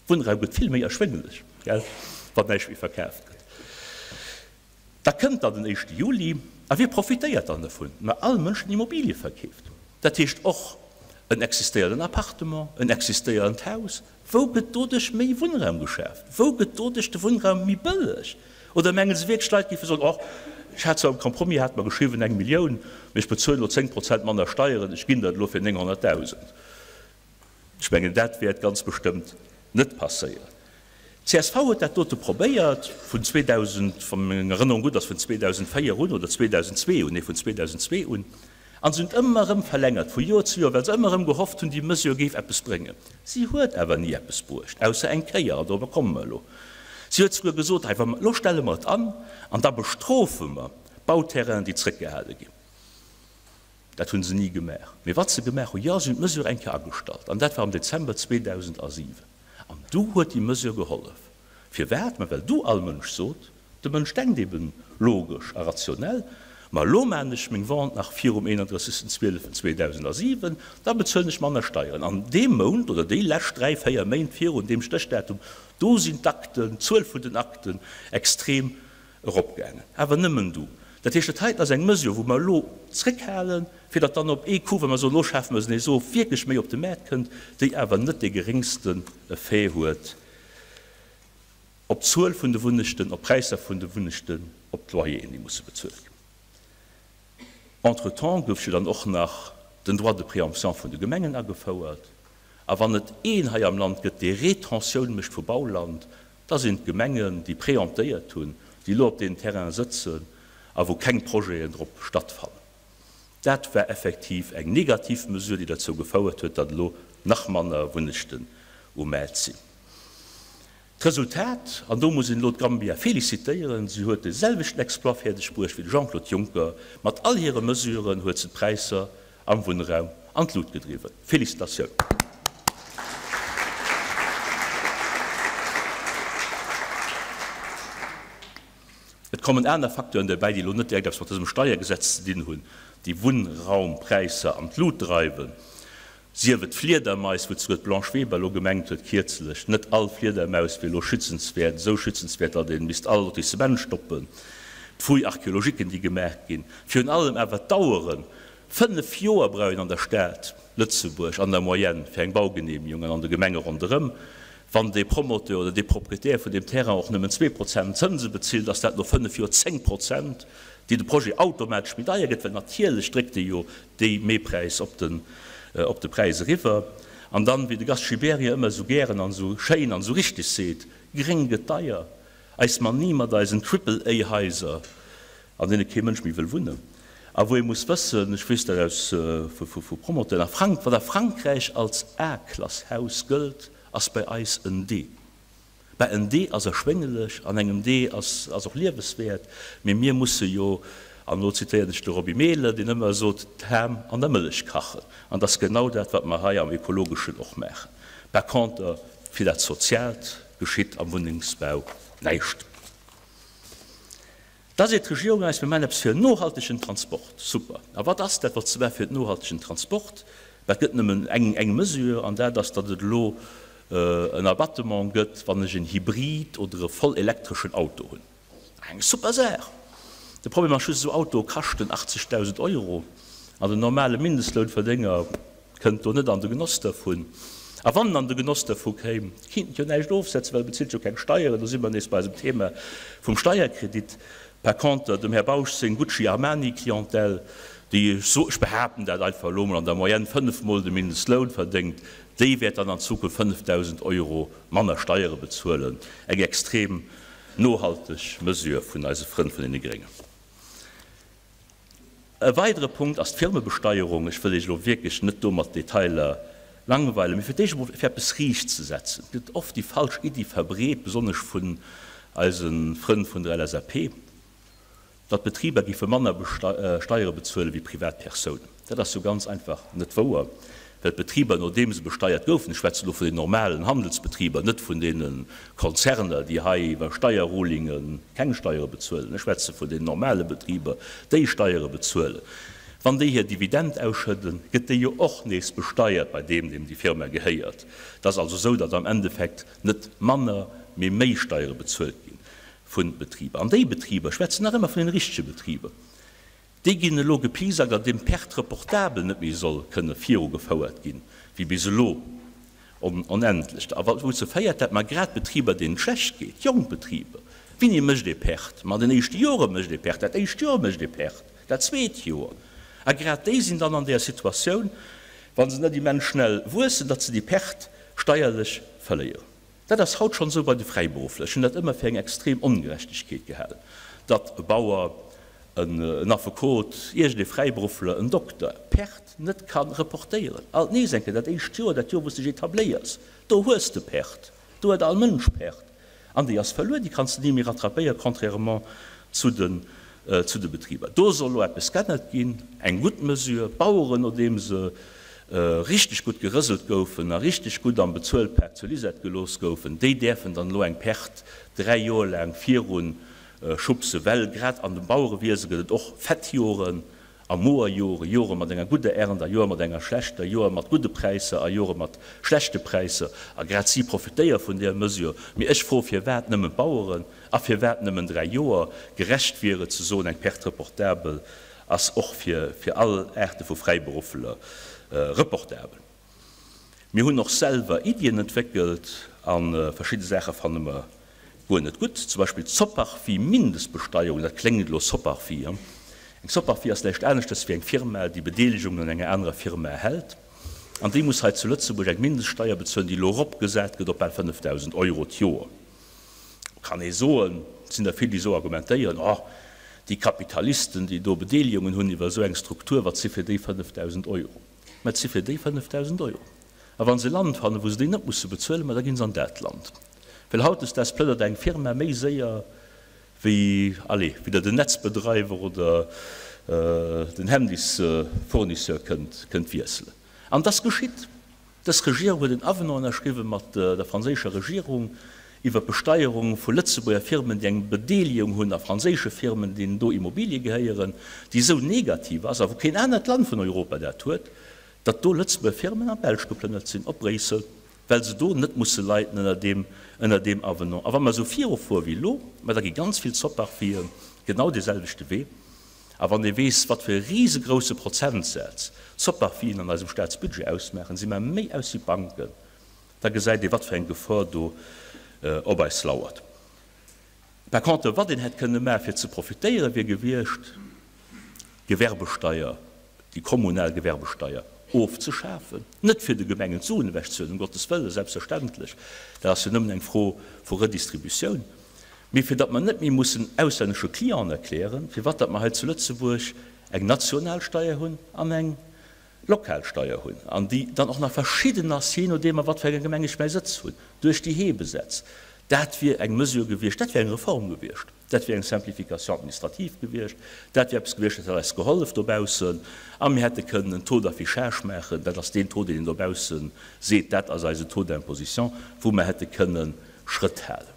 Wunnraum gëtt vill méi erschwénglech, gell, wann näischt méi verkaaft gëtt. Da kënnt dann den éischte Juli a wie profitéiert dann dovun? Ma all Mënsch, deen Immobilie verkeeft. Dat heescht och en existéierenden Appartement, en existéierend Haus, Wou gëtt doduerch méi Wunnraum geschaaft? Wou gëtt doduerch de Wunnraum méi bëlleg? Oder mengen se wierklech, d'Leit géife soen, Och, ech hat zwar am Compromis hate mer geschriwwen eng Millioun, mee ech bezuelen elo 10 Prozent manner Steieren, ech ginn der et elo fir 900.000. Ech mengen, dat wäert ganz bestëmmt net passéieren. Csv huet dat dote probéiert vun 2000, wa meng Erënnerung gutt ass, vun 2004 un oder 2002 un, nee, vun 2002 un, a se hunn et ëmmer erëm verlängert vu Joer zu Joer, well se ëmmer erëm gehofft hunn, déi Mesure géif eppes bréngen. Si huet awer ni eppes bruecht, ausser eng Kéier, an dorobber komme mer elo. Si huet souguer gesot, hei, wa mer, elo stelle mer et an, an da bestrofe mer d'Bauterrainen, déi zrëckgehale ginn. Dat hu se ni gemaach. Mee wat se gemaach hunn, jo, se hunn d'Mesure eng Kéier agestallt, an dat war am Dezember 2007. An du huet déi Mesure gehollef. Firwat? Ma well du all Mënsch sot, de Mënsch denkt eben logesch a rationell, ma elo maan ech meng Vente nach virum 31.12.2007, da bezuelen ech manner Steieren. An dee Mount oder déi lescht dräi, véier Méint virun deem Stéchdatum, do sinn d'Akten, d'Zuel vun den Akten extrem eropgaangen. Awer nëmmen du. Dat heescht, dat heiten ass eng Mesure, wou mer elo zréckhalen, fir datt dann op ee Coup, wa mer soen, elo schafe mer se nees of, wierklech méi op de Maart kënnt, déi awer net dee geréngsten Effet huet op d'Zuel vun de Wunnechten, op d'Präisser vun de Wunnechten, op d'Loyeren, déi musse bezuelt ginn. Entretemps gouf jo dann och nach den Droit de préemption vun de Gemengen agefouert. A wann et een hei am Land gëtt, dee Retentioun mécht vu Bauland, da sinn d'Gemengen, déi préemptéiert hunn, déi elo op deenen Terrainen sëtzen a wou keng Projeten drop stattfannen. Dat war effektiv eng negativ Mesure, déi derzou gefouert huet, datt elo nach manner Wunnechten um Maart sinn. D'Resultat, an do muss een elo d'Gambia félicitéieren, si huet de selwechten Exploit fäerdeg bruecht wéi de Jean-Claude Juncker, mat all hire Mesuren huet se d'Präisser am Wunnraum an d'Lut gedriwwen. Félicitatiounen! kommen aner Facteuren derbäi, déi elo net direkt eppes mat dësem Steiergesetz ze dinn hunn, déi Wunnraumpräisser an d'Lut dreiwen, sief et d'Fliedermais, wou souguer d'Blanche Weber elo gemengt huet kierzlech, net all Fliedermaus wier elo schützenswäert, esou schützenswäert, datt ee misst all Lotissement stoppen, d'Fouilles archéologiquen, déi gemaach ginn, virun allem awer d'Daueren, 5 Joer brauch een an der Stad Lëtzebuerg an der Moyenne fir eng Baugenehmigung an an de Gemenge ronderëm. Wann dee Promoteur oder dee Proprietär vun deem Terrain och nëmmen 2% Zënse bezilt, ass dat no 5 Joer 10%, déi de Projet automatesch méi deier gëtt, well natierlech dréckt e jo dee Méipräis op den op de Präis eriwwer. An dann, wéi de Gast Gibéryen ëmmer esou gären an esou schéin an esou richteg seet, Gréng gëtt deier. Eis Manie mat eisen Triple-A-Haiser, an deene kee Mënsch méi wëll wunnen, a wou ee muss wëssen, ech weess dat aus vu Promoteuren, a Frank, wat a Frankräich als A-Klass-Haus gëllt, ass bei eis en D. Bah, en D ass erschwéngelech an engem D ass ass och lieweswäert, mee mir musse jo, an elo zitéieren ech de Roby Mehlen, deen ëmmer sot, d'Ham an der Mëllech kachen. An dat ass genau dat, wat mer hei am Ekologeschen och maachen. Par conter, fir dat Soziaalt geschitt am Wunnengsbau näischt. Da seet d'Regierung eis, mir maachen eppes fir en nohaltegen Transport. Super. A wat ass dat, wat se maache fir den nohaltegen Transport? Bah, et gëtt nëmmen eng, eng Mesure, an dat ass, datt et elo en Abattement gëtt, wann ech en Hybrid oder e voll elektreschen Auto hunn. Eng super Saach! De Problem ass just, esou Autoe kaschten 80.000 Euro an den normale Mindestlounverdénger kënnt do net an de Genoss dervun. A wann en an de Genoss dervu kéim, kinnt en jo näischt ofsetzen, well e bezilt jo keng Steieren. Do si mer nees bei eisem Thema vum Steierkredit. Par conter, dem Här Bausch seng Gucci-Armani-Clientèle, déi, ech so, ech behaapten dat einfach elo emol, an der Moyenne fënnefmol de Mindestloun verdéngt, déi wäert dann an Zukunft 5.000 Euro manner Steiere bezuelen. Eng extrem nohalteg Mesure vun eise Frënn vun deene Gréngen. E weidere Punkt ass d'Firmebesteierung. Ech wëll Iech elo wierklech net do mat Detailer langweilen, mee fir d'éischt emol fir eppes riicht ze setzen. Et gëtt oft déi falsch Iddi verbreet, besonnesch vun eise Frënn vun der LSAP, datt d'Betriber géife manner Steiere bezuele wéi Privatpersounen. Dat ass jo ganz einfach net wouer, well d'Betriber, nodeem se besteiert goufen, ech schwätzen elo vun den normalen Handelsbetriber, net vun deene Konzerner, déi hei iwwer Steierrulinge keng Steiere bezuelen, ech schwätze vun den normale Betriber, déi Steiere bezuelen, wann déi hir Dividend ausschëdden, gëtt déi jo och nees besteiert bei deem, deem déi Firma gehéiert. Et ass also esou, datt am Endeffekt net manner, mee méi Steiere bezuelt gi vu Betriber. An déi Betriber, ech schwätzen nach ëmmer vun den richtege Betriber, Déi ginn elo gepisackt, an deem d'Perte reportable net méi soll kënne virugefouert ginn, wéi bis elo onendlech. A wouzou féiert dat? Ma grad Betriber, deenen et schlecht geet, jonk Betriber. Wéini mécht ee Perte? Ma an den éischte Jore mécht ee Perte, dat éischt Joer mécht ee Perte, dat zweet Joer. A grad déi sinn dann an där Situatioun, wa se net immens schnell wuessen, datt se déi Perte steierlech verléieren. Dat ass haut schonn esou bei de Fräiberuffler. Ech hunn dat ëmmer fir eng extrem Ongerechtegkeet gehalen, datt e Bauer, en Affekot, iergend ee Fräiberuffler, en Dokter Perte net ka reportéieren. Alt nees eng Kéier, dat éischt Joer, dat Joer wou s de dech etabléiers, do hues de Perte, do huet all Mënsch Perte an déi ass verluer, déi kanns de ni méi rattrapéieren, contrairement zu de zu de Betriber. Do soll elo eppes g'ännert ginn, eng gutt Mesure. D'Baueren, nodeem se richteg gutt gerëselt goufen a richteg gutt am Bezuelpak zur Lisette gelooss goufen, déi däerfen dann elo eng Perte 3 Joer laang virun schubsen, well grad an dem Bauerewiese gëtt et och fett Joren a moer Joren, Jore mat enger gudder Ernt a Joer mat enger schlechter, Joer mat gudde Präisser a Jore mat schlechte Präisser. A grad si profitéiere vun där Mesure. Mee ech froe firwat nëmmen d'Baueren? A firwat nëmmen 3 Joer? Gerecht wier et ze soen, eng Perte reportabel ass och fir fir all Aarte vu Fräiberuffler reportabel. Mir hunn och selwer Iddien entwéckelt a verschidde Saache fanne mer guer net gutt. Zum Beispill d'Soparfi-Mindestbesteierung, dat kléngt elo Soparfi, eng Soparfi ass näischt aneschtes wéi eng Firma, déi Bedeelegungen un enger anerer Firma hält an déi muss hei zu Lëtzebuerg eng Mindeststeier bezuelen, déi elo eropgesat gëtt op bal 5.000 Euro d'Joer. Kann ee soen, et sinn der vill, déi esou argumentéieren, Oh, déi Kapitalisten, déi do Bedeelegungen hunn iwwer esou eng Struktur, wat si fir déi 5.000 Euro? Mä et si fir déi 5.000 Euro. A wa se e Land fannen, wou se déi net musse bezuelen, ma da gi se an dat Land. Well hautdesdaags plënnert eng Firma méi séier wéi, allez, wéi der den Netzbedreiwer oder den Handysfournisseur kënnt wiesselen. An et ass geschitt. Dës Regierung huet en Avenant ënnerschriwwen mat der franséischer Regierung. Iwwer d'Besteierung vu Lëtzebuerger Firmen, déi eng Bedeelegung hunn a franséische Firmen, deenen do Immobilie gehéieren, déi esou negativ ass, a wou keen anert Land vun Europa dat huet, datt do Lëtzebuerger Firmen an d'Belsch geplënnert sinn, op Bréissel, well se do net musse leiden ënner deem, ënner deem Avenant. A wa mer esou virufuere wéi elo, ma da gi ganz vill Soparfien genau dee selwechte Wee. A wann ee weess, wat fir e risegrousse Prozentsaz d'Soparfien an eisem Staatsbudget ausmaachen, si mer méi aus wéi d'Banken. Da gesäit ee wat fir eng Gefor do op eis lauert. Par contre, wat een hätt kënne maachen, fir ze profitéieren, wier gewiescht, d'Gewerbesteier, déi kommunal Gewerbesteier ofzeschafen. Net fir de Gemengen d'Suen ewechzehuelen, ëm Gottes Wëllen, selbstverständlech, dat ass jo nëmmen eng Fro vu Redistributioun, mee fir datt mer net méi mussen auslännesche Clienten erklären, firwat datt mer hei zu Lëtzebuerg eng national Steier hunn an eng lokal Steier hunn an déi dann och nach verschidden ass, jee nodeem a wat fir enger Gemeng ech mäi Sëtz hunn, duerch déi Hebesätz. Dat wier eng Mesure gewiescht, dat wier eng Reform gewiescht, dat wier eng Simplification administrative gewiescht, dat wier eppes gewiescht, dat hätt eis gehollef dobaussen a mir hätte kënnen en Taux d'affichage maachen, dat ass deen Taux, deen een dobausse seet, dat ass eisen Taux d'imposition, wou mer hätte kënnen Schrëtt halen.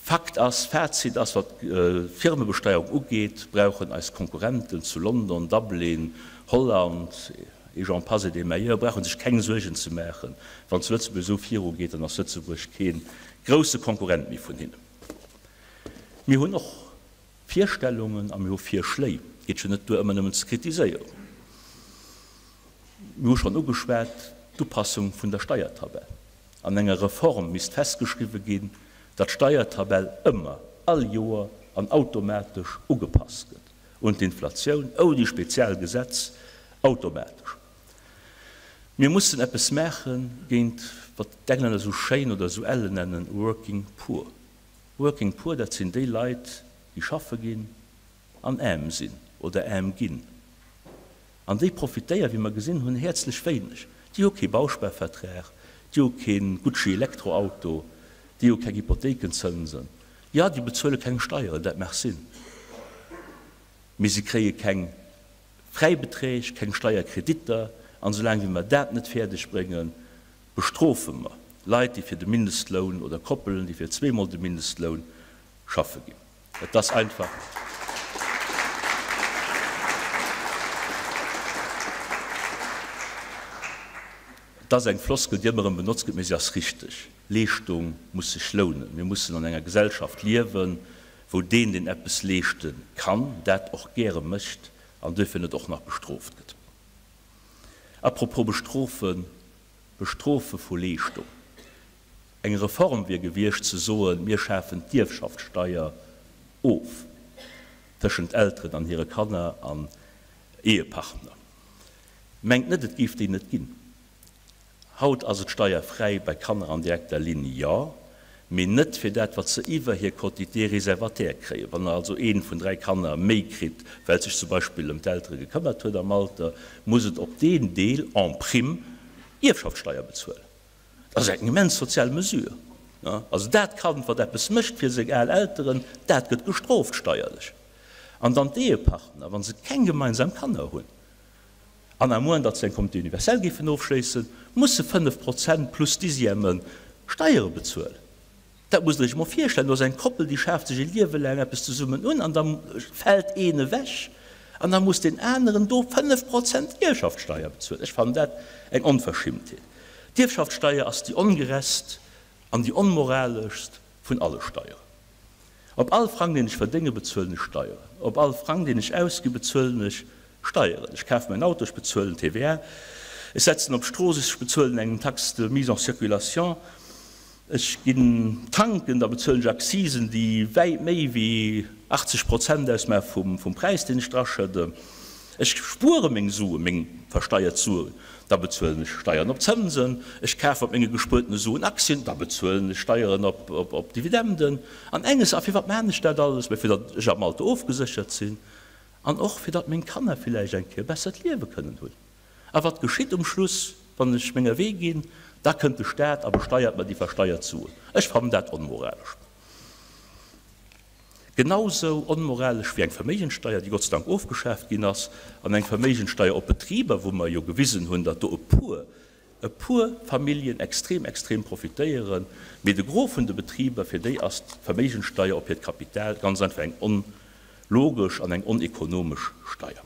Fakt ass, Fazit ass, wat d'Firmebesteierung ugeet, brauchen eis Konkurrenten zu London, Dublin, Holland, et j'en passe et des meilleurs, brauche sech keng Suergen ze maachen. Wann zu Lëtzebuerg esou virugeet, dann ass Lëtzebuerg kee grousse Konkurrent méi vun hinnen. Mir hunn och Virstellungen a mir hu Virschléi. Et geet jo net duer, ëmmer nëmmen ze kritiséieren. Mir hu schonn ugeschwat, d'Upassung vun der Steiertabell. An enger Reform misst festgeschriwwe ginn, datt d'Steiertabell ëmmer, all Joer an automatesch ugepasst gëtt un d'Inflatioun, ouni spezial Gesetz, automatesch. Mir mussen eppes maache géint, wat d'Englänner esou schéin oder esou ellen nennen, working poor. Working poor, dat sinn déi Leit, déi schaffe ginn an aarm sinn oder aarm ginn. An déi profitéieren, wéi mer gesinn hunn, häerzlech wéineg. Déi hu kee Bausparvertrag, déi hu kee Gucci-Elektroauto, déi hu keng Hypotheekenzënsen. Jo, déi bezuele keng Steieren, dat mag sinn, mee se kréie keng Fräibeträg, keng Steierkreditter. An esoulaang wéi mer dat net fäerdeg bréngen, bestrofe mer Leit, déi fir de Mindestloun oder Koppelen, déi fir zweemol de Mindestloun schaffe ginn. Et ass einfach. Et ass eng Floskel, déi ëmmer erëm benotzt gëtt, mee se ass richteg, Leeschtung muss sech lounen. Mir mussen an enger Gesellschaft liewen, wou deen, deen eppes leeschte kann, dat och gäre mécht an duerfir net och nach bestrooft gëtt. Apropos bestrofen, Bestrofe vu Leeschtung. Eng Reform wier gewiescht ze soen, mir schafen d'Ierfschaftssteier of tëschent Elteren an hire Kanner an Ehepartner. Mengt net, et géif déi net ginn. Haut ass et steierfräi bei Kanner an direkter Linn, jo, mee net fir dat, wat se iwwer hir Quotité réservataire kréien. Wann also ee vun 3 Kanner méi kritt, well sech zum Beispill ëm d'Eltere gekëmmert huet am Alter, muss et op deen Deel en prime Ierfschaftssteier bezuelen. Dat ass eng immens sozial Mesure. Also dat Kand, wat eppes mécht fir seng al Elteren, dat gëtt gestrooft steierlech. An dann d'Ehepartner, wa se keng gemeinsam Kanner hunn, an à moins datt se eng Communauté universelle géifen ofschléissen, musse 5 Prozent plus Dixièmen Steiere bezuelen. Dat musst Der Iech emol virstellen, do ass eng Koppel, déi schaaft sech e Liewe laang eppes zesummen un an da fält een ewech an da muss deen aneren do 5 Prozent Ierfschaftssteier bezuelen. Ech fannen dat eng Onverschimtheet. D'Ierfschaftssteier ass déi ongerechtst an déi onmoraleschst vun alle Steieren. Op all Frang, deen ech verdénge, bezuelen ech Steieren. Op all Frang, deen ech ausgi, bezuelen ech Steieren. Ech kafe mäin Auto, ech bezuelen TVA. Ech setzen op d'Strooss, ech bezuelen eng Taxe de mise en circulation. Ech ginn tanken, da bezuelen ech Accisen, déi wäit méi wéi 80 Prozent ausmaache vum Präis, deen ech draschëdden. Ech spuere meng Suen, meng versteiert Suen, da bezuelen ech Steieren op Zënsen. Ech kafe mat menge gespuertene Suen Aktien, da bezuelen ech Steieren op Dividenden. An enges, a firwat maachen ech dat alles? Mä fir datt ech am Alter ofgeséchert sinn an och fir datt meng Kanner villäicht eng Kéier e bessert Liewe kënnen hunn. A wat geschitt um Schluss, wann ech menger Wee ginn? Da kënnt de Staat a besteiert mer déi versteiert Suen. Ech fannen dat onmoralesch. Genausou onmoralesch wéi eng Verméigenssteier, déi Gott sei Dank ofgeschaaft ginn ass, an eng Verméigenssteier op Betriber, wou mer jo gewisen hunn, datt do e puer. e puer Familljen extrem, extrem profitéieren, mee de Gros vun de Betriber, fir déi ass d'Verméigenssteier op hiert Kapital ganz einfach eng onlogesch an eng onekonomesch Steier.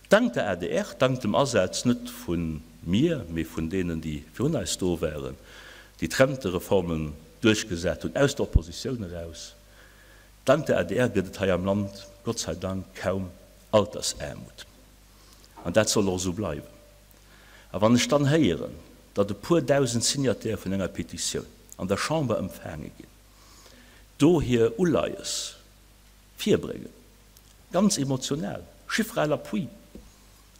Dank der adr, dank dem Asaz net vu mir, mee vun deenen, déi virun eis do waren, déi d'Rentereformen duerchgesat hunn aus der Oppositioun eraus, dank der adr gëtt et hei am Land Gott sei Dank kaum Altersaarmut. An dat soll och esou bleiwen. A wann ech dann héieren, datt e puer dausend Signataire vun enger Petitioun an der Chamber empfaange ginn, do hir Uleies virbréngen, ganz emotional, Chiffres à l'appui,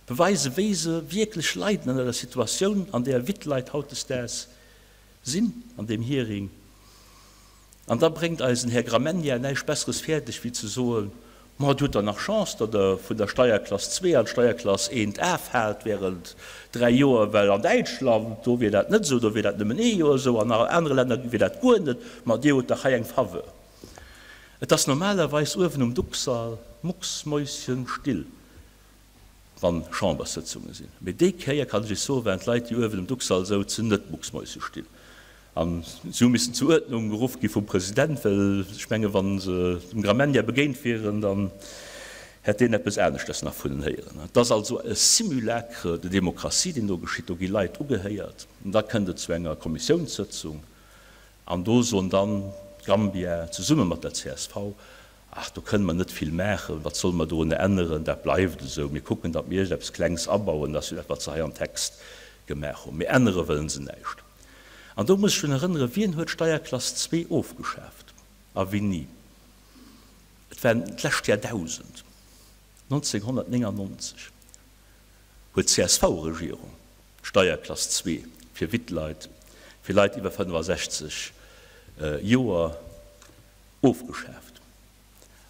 beweisen, wéi se wierklech leiden ënner der Situatioun, an där Wittleit hautdesdaags sinn, an deem Hearing. An da bréngt eisen Här Gramegna näischt Besseres fäerdeg, wéi ze soen, Ma et hutt Der nach Chance, datt Der vun der Steierklass zwee an d'Steierklass eent A faalt während dräi Joer, well an Däitschland, do wier dat net esou, do wier dat nëmmen ee Joer esou, an a anere Länner wier dat guer net. Ma Dir hutt dach hei eng Faveur. Et ass normalerweis uewen um Ducksall mucksmäuschenstill, wann Chamberssëtzunge sinn. Mee déi Kéier, kann ech Iech soen, waren d'Leit, déi uewen um Ducksall souzen, net mucksmäuschestill. A si hu missen zur Uerdnung geruff gi vum President, well ech menge wa se dem Gramegna begéint wieren, dann hätt deen eppes aneschters nach vun en héieren. Et ass also e Simulacre de démocratie, deen do geschitt. Do gi Leit ugehéiert an da kënnt et zu enger Kommissiounssëtzung an do soen dann d'Gambia zesumme mat der csv, Ach, do kënne mer net vill maachen, wat solle mer dorunner änneren, dat bleift esou, mir kucken, datt mir iergendeppes Klengs abauen, dat ass jo dat, wat se hei am Text gemaach hunn, mee ännere wëllen se näischt. An do muss ech drun erënneren, Wien huet d'Steierklass zwee ofgeschaaft a wéini? Et war d'lescht Jahrdausend, 1999 huet d'CSV-Regierung d'Steierklass zwee fir Wittleit, fir Leit iwwer 65 Joer, Ofgeschaaft.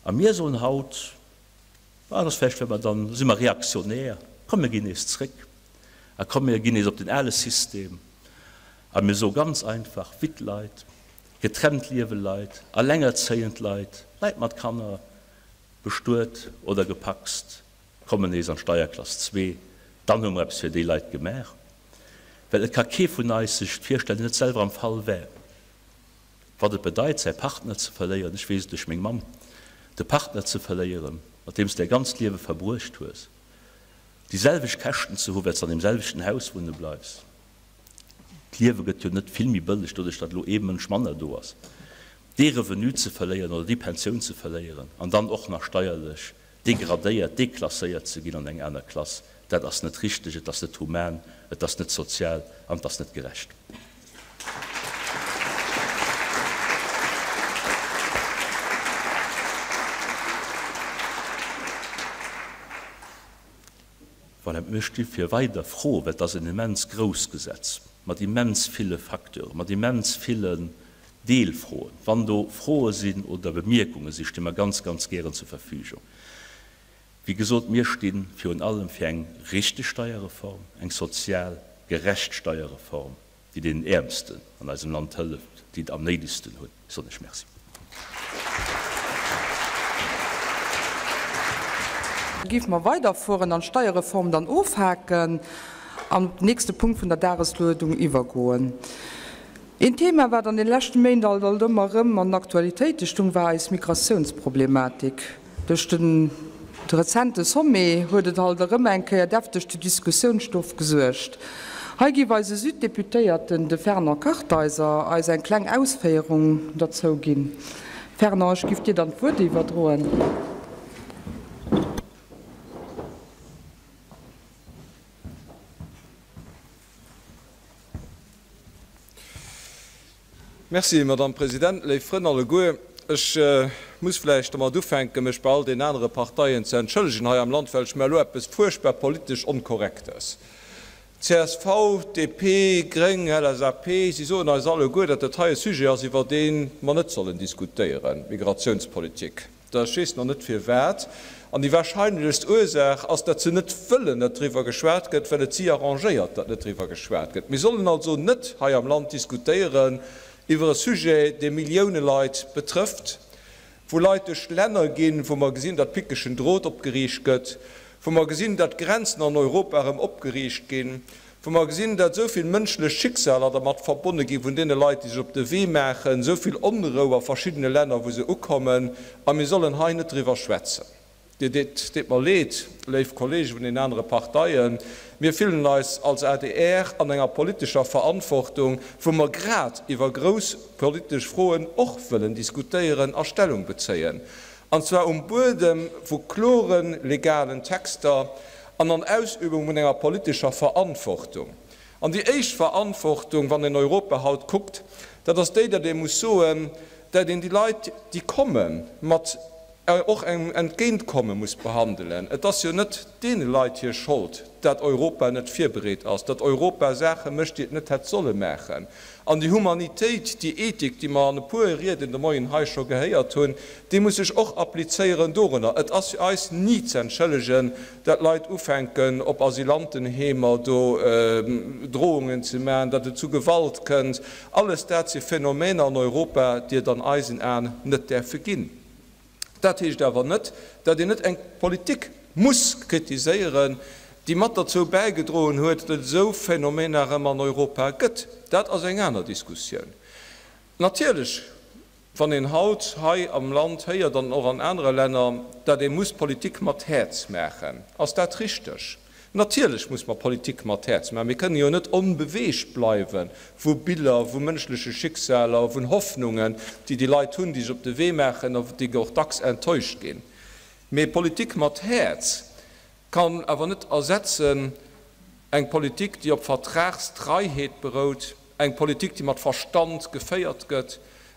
A mir soen haut, ah, dat ass vläicht, well mer dann, da si mer reaktionär, komm mir ginn nees zréck a komm mir ginn nees op den ale System a mir soe ganz einfach, Wittleit, getrennt liewe Leit, allengerzéiend Leit, Leit mat Kanner, bestuet oder gepacst, kommen nees an d'Steierklass zwee, dann hu mer eppes fir déi Leit gemaach. Well et ka kee vun eis sech virstellen, deen net selwer am Fall wär, Wat et bedeit, säi Partner ze verléieren, ech weess et duerch meng Mamm, de Partner ze verléieren, mat deem s de däi ganzt Liewe verbruecht hues, déi selwecht Käschten ze hu well s de an deem selwechten Haus wunne bleifs. D'Liewe gëtt jo net vill méi bëlleg doduerch, datt elo ee Mënsch manner do ass. Dee Revenu ze verléieren oder déi Pensioun ze verléieren an dann och nach steierlech degradéiert, deklasséiert ze ginn an eng aner Klass, dat ass net richteg, et ass net human, et ass net sozial an et ass net gerecht. Voilà, mir sti fir weider Froen, well et ass en immens grouss Gesetz mat immens ville Facteuren, mat immens villen Deelfroen. Wann do Froe sinn oder Bemierkunge sinn, sti mer ganz, ganz gären zur Verfügung. Wéi gesot, mir sti virun allem fir eng richteg Steierreform, eng sozial gerecht Steierreform, déi deenen Äermsten an eisem Land hëlleft, déi et am néidegsten hunn. Ech soen lech Merci. Géife mer weiderfueren an d'Steierreform dann ofhaken an op den nächste Punkt vun der Dagesluedung iwwergoen. Een Thema, wat an de leschte Méint alt alt ëmmer erëm an den Aktualitéite stung, war eis Migratiounsproblematik. Duerch de rezente Sommet huet et alt erëm eng Kéier defteg zu Diskussiounsstoff gesuergt. Hei giff eise Süddeputéierten, de Fernand Kartheiser, eis eng kleng Ausféierung derzou ginn. Fernand, ech giff dir dann d'Wuert iwwerdroen. Merci, Madamm President. Léif Frënn alleguer, ech muss vläicht domat ufänken, mech bei all den anere Parteien ze entschëllegen hei am Land, well ech mer elo eppes fuerchtbar politesch Onkorrektes. Csv, DP, Gréng, LSAP, si soen eis alleguer, datt dat hei e Sujet ass, iwwer dee mer net sollen diskutéieren, d'Migratiounspolitik. Ech weess nach net firwat. An déi wahrscheinlechst Ursaach ass, datt se net wëllen, datt driwwer geschwat gëtt, well et si arrangéiert, datt net driwwer geschwat gëtt. Mir sollen also net hei am Land diskutéieren iwwer e Sujet, dee Millioune Leit betrëfft, wou Leit duerch Länner ginn, wou mer gesinn, datt pickegen Drot opgeriicht gëtt, wou mer gesinn, datt d'Grenzen an Europa erëm opgeriicht ginn. Wou mer gesinn, dat esou vill mënschlech Schicksaler dermat verbonne gi vun deene Leit, déi sech op de Wee maachen, esou vill Onrou a verschiddene Länner, wou se ukommen, a mir sollen hei net driwwer schwätzen. Dir deet, deet mer leed, léif Kollege vun den anere Parteien, mir fillen eis als adr an enger politescher Verantwortung, wou mer grad iwwer grouss politesch Froen och wëllen diskutéieren a Stellung bezéien, an zwar um Buedem vu klore legalen Texter an an Ausübung vun enger politescher Verantwortung. An déi éischt Verantwortung, wann een Europa haut kuckt, dat ass déi, datt ee muss soen, datt een déi Leit, déi kommen, mat och engem Entgéintkomme muss behandelen. Et ass jo net deene Leit hir Schold, datt Europa net virbereet ass, datt Europa Saache mécht, déi et net hätt solle maachen. An déi Humanitéit, déi Ethik, déi mer an e puer Rieden de Moien hei scho gehéiert hunn, déi muss sech och applizéieren dorënner. Et ass fir eis ni z'entschëllegen, dat Leit ufänken, op Asylantenheemer do Drohungen ze maachen, datt et zu Gewalt kënnt. Alles dat si Phänomener an Europa, déi et an eisen Aen net däerfe ginn. Dat heescht awer net, datt een net eng Politik muss kritiséieren, déi mat derzou bäigedroen huet, datt et esou Phänomener erëm an Europa gëtt. Dat ass eng aner Diskussioun. Natierlech, wann een haut hei am Land héiert, an och an anere Länner, datt ee muss Politik mat Häerz maachen, ass dat richteg. Natierlech muss mer Politik mat Häerz maachen. Mir kënnen jo net onbeweegt bleiwe vu Biller, vu mënschleche Schicksaler, vun Hoffnungen, déi déi Leit hunn, déi sech op de Wee maachen a déi och dacks enttäuscht ginn. Mee Politik mat Häerz kann awer net ersetzen eng Politik, déi op Vertragstreiheet berout, Eng Politik, déi mat Verstand geféiert gëtt,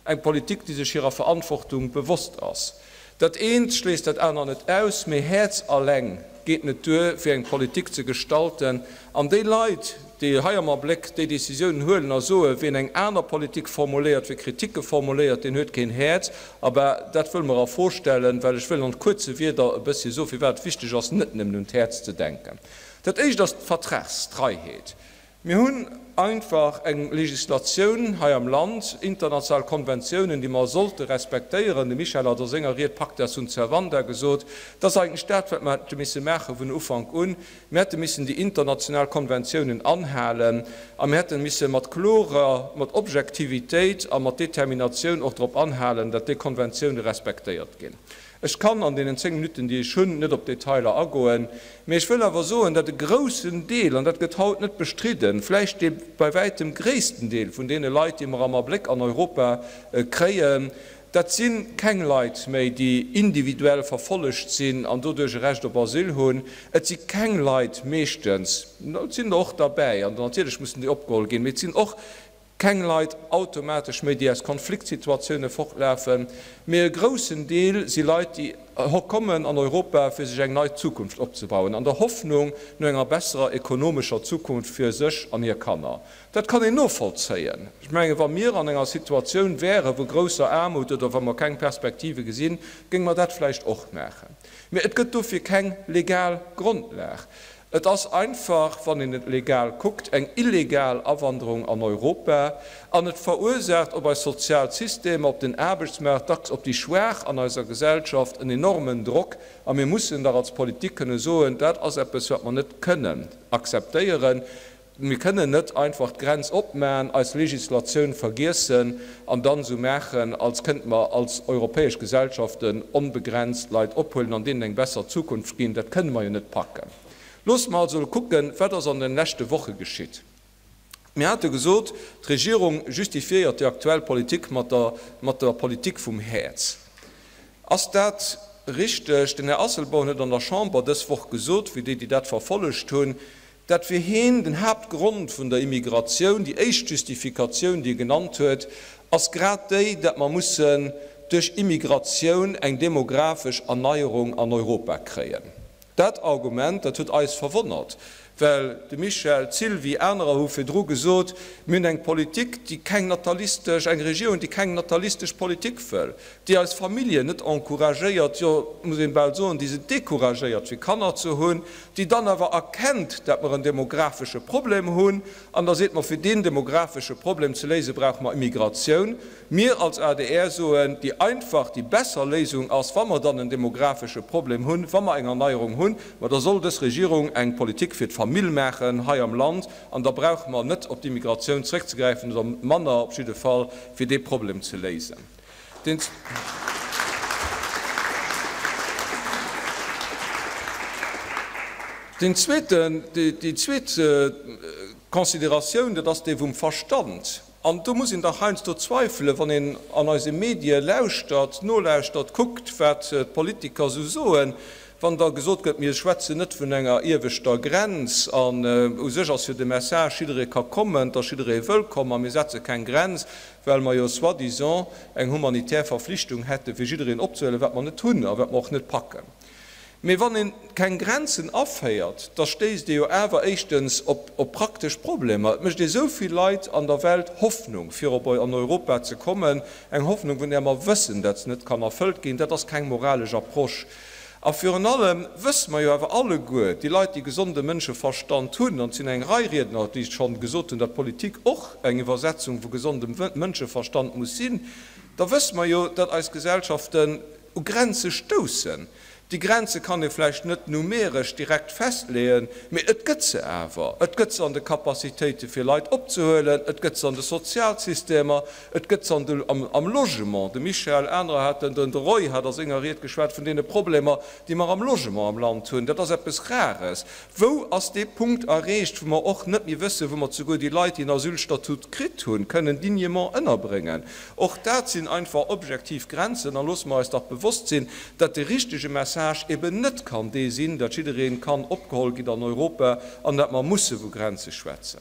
eng Politik, déi sech hirer Verantwortung bewosst ass. Dat eent schléisst dat aner net aus, mee Häerz alleng geet net duer, fir eng Politik ze gestalten. An déi Leit, déi hei am Abléck déi Décisiounen huelen a soen, wien eng aner Politik formuléiert, wie Kritike formuléiert, deen huet keen Häerz, abah, dat wëlle mer a Fro stellen, well ech wëll an kuerze Wierder e bëssche soen, firwat et wichteg ass, net nëmmen un d'Häerz ze denken. Dat éischt ass d'Vertragstreiheet. Mir hunn einfach eng Législatioun hei am Land, international Konventiounen, déi mer sollte respektéieren. De Michel hat a senger Ried Pacta sunt servanda gesot. Dat ass eigentlech dat, wat mer hätte misse maache vun Ufank un. Mir hätte missen déi international Konventiounen anhalen a mir hätte misse mat klorer, mat Objektivitéit a mat Determinatioun och drop anhalen, dat déi Konventioune respektéiert ginn. Ech kann an deenen 10 Minutten, déi ech hunn, net op d'Detailer agoen, mee ech wëll awer soen, datt e groussen Deel, an dat gëtt haut net bestridden, vläicht dee bei wäitem gréissten Deel vun deene Leit, déi mer am Abléck an Europa kréien, dat si keng Leit méi, déi individuell verfollegt sinn an doduerch e Recht op Asyl hunn. Et si keng Leit meeschtens, et sinn der och derbäi, an natierlech mussen déi opgeholl ginn, mee et sinn och Keng Leit automatesch méi, déi aus Konfliktsituatioune fortlafen, mee e groussen Deel si Leit, déi kommen an Europa, fir sech eng nei Zukunft opzebauen, an der Hoffnung no enger besserer ekonomescher Zukunft fir sech an hir Kanner. Dat kann een novollzéien. Ech menge wa mir an enger Situatioun wäre vu grousser Aarmut oder wa mer keng Perspektive gesinn, géinge mer dat vläicht och maachen. Mee et gëtt dofir keng legal Grondlag. Et ass einfach, wann een et legal kuckt, eng illegal Awanderung an Europa an et verursaacht op eis sozial Systemer, op den Aarbechtsmaart, dacks op déi Schwaach an eiser Gesellschaft en enormen Drock. A mir mussen dach als Politik kënne soen, dat ass eppes, wat mer net kënnen akzeptéieren. Mir kënnen net einfach d'Grenz opmaen, eis Legislatioun vergiessen an dann esou maachen, als kënnte mer als europäesch Gesellschaften onbegrenzt Leit ophuelen an deenen eng besser Zukunft ginn. Dat kënne mer jo net packen. Loosse mer also elo kucken, wat ass an den leschte Woche geschitt. Mir hate gesot, d'Regierung justifiéiert déi aktuell Politik mat der mat der Politik vum Häerz. Ass dat richteg? Den Här Asselborn huet an der Chamber dës Woch gesot, fir déi, déi dat verfollegt hunn, Dat fir heen den Haaptgrond vun der Immigratioun, déi éischt Justifikatioun, déi e genannt huet, ass grad déi, dat mer mussen duerch Immigratioun eng demografesch Erneierung an Europa kréien. Dat Argument, dat huet eis verwonnert, well de Michel, d'Sylvie, anerer hu virdru gesot, mir hunn eng Politik, déi keng natalistesch, eng Regierung, déi keng natalistesch Politik wëll, déi eis Familljen net encouragéiert, jo, et muss een bal soen, déi se découragéiert, fir Kanner ze hunn, déi dann awer erkennt, dat mer en demographesche Problem hunn, an da seet, ma fir deen demographesche Problem ze léisen, brauche mer Immigratioun. Mir als adr soen, déi einfach, déi besser Léisung ass, wa mer dann en demographesche Problem hunn, wa mer eng Erneierung hunn. hunn, ma da soll dës Regierung eng Politik fir d'Famill maachen hei am Land an da brauche mer net op d'Immigratioun zréckzegräifen oder manner op jidde Fall, fir dee Problem ze léisen. Deen zweeten, déi zweet Consideratioun, dat ass déi vum Verstand. An do muss een dach heiansdo zweifelen, wann een an eise Medie lauschtert, nolauschtert, kuckt, wat d'Politiker esou soen, wann da gesot gëtt, mir schwätzen net vun enger ieweschter Grenz an u sech ass jo de Message, jidderee ka kommen, et ass jidderee wëllkomm a mir setze keng Grenz, well mer jo soi-disant eng humanitär Verflichtung hätten, fir jiddereen opzehuelen, wat mer net hunn a wat mer och net packen. Mee wann een keng Grenzen aféiert, da stéisst ee jo awer éischtens op praktesch Problemer. Et mécht ee sou vill Leit an der Welt Hoffnung, fir op an Europa ze kommen, eng Hoffnung, vun där mer wëssen, dat se net kann erfëllt ginn. Dat ass keng moralesch Approche. A virun allem wësse mer jo awer alleguer, déi Leit, déi gesonde Mënscheverstand hunn, an et sinn eng Rei Riedner, déi schonn gesot hunn, datt Politik och eng Iwwersetzung vu gesondem Mënscheverstand muss sinn, da wësse mer jo, datt eis Gesellschaften u Grenze stoussen. Déi Grenze kann ee vläicht net numeresch direkt festleeën, mee et gëtt se awer. Et gëtt se an de Capacitéite fir Leit opzehuelen, et gëtt se an de Sozialsystemer, et gëtt se an de, am, am Logement. De Michel, anerer haten, den de Roy hat a senger Ried geschwat vun deene Problemer, déi mer am Logement am Land hunn. Dat ass eppes Rares. Wou ass dee Punkt erreecht, wou mer och net méi wëssen, wou mer souguer déi Leit, déi en Asylstatut kritt hunn, kënnen dignement ënnerbréngen? Och dat sinn einfach objektiv Grenzen. A loosse mer eis dach bewosst sinn, datt de richtege Message eben net kann dee sinn, datt jidderee kann opgeholl ginn an Europa an datt mer musse vu Grenze schwätzen.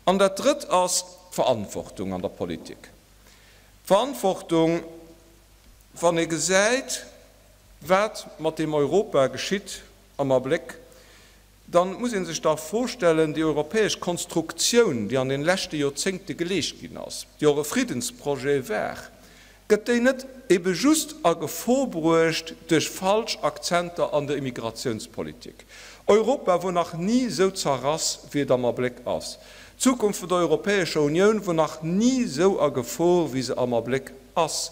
An dat Drëtt ass d'Verantwortung an der Politik. D'Verantwortung, wann ee gesäit, wat mat deem Europa geschitt, Am Abléck, dann muss ee sech dach d'Fro stellen, déi europäesch Konstruktioun, déi an den leschte Joerzéngte geleescht ginn ass, déi och e Friddensprojet war, gëtt déi net ebe just a Gefor bruecht duerch falsch Akzenter an der Immigratiounspolitik? Europa wor nach ni esou zerrass, wéi et am Abléck ass. D'Zukunft vun der Europäescher Unioun wor nach ni esou a Gefor, wéi se am Abléck ass.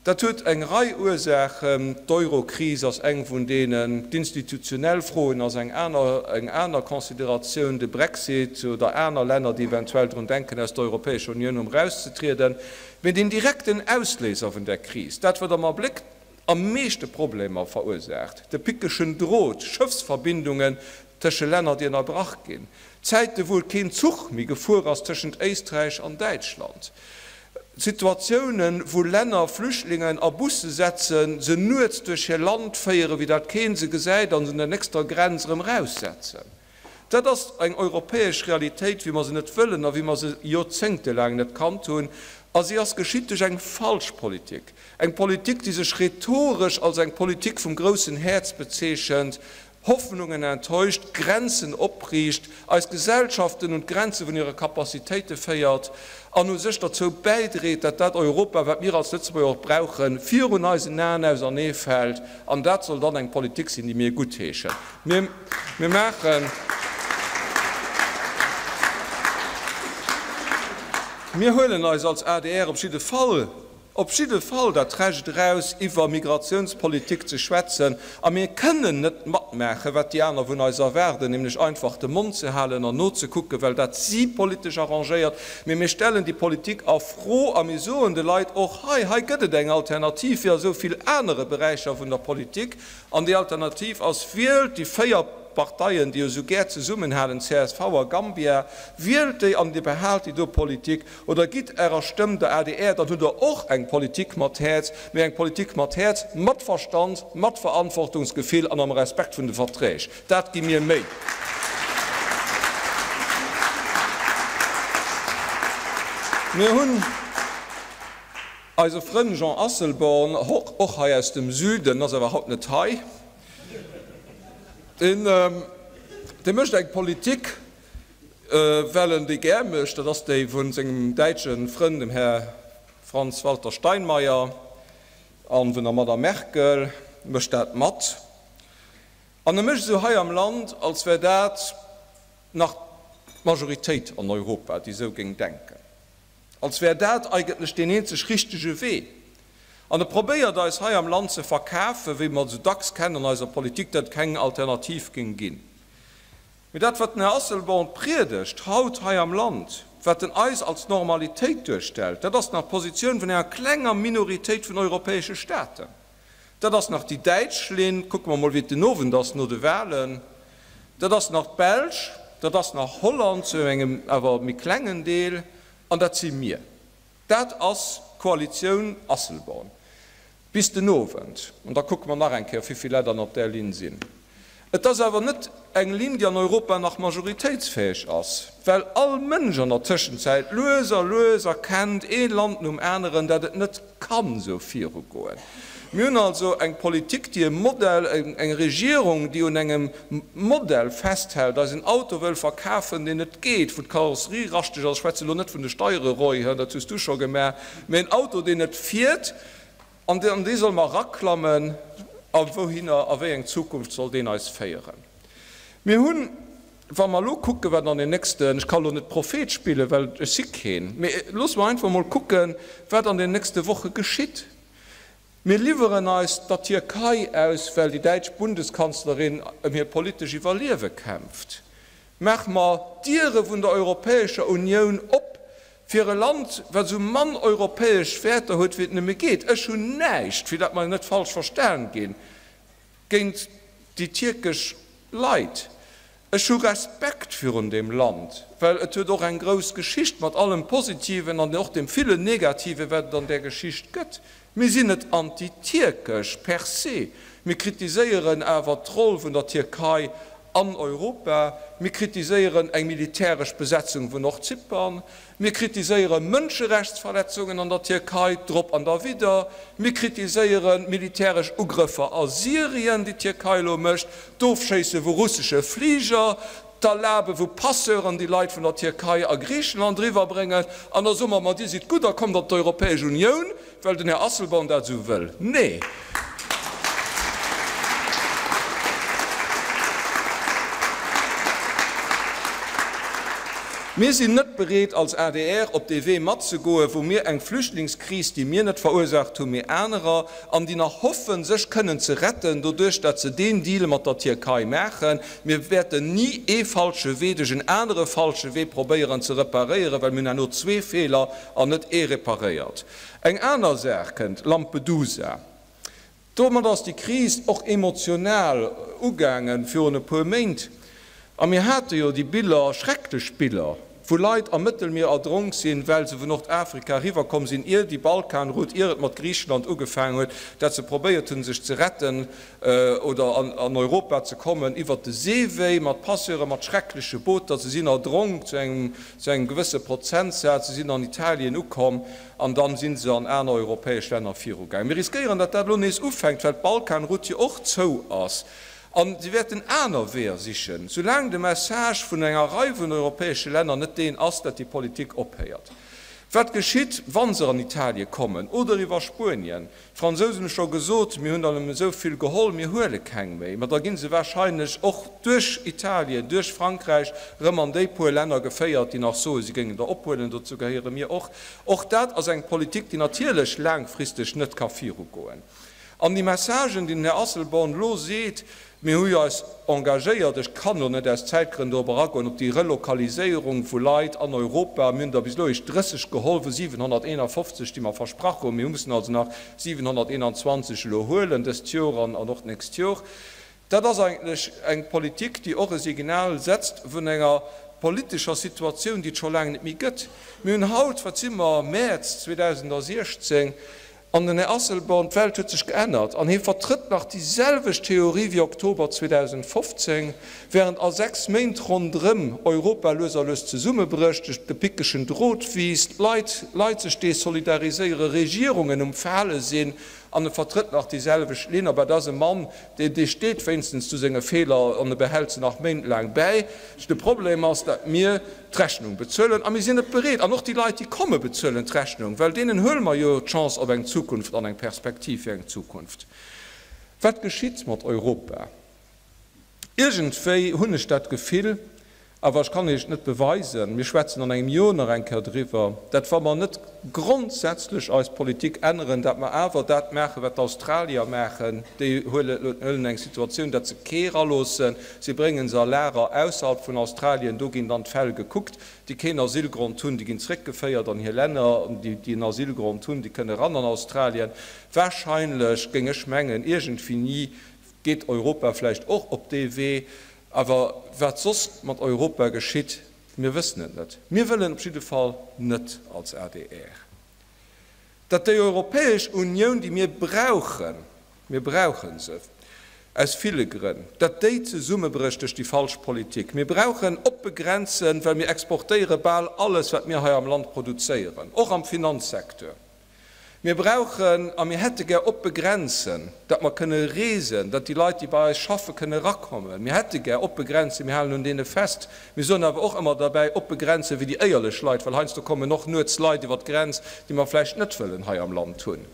Dat huet eng Rei Ursaachen. D'Eurokris ass eng vun deenen, d'institutionell Froen ass eng aner, eng aner Consideratioun, de Brexit oder aner Länner, déi eventuell drun denken, aus der Europäescher Unioun erëm erauszetrieden. Mee deen direkten Ausléiser vun där Kris, dat wat am Abléck am meeschte Problemer verursaacht, de pickeschen Drot, Schëffsverbindungen tësche Länner, déi ënnerbrach ginn, Zäite wou et keen Zuch méi gefuer ass tëschent Éisträich an Däitschland, Situatiounen, wou Länner Flüchtlingen a Busse setzen, se nuets duerch hir Land féieren, wéi dat keen se gesäit, an se un der nächster Grenz erëm eraussetzen. Dat ass eng europäesch Realitéit, wéi mer se net wëllen a wéi mer se joerzéngtelaang net kannt hunn. A si ass geschitt duerch eng falsch Politik, eng Politik, déi sech rhetoresch als eng Politik vum groussen Häerz bezeechent, Hoffnungen enttäuscht, Grenzen opriicht, eis Gesellschaften un d'Grenze vun hire Capacitéite féiert an u sech derzou bäidreet, dat dat Europa, wat mir als Lëtzebuerger och brauchen, virun eisen Aen auserneefält. An dat soll dann eng Politik sinn, déi mir guttheeschen. Mir, mir maachen. Mir huelen eis als adr op jidde Fall Op jidde Fall dat Recht eraus, iwwer Migratiounspolitik ze schwätzen. A mir kënnen net matmaachen, wat déi aner vun eis erwaarden, nämlech einfach de Mond ze halen an nozekucken, well dat si politesch arrangéiert. Mee mir stellen déi Politik a Fro a mir soen de Leit och hei, Hei gëtt et eng Alternativ wéi a sou vill anere Beräicher vun der Politik. An déi Alternativ ass, Wielt déi 4 Parteien, déi jo sou gär zesummenhalen, csv a Gambia, wielt déi an Dir behaalt déi do Politik. Oder gitt Ärer Stëmm der adr, dann hutt Der och eng Politik mat Häerz, mee eng Politik mat Häerz, mat Verstand, mat Verantwortungsgefill an am Respekt vun de Verträg. Dat gi mir Méi. Mir hunn eise Frënn Jean Asselborn, och hei aus dem Süden, ass awer haut net hei, deen mécht eng Politik, Well en déi gär mécht, dat ass déi vu sengem däitsche Frënn, dem Här Franz-Walter Steinmeier, a vun der Madame Merkel, mécht dat mat. An e mécht esou hei am Land, als wär dat nach d'Majoritéit an Europa, déi esou géing denken. Als wär dat eigentlech deen eenzeg richtege Wee. An e probéiert eis hei am Land ze verkafen, wéi mer et esou dacks kennen an eiser Politik, datt et keng Alternativ géing ginn. Mee dat, wat den Här Asselborn priedegt haut hei am Land, wat en eis als Normalitéit duerstellt, dat ass nach d'Positioun vun enger klenger Minoritéit vun europäesche Staaten. Dat ass nach déi däitsch Linn, kucke mer mol, wéi et den Owend ass no de Wahlen, dat ass nach d'Belsch, dat ass nach Holland zu engem awer méi klengen Deel, an dat si mir. Dat ass d'Koalitioun Asselborn. Bis den Owend, an da kucke mer nach eng Kéier, wéivill Leit dann op där Linn sinn. Et ass awer net eng Linn, déi an Europa nach majoritéitsfäeg ass, well all Mënsch an der Tëschenzäit lues a lues erkennt, ee Land nom aneren, dat et net kann esou virugoen. Mir hunn also eng Politik, déi e Modell, eng Regierung, déi un engem Modell festhält, eis en Auto wëll verkafen, deen net geet, wou d'Karosserie raschteg ass, ech schwätze elo net vun de Steiere, Roy, dat hues du scho gemaach, mä en Auto, deen net fiert. An an dee solle mer eraklammen. A wouhinner, a wéi eng Zukunft soll deen eis féieren? Mir hunn, wa mer elo kucken, wat an den nächsten, ech ka elo net Prophet spillen, well ech si keen, mee loosse mer einfach emol kucken, wat an den nächste Woche geschitt. Mir liwweren eis der Tierkei aus, well déi däitsch Bundeskanzlerin ëm hir politesch Iwwerliewe kämpft. Maache mer d'Diere vun der Europäescher Unioun op Fir e Land, wat esou mann europäesch Wäerter huet, wéi et nëmme geet. Ech hunn näischt, fir dat mer net falsch verstan ginn, géint déi tierkesch Leit. Ech hu Respekt virun deem Land, well et huet och eng grouss Geschicht mat allem Positiven an och deem villen Negativen, wat et an där Geschicht gëtt. Mir sinn net anti-tierkesch per se, mir kritiséieren awer d'Roll vun der Tierkei an Europa, mir kritiséieren eng militäresch Besetzung vun Nordzypern, mir kritiséiere Mënscherechtsverletzungen an der Tierkei, drop an derwidder, mir kritiséiere militäresch Ugrëffer a Syrien, déi d'Tierkei elo mécht, d'Ofschéisse vu russesche Fliger, d'Erlabe vu Passeuren, déi Leit vun der Tierkei a Griichenland eriwwerbréngen. An da soe mer, ma Dir sidd gutt a kommt an d'Europäesch Unioun. Well den Här Asselborn dat esou wëll? Nee! Mir sinn net bereet als adr op dee Wee matzegoen, wou mir eng Flüchtlingskris, déi mir net verursaacht hunn, mee anerer, an déi nach hoffen, sech kënnen ze retten, doduerch dat se deen Deal mat der Tierkei maachen. Mir wäerten ni ee falsche Wee duerch en anere falsche Wee probéieren ze reparéieren, well mir hunn herno zwee Feeler an net ee reparéiert. Eng aner Saach kënnt, Lampedusa. Domat ass déi Kris och emotional ugaangen virun e puer Méint. A mir hate jo déi Biller, schrecklech Biller, wou Leit am Mëttelmier erdronk sinn, well se vun Nordafrika eriwwerkomm sinn, ier déi Balkanroute, ier et mat Griichenland ugefaangen huet, dat se probéiert hunn, sech ze retten oder an Europa ze kommen iwwert de Seewee mat Passeuren, mat schreckleche Booter. Se sinn erdronk zu engem zu engem gewësse Prozentsaz. Se sinn an Italien ukomm an dann si se an aner europäesch Länner virugaangen. Mir riskéieren, datt dat elo nees ufänkt, well d'Balkanroute jo och zou ass. An si wäerten aner Weeër sichen, soulaang de Message vun enger Rei vun europäesche Länner net deen ass, datt déi Politik ophéiert. Wat geschitt, wa se an Italie kommen oder iwwer Spuenien? D'Fransousen hu scho gesot, mir hunn der nëmmen esou vill geholl, mir huele keng méi. Ma da gi se wahrscheinlech och duerch Italien, duerch Frankräich erëm an déi puer Länner geféiert, déi nach soen, si géingen der ophuelen. Dozou gehéiere mir och. Och dat ass eng Politik, déi natierlech laangfristeg net ka virugoen. An déi Messagen, déi den Här Asselborn elo seet, Mir hu jo eis engagéiert, ech kann elo net aus Zäitgrënn dorop eragoen, op déi Relokaliséierung vu Leit an Europa. Mir hunn der bis elo eréischt 30 geholl vu 751, déi mer versprach hunn. Mir mussen also nach 721 elo huelen dëst Jor an och d'nächst Jor. Dat ass eigentlech eng Politik, déi och e Signal setzt vun enger politescher Situatioun, déi et scho laang net méi gëtt. Mir hunn haut, wat si mer, Mäerz 2016, An den Här Asselborn, d'Welt huet sech geännert an hie vertrëtt nach déi selwecht Theorie wéi Oktober 2015, während a 6 Méint ronderëm Europa lues a lues zesummebrécht, de pickegen Drot wiisst, d'Leit Leit sech desolidariséieren, Regierungen um Fale sinn an e vertrëtt nach déi selwecht Linn. Awer et ass e Mann, dee dee steet wéinstens zu senge Feeler an e behält se nach méintlaang bäi. De Problem ass, dat mir d'Rechnung bezuelen a mir sinn net bereet, an och déi Leit, déi komme bezuelen d'Rechnung, well deenen huele mer jo d'Chance op eng Zukunft an eng Perspektiv fir eng Zukunft. Wat geschitt mat Europa? Iergendwéi hunn ech dat Gefill, Awer ech kann Iech et net beweisen, mir schwätzen an engem Jor nach eng Kéier driwwer, dat wa mer net grondsätzlech eis Politik änneren, dat mer awer dat maachen, wat d'Australier maachen, déi huelen eng Situatioun, dat se kee eraloossen, si brénge se a Lager ausserhalb vun Australien, do ginn dann d'Fäll gekuckt, déi keen Asylgrond hunn, déi ginn zréckgeféiert an hir Länner, an déi, déi en Asylgrond hunn, déi kënne eran an Australien. Wahrscheinlech, géing ech mengen, iergendwéini geet Europa vläicht och op dee Wee. Awer wat soss mat Europa geschitt, mir wëssen et net. Mir wëllen op jidde Fall net als adr, datt déi Europäesch Unioun, déi mir brauchen, mir brauche se aus ville Grënn, datt déi zesummebrécht duerch déi falsch Politik. Mir brauchen oppe Grenzen, well mir exportéiere bal alles, wat mir hei am Land produzéieren, och am Finanzsecteur. Mir brauchen a mir hätte gär oppe Grenzen, datt mer kënne reesen, datt déi Leit, déi bei eis schaffe kënne erakommen. Mir hätte gär oppe Grenzen, mir halen un deene fest. Mir soen awer och ëmmer derbäi, oppe Grenze fir déi éierlech Leit, well heiansdo kommen och nuets Leit iwwer d'Grenz, déi mer vläicht net wëllen hei am Land hunn.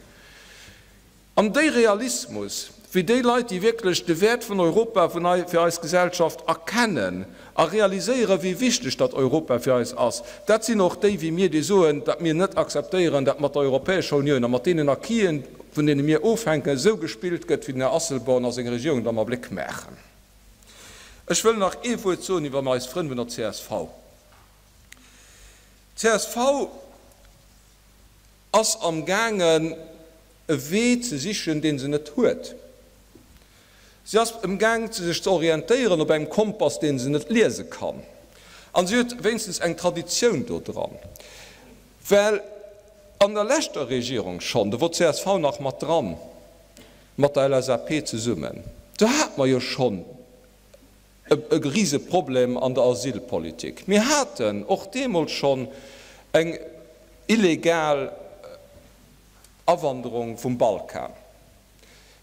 An déi Realismus, wéi déi Leit, déi wierklech de Wäert vun Europa fir eis Gesellschaft erkennen a realiséieren, wéi wichteg datt Europa fir eis ass, dat sinn och déi wéi mir, déi soen, datt mir net akzeptéieren, datt mat der Europäescher Unioun a mat deenen Acquisen, vun deene mir ofhänken, esou gespillt gëtt, wéi den Här Asselborn a seng Regierung et am Abléck maachen. Ech wëll nach ee Wuert soen iwwer eis Frënn vun der csv. D'CSV ass amgaangen e Wee ze sichen, dee se net huet. Si ass emgaang sech ze orientéieren op engem Kompass, dee se net liese kann. An si huet wéinstens eng Traditioun do dran, well an der leschter Regierung schonn, do wor d'CSV nach mat dran, mat der LSAP zesummen, do hate mer jo schonn e Riseproblem an der Asylpolitik. Mir haten och deemools schonn eng illegal Awanderung vum Balkan.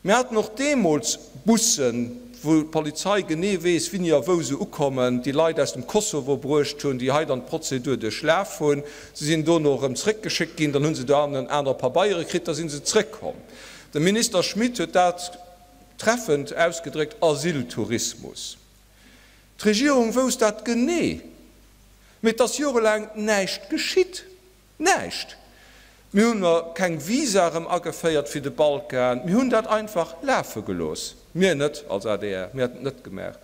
Mir haten och deemools Bussen, wou d'Polizei genee weess, wini a wou se ukommen, déi Leit aus dem Kosovo bruecht hunn, déi hei dann d'Prozedur duerchlaf hunn. Se sinn dono erëm zréckgeschéckt ginn, dann hu se dohannen aner Pabeiere kritt, da si se zréckkomm. De Minister Schmit huet dat Treffend ausgedréckt, Asyltourismus. D'Regierung wousst dat genee, mee et ass jorelaang näischt geschitt. Näischt! Mir hunn keng Visa erëm ageféiert fir de Balkan, mir hunn dat einfach lafe gelooss. Mir net als adr, mir hätten et net gemaach.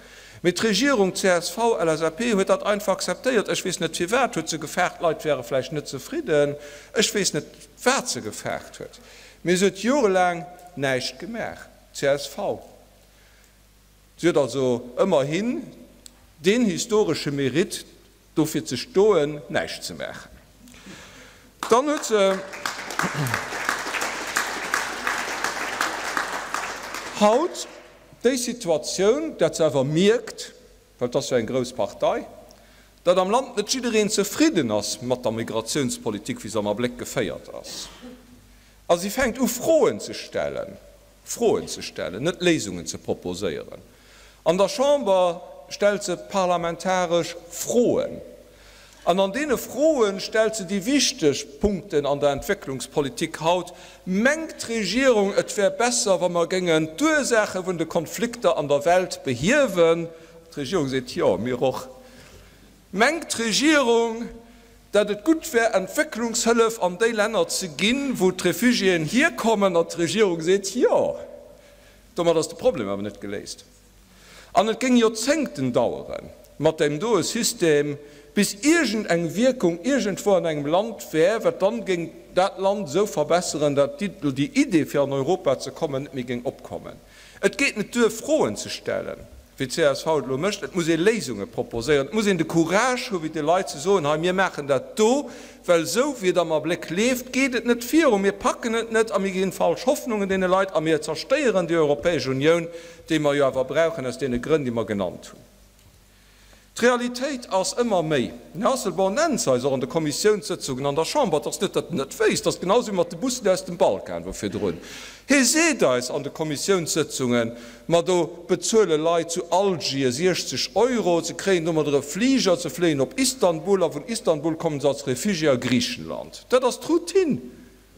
Mee d'Regierung, csv, LSAP, huet dat einfach akzeptéiert. Ech weess net firwat. Huet se gefaart, d'Leit wäre vläicht net zefridden? Ech weess net, wat se gefaart huet. Mee se huet jorelaang näischt gemaach, csv. Si huet also ëmmerhin deen historesche Mérite, dofir ze stoen, näischt ze maachen. Dann huet se haut déi Situatioun, dat se awer mierkt, well et ass jo eng grouss Partei, datt am Land net jiddereen zefridden ass mat der Migratiounspolitik, wéi se am Abléck geféiert ass. A si fänkt u Froen ze stellen, Froen ze stellen, net Léisungen ze proposéieren. An der Chamber stellt se parlamentaresch Froen. An an deene Froe stellt se déi wichteg Punkten an der Entwécklungspolitik haut. Mengt d'Regierung, et wär besser, wa mer géingen d'Ursaache vun de Konflikter an der Welt behiewen? D'Regierung seet, Jo, mir och. Mengt d'Regierung, datt et gutt wär, Entwécklungshëllef an déi Länner ze ginn, wou d'Refugiéen hierkommen? An d'Regierung seet, Jo. Domat ass de Problem awer net geléist. An et géing Joerzéngten daueren, mat deem doe System, bis iergend eng Wierkung iergendwou an engem Land wär, wat dann géing dat Land esou verbesseren, datt déi Idee fir an Europa ze kommen net méi géing opkommen. Et geet net duer, Froen ze stellen, wéi d'CSV et elo mécht. Et muss ee Léisunge proposéieren. Et muss een de Courage hu wéi de Leit ze soen, hei mir maachen dat do, well esou wéi et am Abléck leeft, geet et net viru. Mir packen et net a mir ginn falsch Hoffnungen deene Leit a mir zerstéieren déi Europäesch Unioun, déi mer jo awer brauchen aus deene Grënn, déi mer genannt hunn. D'Realitéit ass ëmmer méi, den Här Asselborn nennt se eis och an de Kommissiounssëtzungen an der Chamber, et ass net, datt en net wéisst, et ass genau esou wéi mat de Bussen aus dem Balkan wou virdrun, hie seet eis an de Kommissiounssëtzungen, ma do bezuele Leit zu Algier 60 Euro, se kréien domadder e Fliger, se fléien op Istanbul a vun Istanbul kommen se als Refugié a Griichenland. Dat ass d'Routine.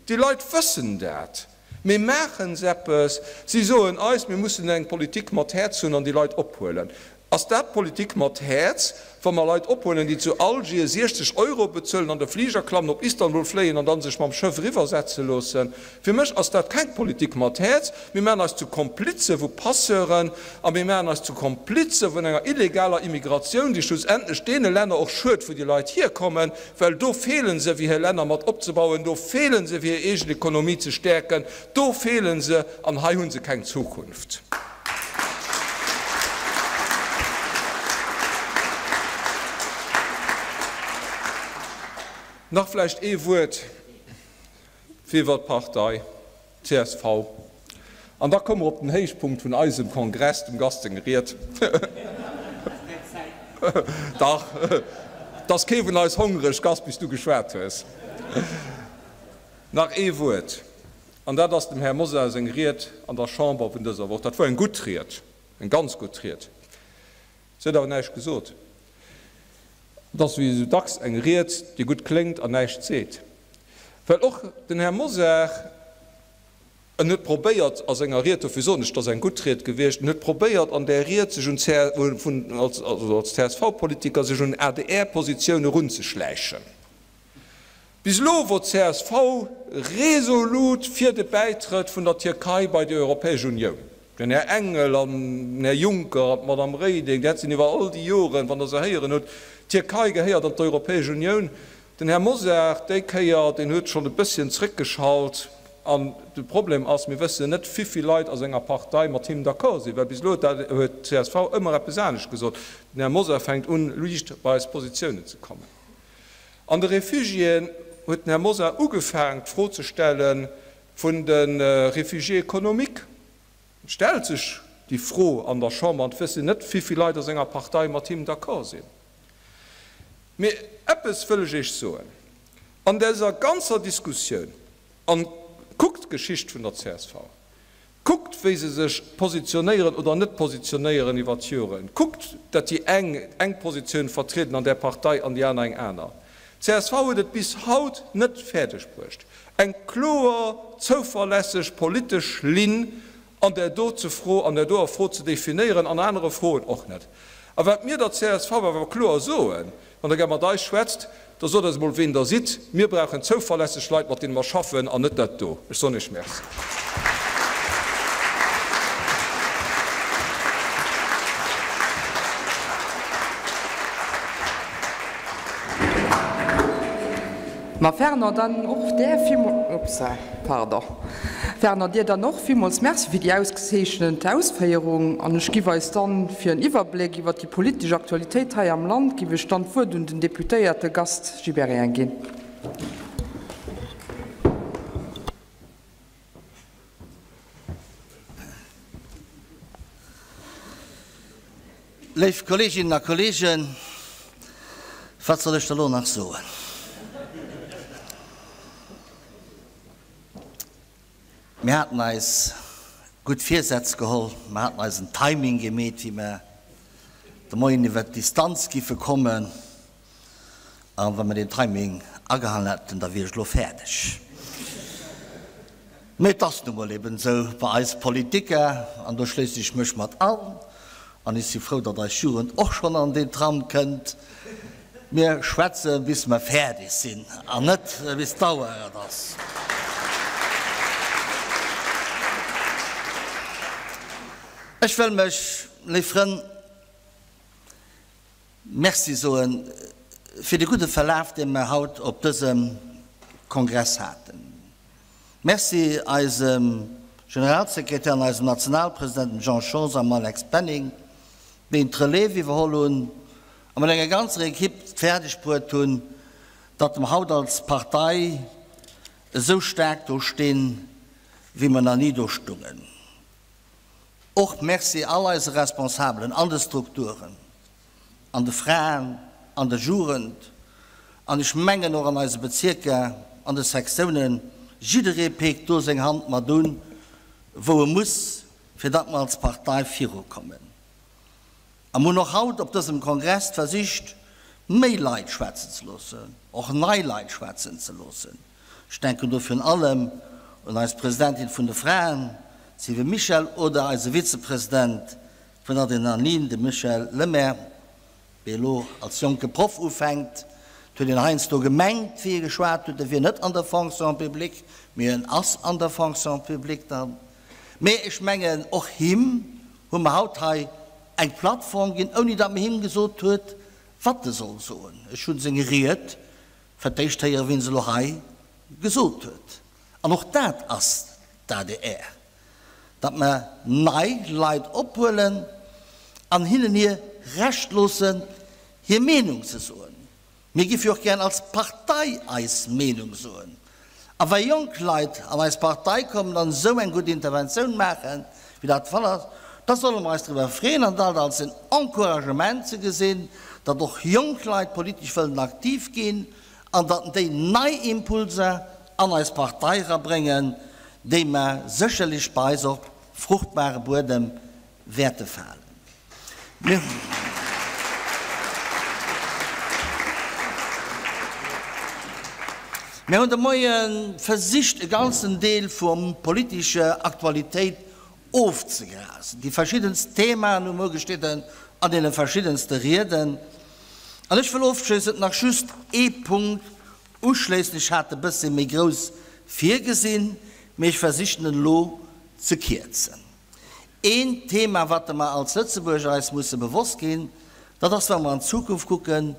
Déi Leit wëssen dat, mee maachen se eppes? Si soen eis, mir mussen eng Politik mat Häerz hunn an déi Leit ophuelen. Ass dat Politik mat Häerz, wa mer Leit ophuelen, déi zu Algier 60 Euro bezuelen, an de Fliger klammen, op Istanbul fléien an dann sech mam Schëff eriwwersetze loossen? Fir mech ass dat keng Politik mat Häerz. Mir maachen eis zu Komplize vu Passeuren a mir maachen eis zu Komplize vun enger illegaler Immigratioun, déi schlussendlech deene Länner och schued, wou déi Leit hierkommen, well do feele se, fir hir Länner mat opzebauen, do feele se, fir hir eegen Ekonomie ze stäerken, do feele se an hei hu se keng Zukunft. Nach vläicht ee Wuert iwwer d'Partei csv, an da komme mer op den Héichpunkt vun eisem Kongress, dem Gast seng Ried. Dach, et ass kee vun eis hongreg, Gast, bis du geschwat hues. Nach ee Wuert. An dat ass dem Här Mosar seng Ried an der Chamber vun dëser Woch. Dat wor eng gutt Ried, eng ganz gutt Ried. Se huet awer näischt gesot. Et ass wéi esou dacks eng Ried, déi gutt kléngt an näischt seet. Well och den Här Mosar, en huet probéiert a senger Ried, dofir soen ech, et ass eng gutt Ried gewiescht, en huet probéiert an där Ried sech un, vun, als, also als CSV-Politiker, sech un ADR-Positioun erunzeschläichen. Bis elo wor csv resolut fir de Bäitrëtt vun der Tierkei bei déi Europäesch Unioun. Den Här Engel an den Här Juncker an d'Madame Reding, dat sinn iwwer all déi Joren, wann Der se héieren hutt, d'Tierkei gehéiert an d'Europäesch Unioun. Den Här Mosar déi Kéier, deen huet schonn e bësschen zréckgeschalt. An de Problem ass, mir wëssen net, wivill Leit a senger Partei mat him d'accord sinn, well bis elo huet d'CSV ëmmer eppes anescht gesot. Den Här Mosar fänkt un, liicht bei eis Positiounen ze kommen. An de Réfugiéen huet den Här Mosar ugefaang d'Fro ze stelle vun de Réfugiés économiques. Et stellt sech déi Fro an der Chamber, an et wëssen net vivill Leit a senger Partei mat him d'accord sinn. Mee eppes wëll ech Iech soen, An däser ganzer Diskussioun, an kuckt d'Geschicht vun der csv, Kuckt, wéi se sech positionéieren oder net positionéieren iwwer d'Joren. Kuckt, datt déi eng eng Positioun vertrieden an där Partei an déi aner eng aner. Csv huet et bis haut net fäerdeg bruecht, eng kloer, zouverlässeg politesch Linn an där dote Fro, an där doer Fro ze definéieren, an anere Froen och net. A wat mir der csv awer kloer soen, Wann Der gär mat eis schwätzt, da sot eis emol, ween Der sidd. Mir brauchen zouverlässeg Leit, mat deene mer schaffen, an net dat do. Ech soen Iech Merci. Ma Fernand, dann och där villmools, upsa, pardon, Fernand, dir dann och villmools Merci fir déi ausgezeechnent Ausféierung. An ech giff eis dann fir en Iwwerbléck iwwert déi politesch Aktualitéit hei am Land, giff ech dann d'Wuert un den Deputéierte Gast Gibéryen ginn. Léif Kolleeginnen a Kolleegen, wat soll ech da lo nach soen? Mir haten eis gutt Virsätz geholl, mer haten eis en Timing gemeet, wéi mer de Moien iwwert d'Distanz giffe kommen. A wa mer deen Timing agehalen hätten, da wier ech elo fäerdeg. Mee et ass nu mol eben esou bei eis Politiker, an do schléissen ech mech mat an, an ech si frou, datt eis Jugend och schonn an deen Tram kënnt, Mir schwätze bis mer fäerdeg sinn an net bis d'Auer et ass. Ech wëll mech, léif Frënn, Merci soe fir de gudde Verlaf, dee mer haut op dësem Kongress haten. Merci eisem Generalsekretär an eisem Nationalpresident, dem Jean Schons a Alex Penning, déi d'Relève iwwerholl hunn a mat enger ganzer Equipe et fäerdeg bruet hunn, datt mer haut als Partei esou staark do stinn, wéi mer nach ni do stungen. Och Merci all eise Responsabelen an de Strukturen, an de Fraen, an der Jugend an ech mengen och an eise Bezierker, an de Sektiounen. Jidderee peekt do seng Hand mat un, wou e muss, fir datt mer als Partei virukommen. A mer hunn och haut op dësem Kongress versicht, méi Leit schwätzen ze loossen, och nei Leit schwätzen ze loossen. Ech denken do virun allem un eis Presidentin vun de Fraen, d'Sylvie Mischel, oder eise Vizepresident. Vun Adrenalin, de Michel Lemaire, dee elo als jonke Proff ufänkt, et huet een heiansdo gemengt, wéi e geschwat huet, e wier net an der Fonction publique, mee en ass an der Fonction publique dann. Mee ech mengen, och him hu mer haut hei eng Plattform ginn, ouni datt mer him gesot huet, wat e soll soen. Ech hu seng Ried fir d'éischt héieren, wéi en se elo hei gesot huet. An och dat ass d'ADR. Datt mer nei Leit ophuelen an hinnen hir Recht loossen, hir Meenung ze soen. Mir géife jo och gären als Partei eis Meenung soen. A wa jonk Leit an eis Partei kommen an esou eng gutt Interventioun maachen, wéi dat de Fall ass, da solle mer eis driwwer freeën an dat als en Encouragement ze gesinn, datt och jonk Leit politesch wëllen aktiv ginn an datt déi nei Impulser an eis Partei erabréngen, déi mer sécherlech bei eis op fruchtbare Buedem wäerte falen. Mir Mir hunn de Moie versicht, e ganzen Deel vum politescher Aktualitéit ofzegrasen. Déi verschiddenst Themaen hu mer ugeschnidden an deene verschiddenste Rieden. An ech wëll ofschléissend nach just ee Punkt uschléissen. Ech hat e bësse méi grouss virgesinn, mee ech versichen en elo ze kierzen. Een Thema, wat mer als Lëtzebuerger eis musse bewosst ginn, dat ass, wa mer an d'Zukunft kucken,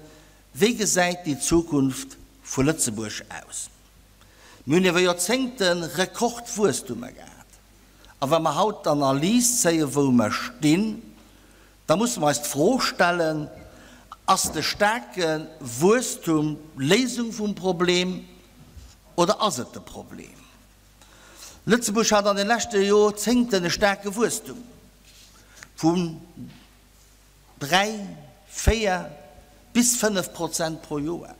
Wéi gesäit déi Zukunft vu Lëtzebuerg aus? Mir hunn iwwer Joerzéngte Rekordwuesstummer gehat. A wa mer haut d'Analys zéien, wou mer stinn, da musse mer eis d'Fro stellen, Ass de staarke Wuesstum d'Léisung vum Problem oder ass et de Problem? Lëtzebuerg hat an de leschte Joerzéngten e staarke Wuesstum vun 3, 4 bis 5 Prozent pro Joer.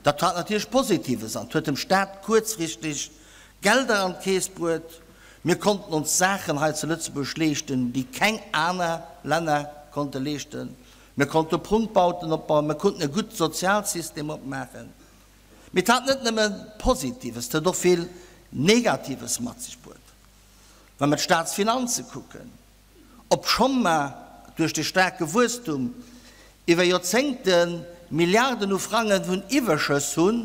Dat hat natierlech Positives an huet dem Staat kuerzfristeg Gelder an d'Keess bruet. Mir konnten ons Saachen hei zu Lëtzebuerg leeschten, déi keng aner Länner konnte leeschten. Mir konnte Prunkbauten opbauen, mir konnten e gutt Sozialsystem opmaachen. Mee et hat net nëmme Positives, et huet och vill Negatives mat sech bruet. Wa mer d'Staatsfinanze kucken, obschonn mer duerch de staarke Wuesstum iwwer Joerzéngte Milliarden u Frangen vun Iwwerschëss hunn,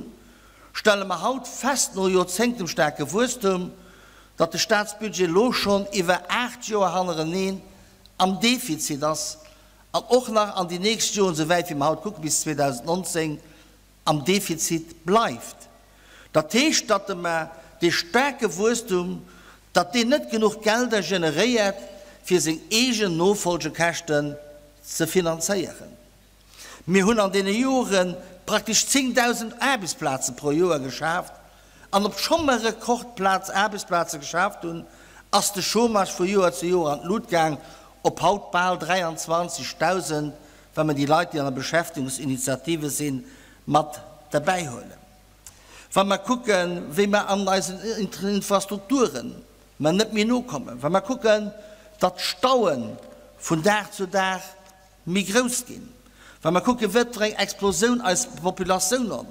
stelle mer haut fest, no joerzéngtem staarke Wuesstum, datt de Staatsbudget elo schonn iwwer 8 Joer hannereneen am Defizit ass an och nach an déi nächst Joren, souwäit wéi mer haut kucken, bis 2019, am Defizit bleift. Dat heescht, datt mer dee staarke Wuesstum, datt deen net genuch Gelder generéiert, fir seng eegen Nofolgekäschten ze finanzéieren. Mir hunn an deene Jore praktesch 10.000 Aarbechtsplaze pro Joer geschaaft, an obscho mer Rekordplaz Aarbechtsplaze geschaaft hunn, ass de Chômage vu Joer zu Joer an d'Lut gaang op haut bal 23.000, wa mer déi Leit, déi an der Beschäftigungsinitiative sinn, mat derbäihuelen, wa mer kucken, wéi mer an eisen Infrastrukturen mer net méi nokommen, wa mer kucken, datt d'Staue vun Dag zu Dag méi grouss ginn, wa mer kucken, wat fir eng Explosioun eis Populatioun on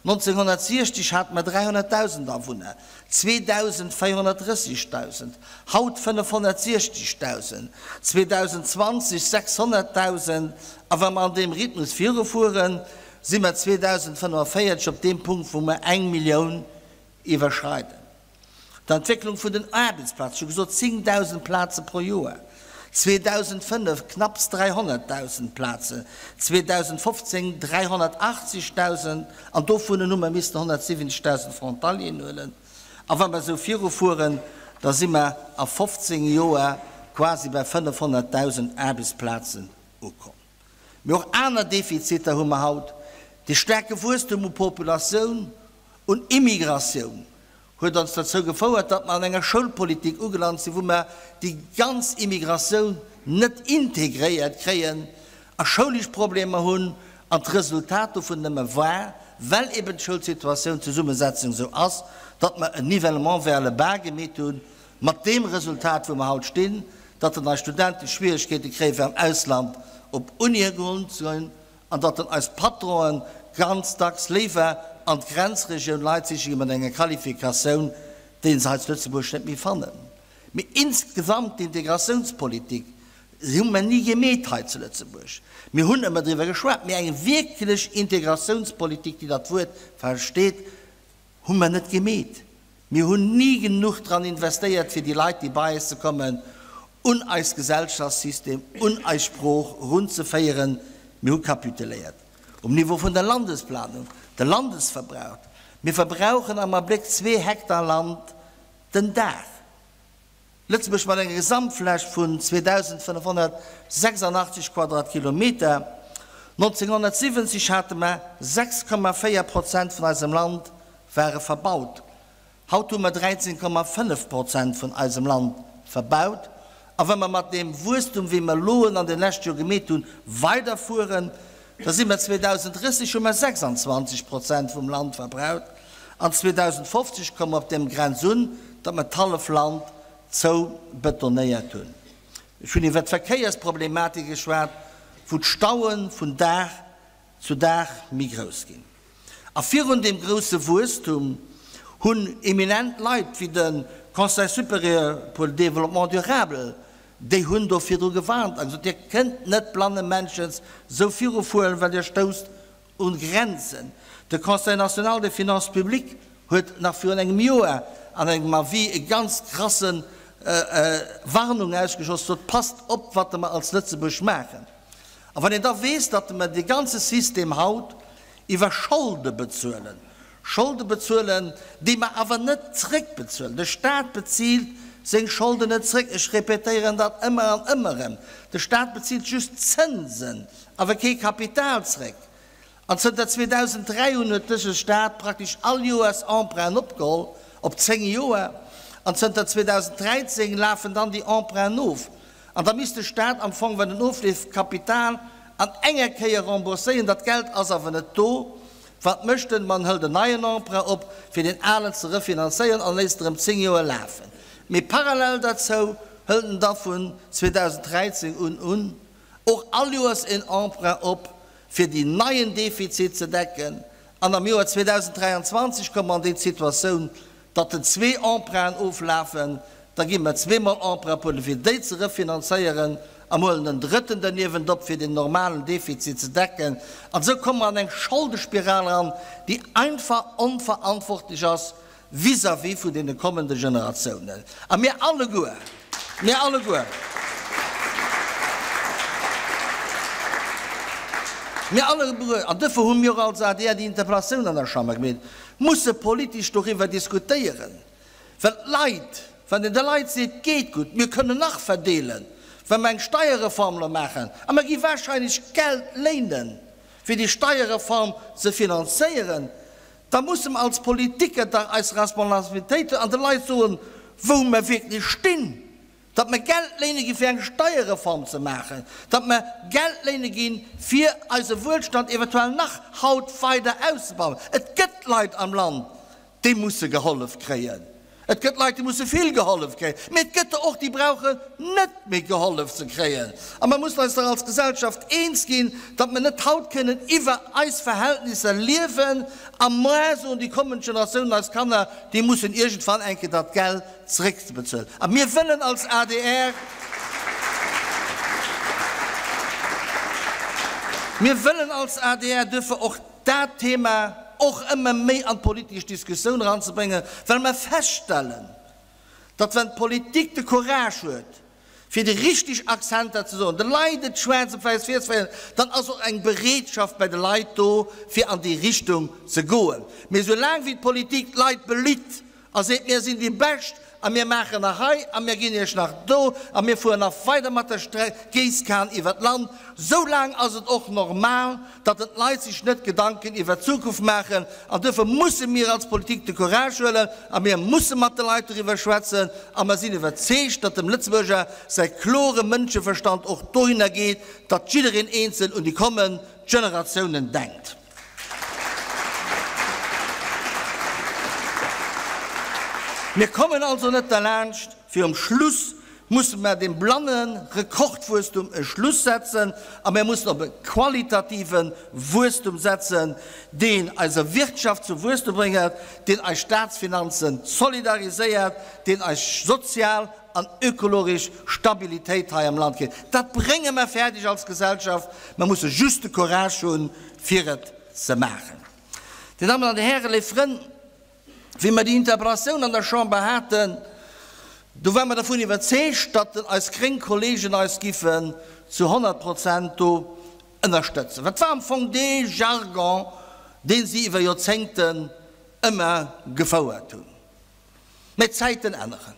1960 hate mer 300.000 Awunner, 2.430.000, haut 560.000, 2020 600.000, a wa mer an deem Rhythmus virufueren, si mer 2045 op deem Punkt, wou mer eng Millioun iwwerschreiden. D'Entwécklung vun den Aarbechtsplazen, ech hu gesot 10.000 Plaze pro Joer, 2005 knapps 300.000 Plazen, 2015 380.000, an dovunnen hu mer missten 170.000 Frontalieren huelen. A wa mer esou virufueren, da si mer a 15 Joer quasi bei 500.000 Aarbechtsplazen ukomm. Mee och aner Defiziter hu mer haut, De staarke Wuesstum u Populatioun, un Immigratioun huet ons dozou gefouert, datt mer an enger Schoulpolitik ugelant sinn, wou mer déi ganz Immigratioun net integréiert kréien a schoulesch Problemer hunn an d'Resultat dovun nëmme war, well eben d'Schoulsituatioun, d'Zesummesetzung esou ass, datt mer en Nivellement vers le bas gemeet hunn, mat deem Resultat, wou mer haut stinn, datt en eis Studente Schwierigkeete kréien, fir am Ausland op Unie goen ze goen. An datt en eis Patronen ganz dacks léiwer an d'Grenzregioun Leit siche gi mat enger Qualifikatioun, déi se hei zu Lëtzebuerg net méi fannen. Mee insgesamt d'Integratiounspolitik. Se hu mer ni gemeet hei zu Lëtzebuerg. Mir hunn ëmmer driwwer geschwat, mee eng wierklech Integratiounspolitik, déi dat Wuert versteet, hu mer net gemeet. Mir hunn ni genuch dran investéiert, fir déi Leit, déi bei eis ze kommen, un eist Gesellschaftssystem, un eis Sprooch erunzeféieren. Mir hu kapituléiert um Niveau vun der Landesplanung, de Landesverbrauch. Mir verbrauchen am Abléck zwee Hektar Land den Dag. Lëtzebuerg mat enger Gesamtfläch vun 2.586 Quadratkilometer. 1970 hate mer 6,4 Prozent vun eisem Land ware verbaut. Haut hu mer 13,5 Prozent vun eisem Land verbaut. A wa mer mat deem Wuesstum, wéi mer elo en an de leschte Joer gemeet hunn, weiderfueren, da si mer 2030 hu mer 26 Prozent vum Land verbraut an 2050 komme mer op deem Grenz un, datt mer d'hallef Land zoubetonéiert hunn. Ech hunn iwwert d'Verkéiersproblematik geschwat, wou d'Staue vun Dag zu Dag méi grouss ginn. A virun deem grousse Wuesstum hunn eminent Leit wéi de Conseil supérieur pour le développement durable, déi hunn do virdru gewarnt a gesot, Dir kënnt net blannemännchens esou virufueren, well Dir stousst u Grenzen. De Conseil national des finances publiques huet nach virun engem Joer an engem Avis e ganz krasse Warnung ausgeschoss, sot, Passt op, wat mer als Lëtzebuerg maachen. A wann een da weess, datt mer dee ganze System haut iwwer Scholde bezuelen, Scholde bezuelen, déi mer awer net zréckbezuelen, de Stat bezilt seng Scholden net zréck, ech répétéieren dat ëmmer an ëmmer erëm, de Stat bezilt just Zënsen, awer kee Kapital zréck. An zënter 2003 un huet dëse Stat praktesch all Joers Emprunten opgeholl, op 10 Joer, an zënter 2013 lafen dann déi Emprunten of. An da misst de Staat am Fong, wann en ofleeft, d'Kapital an enger Kéier rembourséieren. Dat Geld ass awer net do. Wat mécht en? Ma en hëlt en neien Emprunt op, fir deen alen ze refinanzéieren an léisst erëm 10 Joer lafen. Mee parallel derzou hëlt en da vun 2013 un un och all Joers en Emprunt op, fir déi neien Defizit ze decken. An am Joer 2023 komme mer an déi Situatioun, datt den zwee Emprunten oflafen, da gi mer zweemol Emprunt op huelen, fir déi ze refinanzéieren, a mer huelen en drëtten derniewent op, fir den normalen Defizit ze decken. An esou komme mer an eng Scholdespiral eran, déi einfach onverantwortlech ass vis-à-vis vun deene kommende Generatiounen. A mir alleguer, mir alleguer, mir alleguer, an duerfir hu mir och als adr déi Interpellatioun an der Chamber gemeet, musse politesch doriwwer diskutéieren, well d'Leit, wann een de Leit seet, geet gutt, mir kënnen nach verdeelen, wa mer eng Steierreform elo maachen, a mer gi wahrscheinlech Geld léinen, fir déi Steierreform ze finanzéieren, da musse mer als Politiker dach eis Responsabilitéit huelen an de Leit soen, wou mer wierklech stinn. Datt mer Geld léine gi fir eng Steierreform ze maachen, datt mer Geld léine gi fir eise Wuelstand eventuell nach haut weider auszebauen. Et gëtt Leit am Land, déi musse gehollef kréien. Et gëtt Leit, déi musse vill gehollef kréien. Mee et gëtt der och, déi brauchen net méi gehollef ze kréien. A mer mussen eis dach als Gesellschaft eens ginn, datt mer net haut kënnen iwwer eis Verhältnisser liewen a moar soen déi kommend Generatiounen, eis Kanner, déi mussen iergendwann eng Kéier dat Geld zeréckzebezuelen. A mir wëllen als adr, mir wëllen als adr duerfir och dat Thema och ëmmer méi an d'politesch Diskussioun eranzebréngen, well mer feststellen, datt wann d'Politik de Courage huet, fir déi richteg Akzenter ze soen, de Leit et schwaarz op wäiss virzeféieren, dann ass och eng Bereetschaft bei de Leit do, fir an déi Richtung ze goen. Mee soulaang wéi d'Politik d'Leit belitt A seet, Mir sinn déi Bescht a mir maachen nach hei a mir ginn Iech nach do a mir fueren nach weider mat der Géisskan iwwer d'Land, sou laang ass et och normal, datt den d'Leit sech net Gedanken iwwer d'Zukunft maachen. An duerfir musse mir als Politik de Courage huelen a mir musse mat de Leit doriwwer schwätzen. A mer sinn iwwerzeegt, datt dem Lëtzebuerger säi klore Mënscheverstand och dohinner geet, datt jiddereen eenzel un déi kommend Generatiounen denkt. Mir kommen also net derlaanscht, fir um Schluss musse mer dem blanne Rekordwuesstum e Schluss setzen a mer mussen op e qualitative Wuesstum setzen, deen eiser Wirtschaft zum Wuesstum brénget, deen eis Staatsfinanzen solidariséiert, deen eis sozial an ökologesch Stabilitéit hei am Land kritt. Dat brénge mer fäerdeg als Gesellschaft, mer musse just de Courage hunn, fir et ze maachen. Dir Dammen an Dir Hären, léif Frënn, wéi mer déi Interpellatioun an der Chamber haten, do ware mer dervun iwwerzeegt, datt eis gréng Kollegen eis giffen zu 100 Prozent do ënnerstëtzen. Wat war am Fong dee Jargon, dee si iwwer Joerzéngten ëmmer gefouert hunn? Mä d'Zäiten änneren.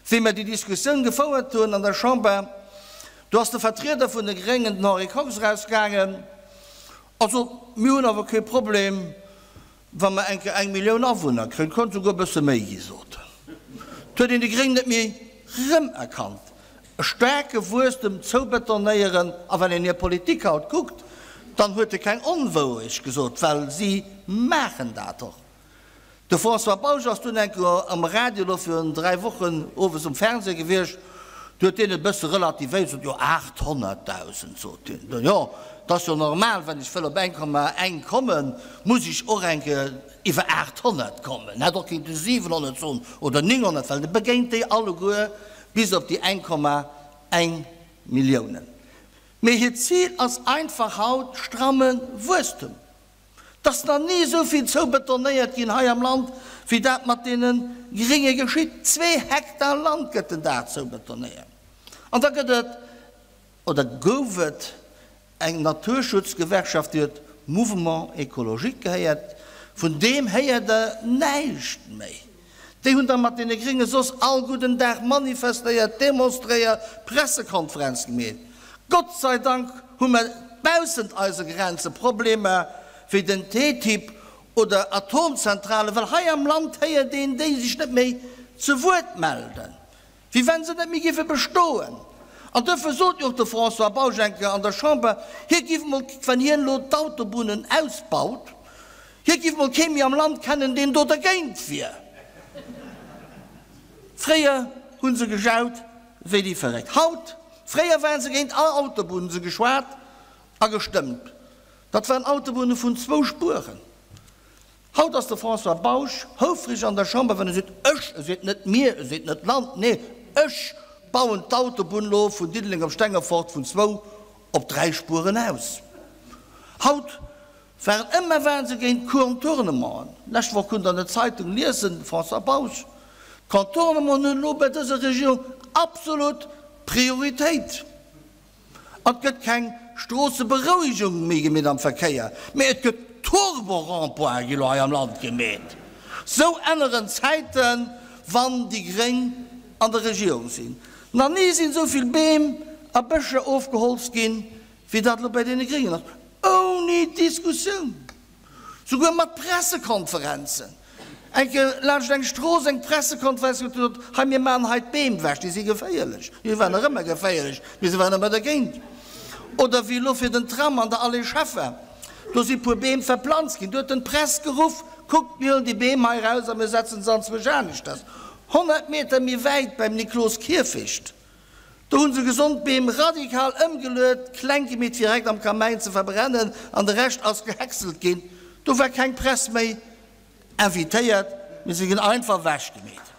Wéi mer déi Diskussioun gefouert hunn an der Chamber, do ass de Vertrieder vun de Gréngen, den Henri Kox, erausgaangen a sot, Mir hunn awer kee Problem, wa mer eng Kéier eng Millioun Awunner kréien. Et konnt souguer e bësse méi gi, sot en. Et huet een déi Gréng net méi erëmerkannt. E staarke Wuesstem zoubetonéieren, a wann een hir Politik haut kuckt, dann huet e keng Onwourecht gesot, well si maachen dat och. De François Bausch ass dunn eng Kéier am Radio elo virun 3 Wochen owes um Fernseh gewiescht, do huet deen et e bësse relativéiert, sot, jo 800.000, sot hien, jo et ass jo normal, wann ech wëll op 1,1 kommen, muss ech och eng Kéier iwwer 800 kommen. En hätt och kinnte 700 soen oder 900, well e begéint déi alleguer bis op déi 1,1 Milliounen. Mee hiert Zil ass einfach haut stramme Wuesstum. 't ass nach ni esou vill zoubetonéiert ginn hei am Land, wéi dat mat deene Gringe geschitt. Zwee Hektar Land gëtt den Dag zoubetonéiert. An da gëtt et, oder gouf et, eng Naturschutzgewerkschaft, déi huet Mouvement Écologique gehéiert. Vun deem héiert Der näischt méi. Déi hunn da mat deene Gringe soss all gudden Dag manifestéiert, demonstréiert, Pressekonferenz gemeet. Gott sei Dank hu mer baussent eise Grenze Problemer wéi den TTIP oder Atomzentralen, well hei am Land héiert een déi sech net méi zu Wuert melden. Wéi wenn se net méi géife bestoen. An duerfir sot jo och de François Bausch eng Kéier an der Chamber, hie giff mol, wann hien elo d'Autobunnen ausbaut, hie giff mol kee méi am Land kennen, deen do dergéint wier. Fréier hu se gejaut wéi déi Verréckt. Haut, fréier waren se géint all Autobunn, hu se geschwat a gestëmmt. Dat waren Autobunne vun zwou Spueren. Haut ass de François Bausch houfreg an der Chamber, wann e seet, ech, e seet net mir, e seet net d'Land, nee, ech bauen d'Autobunn elo vun Diddeleng op Stengefort vun zwou op dräi Spueren aus. Haut waren ëmmer waren se géint Contournementen. Lescht Woch konnt an der Zeitung liesen, de François Bausch, d'Contournementen hunn elo bei dëser Regierung absolut Prioritéit. An et gëtt keng Stroosseberouegung méi gemeet am Verkéier, mee et gëtt Turbo-Rond-pointe gi lo hei am Land gemeet. Sou änneren d'Zäiten, wann déi Gréng an der Regierung sinn. Nach ni sinn esou vill Beem a Bëscher ofgeholzt ginn, wéi dat lo bei deene Gréngen ass, ouni Diskussioun. Souguer mat Pressekonferenzen. Eng Kéier laanscht eng Strooss eng Pressekonferenz huet gesot, hei mir maachen hei d'Beem ewech, déi si geféierlech. Déi waren nach ëmmer geféierlech, mee se waren ëmmer dergéint. Oder wéi elo fir den Tram an der Allée Scheffer, do si puer Beem verplanzt ginn, do huet en d'Press geruff, kuckt mir huelen déi Beem hei eraus a mir setzen se anzwousch aneschters, 100 Meter méi wäit beim Niklos-Kierfecht. Do hunn se gesond Beem radikal ëmgeluet, kleng gemeet fir direkt am Kamäin ze verbrennen an de Rescht ass gehäckselt ginn. Do war keng Press méi invitéiert, mee se ginn einfach ewech gemeet.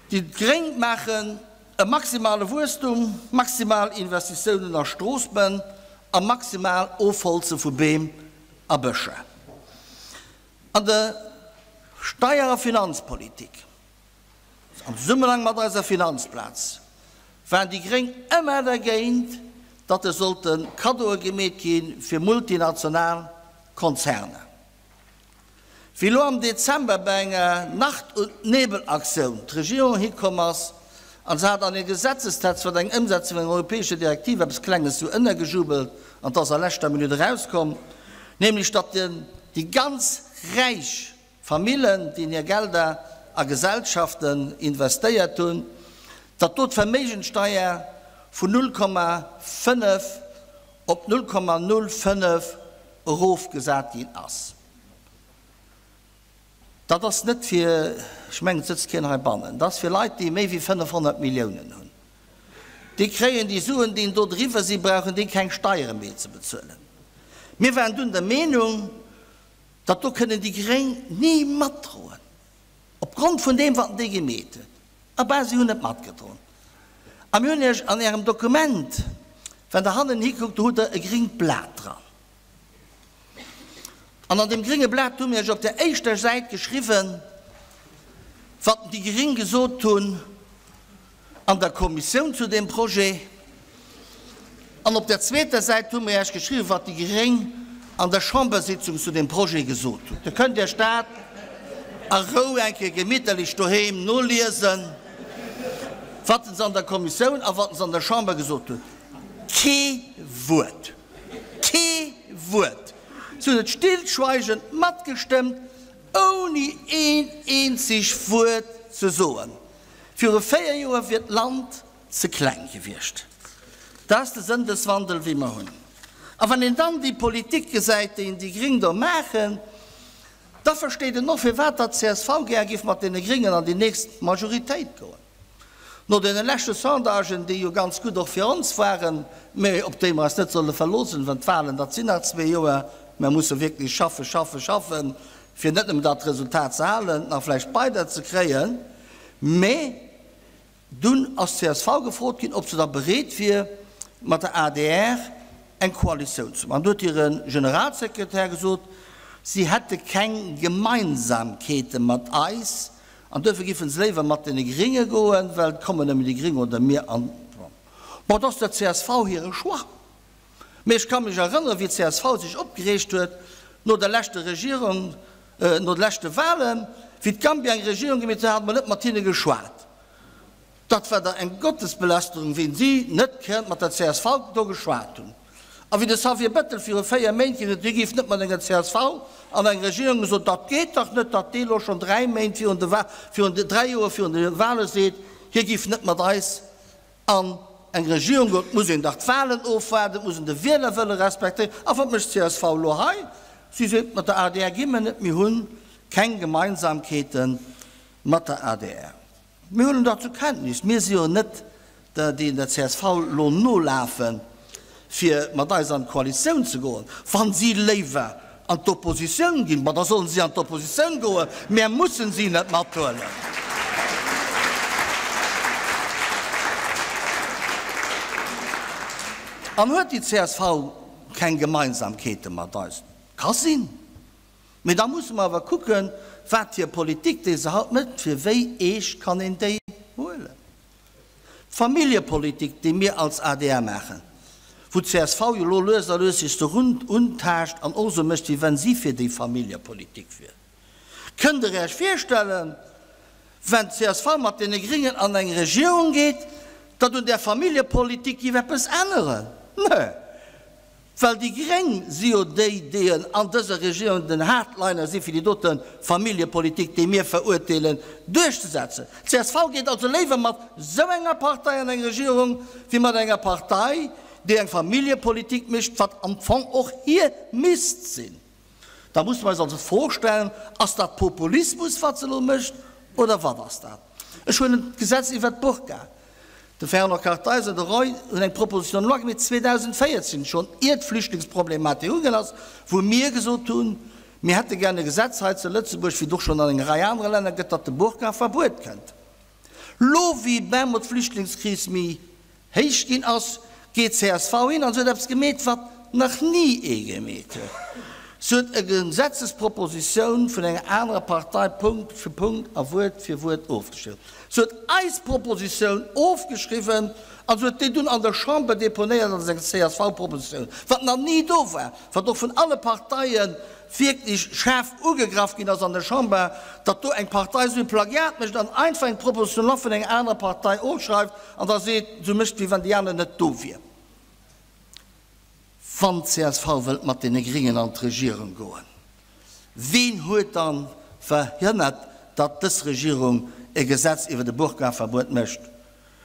Déi Gréng maachen e maximale Wuesstum, maximal Investitiounen a Stroossbënn a maximal Ofholze vu Beem a Bëscher. An der Steier a Finanzpolitik, am Zesummenhang mat eiser Finanzplaz, waren déi Gréng ëmmer dergéint, datt et sollte Kaddoe gemeet gi fir multinational Konzerner. Wéi elo am Dezember bei enger Nacht und Nebel-Aktioun d'Regierung hikomm ass an se hat an e Gesetzestext, wat eng Ëmsetzung vun enger europäescher Direktiv, eppes Klenges sou ënnergejubelt an 't ass a leschter Minutt erauskomm, nämlech datt déi ganz räich Famillen, déi hir Gelder a Gesellschaften investéiert hunn, datt do d'Verméigenssteier vun 0,5 op 0,05 erofgesat ginn ass. Dat ass net fir, ech mengen et sëtzt keen heibannen, dat ass fir Leit, déi méi wéi 500 Milliounen hunn. Déi kréien déi Suen, déi do driwwer sinn, brauchen déi keng Steiere méi ze bezuelen. Mir waren dunn der Meenung, datt do kënnen déi Gréng ni matdroen, opgrond vun deem, wat déi gemeet huet. A ben, si hunn et matgedroen. A mir hunn Iech an Ärem Dokument, wann Der hannen hikuckt, do hutt Der e gringt Blat dran. An an deem gringe Blat hu mir Iech op der éischter Säit geschriwwen, wat déi Gring gesot hunn an der Kommissioun zu deem Projet. An op der zweeter Säit hu mir Iech geschriwwen, wat déi Gréng an der Chambersitzung zu deem Projet gesot hunn. Dir kënnt Iech dat a Rou eng Kéier gemitterlech doheem noliesen, wat se an der Kommissioun a wat se an der Chamber gesot hunn. Kee Wuert! Kee Wuert! Si hunn et stillschweigend matgestëmmt, ouni een eenzeg Wuert ze soen. Viru 4 Joer wier d'Land ze kleng gewiescht. Dat ass de Sëndeswandel, wéi mer hunn. A wann een dann déi Politik gesäit, déi déi Gréng do maachen, da versteet een och, firwat datt csv gär géif mat deene Gréngen an déi nächst Majoritéit goen. No deene leschte Sondagen, déi jo ganz gutt och fir ons waren, mä op déi mer eis net solle verloossen, well d'Wahlen, dat sinn nach zwee Joer, mer musse wierklech schaffen, schaffen, schaffen, fir net nëmmen dat Resultat ze halen, nach vläicht weider ze kréien, mä Dunn ass csv gefrot ginn, ob se da bereet wier, mat der adr eng Koalitioun ze maachen. Do huet hire Generalsekretär gesot, si hätte keng Gemeinsamkeete mat eis an duerfir géife se léiwer mat deene Gringe goen, well et kommen nëmmen déi Gring oder mir an. Bon, dat ass der csv hire Choix. Mee ech ka mech erënneren, wéi csv sech opgereegt huet no der leschter Regierung, no de leschte Wahlen, wéi d'Gambia eng Regierung gemeet huet, hate mer net mat hinne geschwat. Dat war der eng Gottesbelästerung, wéi si net kënnt mat der csv do geschwat hunn. A wéi de Xavier Bettel viru 4 Méint gesot huet, hie géif net mat enger csv an eng Regierung, gesot, dat geet dach net, datt dee lo schonn 3 Méint virun de virun 3 Joer virun de Wahle seet, hie géif net mat eis an eng Regierung goen. Et muss een dach d'Wahlen ofwaarden, et muss een de Wielerwëlle respektéieren. A wat mécht d'CSV elo hei? Si seet, mat der adr gi mer net, mir hu keng Gemeinsamkeete mat der adr. Mir huelen dat zur Kenntnis. Mir si jo net der, déi der csv elo nolafen, fir mat eis an d'Koalitioun ze goen. Wa si léiwer an d'Oppositioun ginn, ma da sollen si an d'Oppositioun goen, mär mussen si net mathuelen. An huet déi csv keng Gemeinsamkeete mat eis? Ka sinn. Mee da musse mer awer kucken, wat hir Politik, déi se haut mécht, fir wéi eescht kann een déi huelen. D'Familljepolitik, déi mir als adr maachen, wou d'CSV jo elo lues a lues sech dorun untaascht an och esou mécht, wéi wenn si fir déi Familljepolitik wier. Kënnt Der Iech virstellen, wenn d'CSV mat deene Gringen an eng Regierung geet, datt un där Familljepolitik géif eppes änneren? Nee! Well déi Gréng si jo déi, déi an dëser Regierung den Hardliner si fir déi dote Familljepolitik, déi mir verurteelen, duerchzesetzen. Csv geet also léiwer mat esou enger Partei an eng Regierung, wéi mat enger Partei, déi eng Familljepolitik mécht, wat am Fong och hir misst sinn. Da musse mer eis also d'Fro stellen, Ass dat Populismus, wat se elo mécht, oder wat ass dat? Ech huelen d'Gesetz iwwert d'Burka. De Fernand Kartheiser an de Roy hunn eng Proposition de loi gemeet 2014 schonn, ier d'Flüchtlingsproblematik ugaangen ass, wou mir gesot hunn, mir hätte gär e Gesetz hei zu Lëtzebuerg, wéi et och schonn an enger Rei anere Länner gëtt, datt de Burka-Verbuet kënnt. Lo wéi bemol d'Flüchtlingskris méi héich ginn ass, geet csv hin an se huet eppes gemeet, wat nach ni ee gemeet huet, se huet e Gesetzespropositioun vun enger anerer Partei Punkt fir Punkt a Wuert fir Wuert ofgeschriwwen. Se huet eis Propositioun ofgeschriwwen a se huet déi dunn an der Chamber deponéiert als eng CSV-Propositioun, wat nach ni do war, wat och vun alle Parteie wierklech schaarf ugegraff ginn ass an der Chamber, datt do eng Partei esou e Plagiat mécht an einfach eng Proposition de loi vun enger anerer Partei ofschreift an da seet, esou mécht, wéi wann déi aner net do wier. Wann csv wëllt mat deene Gringen an d'Regierung goen, ween huet dann verhënnert, datt dës Regierung e Gesetz iwwer de Burkaverbuet mécht?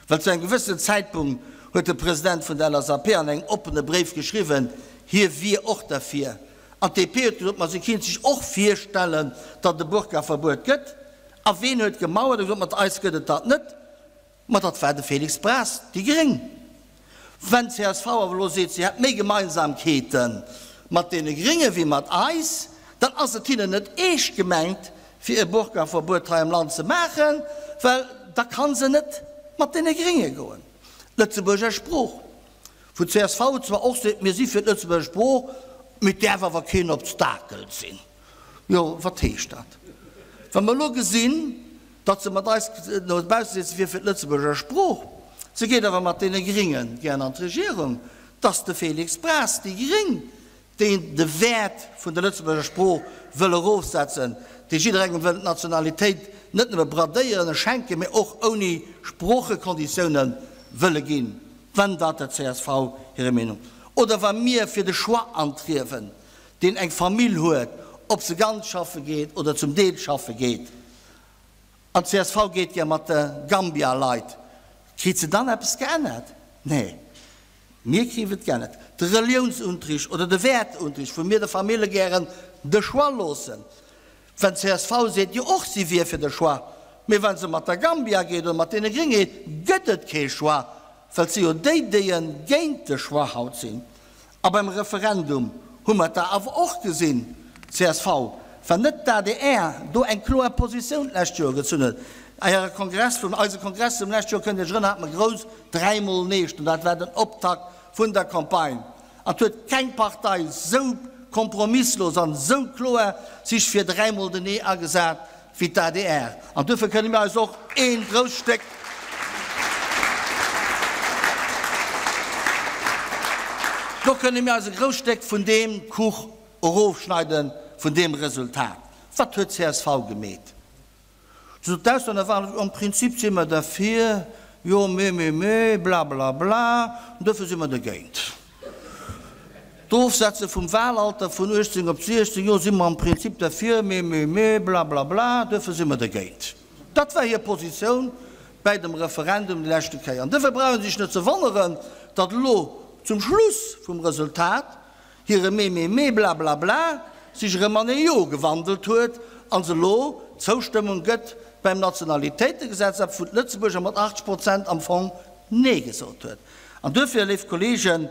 Well zu engem gewëssenen Zäitpunkt huet de President vun der LSAP an engem oppene Bréif geschriwwen, hie wier och derfir. An d'DP huet gesot, ma si kéint sech och virstellen, datt et e Burkaverbuet gëtt. A ween huet gemauert a gesot, mat eis gëtt et dat net? Ma dat war de Félix Braz, déi gréng. Wenn csv awer elo seet, si hätt méi Gemeinsamkeete mat deene Grénge wéi mat eis, dann ass et hinnen net eescht gemengt, fir e Burkaverbuet hei am Land ze maachen, well da ka se net mat deene Grénge goen. D'Lëtzebuerger Sprooch, wou csv zwar och seet, mir si fir d'Lëtzebuerger Sprooch, mee et däerf awer keen Obstakel sinn. Jo, wat heescht dat? Wa mer elo gesinn, datt se mat eis no bausse seet, se wier fir d'Lëtzebuerger Sprooch, se geet awer mat deene Gringe gären an d'Regierung, datt de Félix Braz, déi Gréng, deen de Wäert vun der Lëtzebuerger Sprooch wëll erofsetzen, dee jidderengem wëll d'Nationalitéit net nëmme bradéieren a schenken, mee och ouni Sproochekonditioune wëlle ginn, wenn dat der csv hire Meenung, oder wa mir fir de Choix antriewen, deen eng Famill huet, ob se ganz schaffe geet oder zum Deel schaffe geet, an csv geet gär mat de Gambia-Leit, kritt se dann eppes geännert? Nee, mir kriff et geännert. De Reliounsunterricht oder de Wäerteunterricht, wou mir de Famille gären de Choix loossen, wenn csv seet jo och si wier fir de Choix, mee wa se mat der Gambia geet oder mat deene Grénge geet, gëtt et kee Choix, well et si jo déi, déi géint de Choix haut sinn. A beim Referendum hu mer et da awer och gesinn, csv, wann net d'ADR do eng kloer Positioun d'lescht Joer gezunn huet. Äre Kongress vum, eise Kongress vum lescht Joer, kënnt Iech erënneren, hate mer grouss dräimol Nee stoen. Dat war den Optakt vun der Campagne. An et huet keng Partei esou kompromisslos an esou kloer sech fir dräimol den Nee agesat wéi d'ADR. An duerfir kënne mir eis och ee grousst Stéck. Do kënne mir eis e grousst Stéck vun deem Kuch erofschneiden, vun deem Resultat. Wat huet csv gemeet? Sou d'Auslänner waren, am Prinzip si mer derfir, jo, mee, mee, mee, blablabla, an duerfir si mer dergéint. D'Ofsetze vum Wahlalter vun 18 op 16 Joer si mer am Prinzip derfir, mee, mee, mee, blablabla, duerfir si mer dergéint. Dat war hir Positioun bäi dem Referendum déi leschte Kéier. An duerfir brauch ee sech net ze wonneren, datt elo zum Schluss vum Resultat hire mee, mee, mee, blablabla sech erëm an ee Jo gewandelt huet a se elo d'Zoustëmmung gëtt beim Nationalitéitegesetz, eppes wou d'Lëtzebuerger mat 80 Prozent am Fong Nee gesot huet. An duerfir, léif Kolleegen,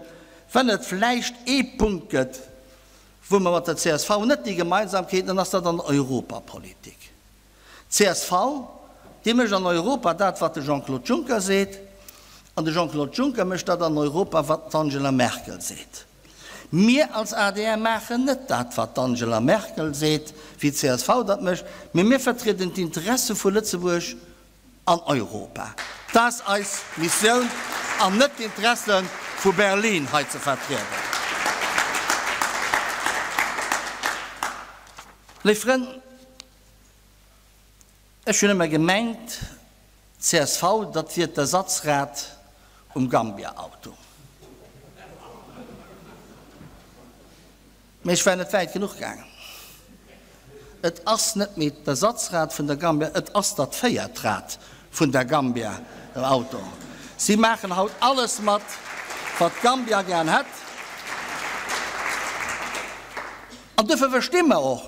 wann et vläicht ee Punkt gëtt, wou mer mat der csv net déi Gemeinsamkeeten, dann ass dat an der Europapolitik. D'CSV, déi mécht an Europa dat, wat de Jean-Claude Juncker seet, an de Jean-Claude Juncker mécht dat an Europa, wat d'Angela Merkel seet. Mir als adr maachen net dat, wat d'Angela Merkel seet, wéi d'CSV dat mécht, mee mir vertrieden d'Interesse vu Lëtzebuerg an Europa. Dat ass eis Missioun an net d'Interesse vu Berlin hei ze vertrieden. Léif Frënn, ech hunn ëmmer gemengt, csv, dat wier d'Ersatzrad um Gambia-Auto. Mee ech war net wäit genuch gaangen. Et ass net méi d'Ersatzrad vun der Gambia, et ass dat véiert Rad vun der Gambia, dem Auto. Si maachen haut alles mat, wat d'Gambia gären hätt. An duerfir versti mer och,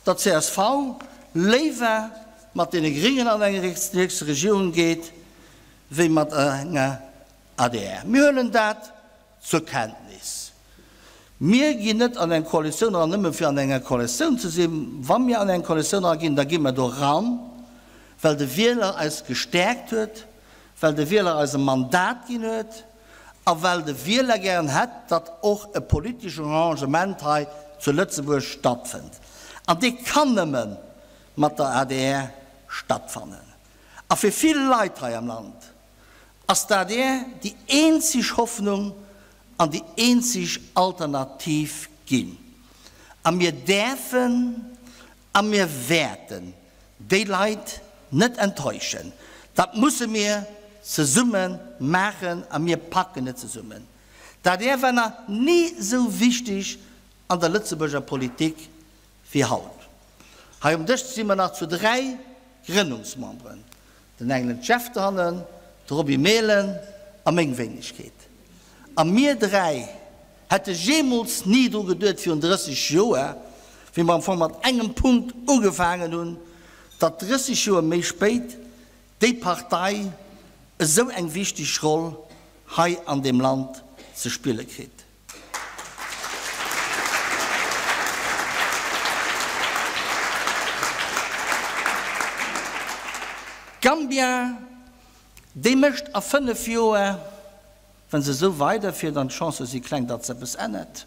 datt csv léiwer mat deene Gringen an eng nächst Regierung geet, wéi mat enger adr. Mir huelen dat Zur Kenntnis. Mir ginn net an eng Koalitioun eran, nëmme fir an enger Koalitioun ze sinn. Wa mir an eng Koalitioun eraginn, da gi mer do eran, well de Wieler eis gestäerkt huet, well de Wieler eis e Mandat ginn huet a well de Wieler gären hätt, datt och e politeschen Arrangement hei zu Lëtzebuerg stattfënnt. An dee kann nëmme mat der adr stattfannen. A fir vill Leit hei am Land Ass d'ADR déi eenzeg Hoffnung an déi eenzeg Alternativ ginn. A mir däerfen a mir wäerten déi Leit net enttäuschen. Dat musse mir zesumme maachen a mir packen et zesummen. D'adr war nach ni esou wichteg an der Lëtzebuerger Politik wéi haut. Hei um Dësch si mer nach zu 3 Grënnungsmemberen, Den Engelen Jeff dohannen, de Roby Mehlen a meng Wéinegkeet. A mir 3. Hätt ech jeemools ni dru geduet virun 30 Joer, wéi mer am Fong mat engem Punkt ugefaangen hunn, datt 30 Joer méi spéit déi Partei esou eng wichteg Roll hei an deem Land ze spille kritt. Gambia, déi mécht a 5 Joer, wa se esou weiderfiert, an d'Chancë si kleng, datt se eppes ännert,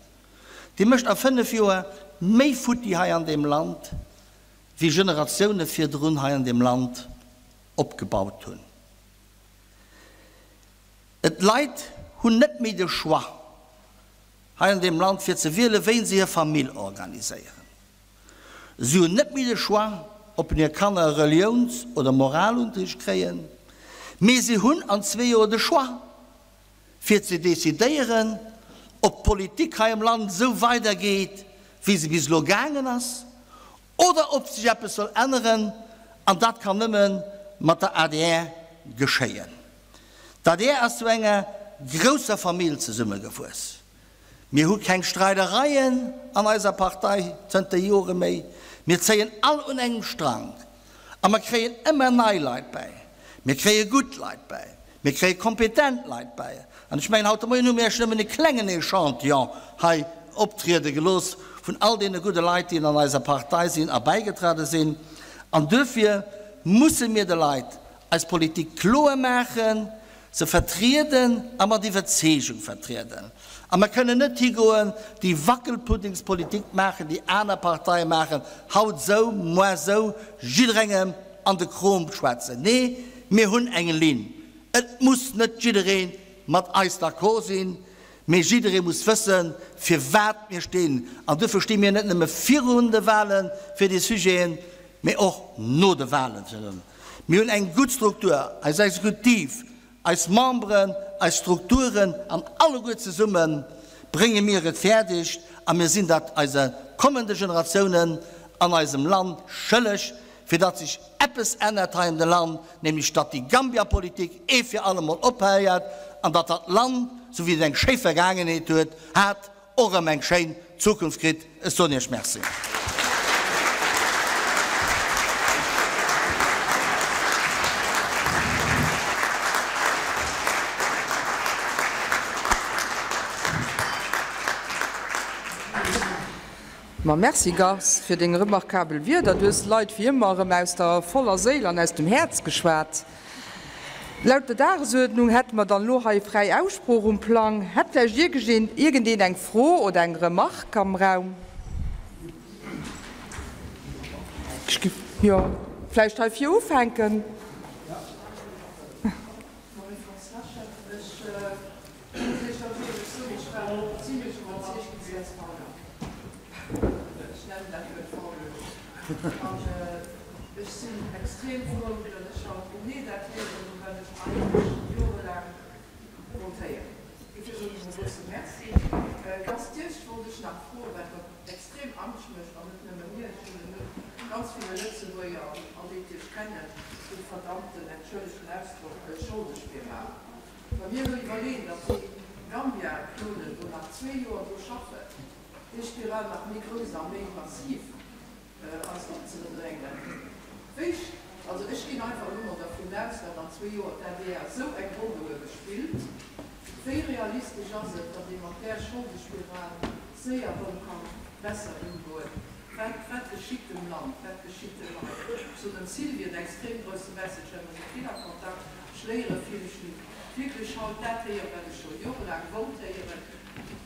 déi mécht a 5 Joer méi futti hei an deem Land, wéi Generatioune virdrun hei an deem Land opgebaut hunn. Et Leit hunn net méi de Choix hei an deem Land fir ze wielen, wéi se hir Famill organiséieren. Si hunn net méi de Choix, ob hir Kanner Reliouns oder Moralunterricht kréien, mee si hunn an zwee Joer de Choix fir ze decidéieren, ob d'Politik hei am Land esou weidergeet, wéi se bis elo gaangen ass, oder ob sech eppes soll änneren, an dat kann nëmme mat der adr geschéien. D'adr ass zu enger grousser Famill zesummegewuess. Mir hu keng Streidereien an eiser Partei zënter Jore méi. Mir zéien all un engem Strank a mer kréien ëmmer nei Leit bäi. Mir kréie gutt Leit bäi, mir kréie kompetent Leit bäi. An ech mengen, haut de Moien hu mir Iech nëmmen e klengen Echantillon hei optriede gelooss vun all deene gudde Leit, déi an eiser Partei sinn a bäigetrade sinn. An duerfir musse mir de Leit eis Politik kloer maachen, se vertrieden a mat Iwwerzeegung vertrieden. A mer kënnen net higoen, déi Wackelpuddingspolitik maachen, déi aner Parteie maachen, haut esou, moar esou, jidderengem an de Krom schwätzen. Nee, mir hunn eng Linn. Et muss net jidderee mat eis d'accord sinn, mee jidderee muss wëssen, fir wat mir stinn. An duerfir sti mir net nëmme virun de Wale fir déi Sujeten, mee och no de Walen. Mir hunn eng gutt Struktur, eis Exekutiv, eis Memberen, eis Strukturen an alleguer zesumme brénge mir et fäerdeg, a mir sinn dat eise kommende Generatiounen an eisem Land schëlleg, fir datt sech eppes ännert hei an dem Land, nämlech datt déi Gambia-Politik ee fir allemol ophéiert an datt dat Land, esou wéi et eng schéi Vergaangenheet huet, hat, och erëm eng schéin Zukunft kritt. Ech soen Iech Merci. Ma merci Gast fir deng remarkabel Wierder. Du hues Leit wéi ëmmer erëm aus der voller Séil an aus dem Häerz geschwat. Laut der Dagesuerdnung hätte mer dann elo hei fräi Aussprooch um Plang. Hätt vläicht iergendeen eng Fro oder eng Remarque am Raum? Ech giff, jo, vläicht hei vir ufänken. Ech sinn extrem frou, datt ech haut genee dat héieren hunn, wat ech eigentlech jorelaang wollt héieren. Dofir soen ech e grousse Merci. Gast Diesch wollt ech nach froen, wat mer extrem Angscht mécht, an net nëmme mir, ech hunn elo ganz ville Lëtzebuerger an all déi, déi ech kennen, déi verdammten, entschëllegt den Ausdrock, Scholdespiral. Wa mir elo iwwerleeën, datt déi Gambia-Klonen do nach zwee Joer dru schaffen, déi Spiral nach méi grouss a méi massiv eis opzedrängen. Wéi, also ech ginn einfach elo mol dervun aus, datt an zwee Joer d'ADR esou eng Roll do uewe spillt. Wéi realistesch ass et, datt ee mat där Scholdespiral séier erëm ka besser ëmgoen? Wat, wat geschitt dem Land? Wat geschitt de Leit? Ech soen dem Sylvie en extrem grousse Message, well mer si vill a Kontakt, ech léiere vill, ech hunn wierklech haut dat héieren, wat ech scho jorelaang wollt héieren.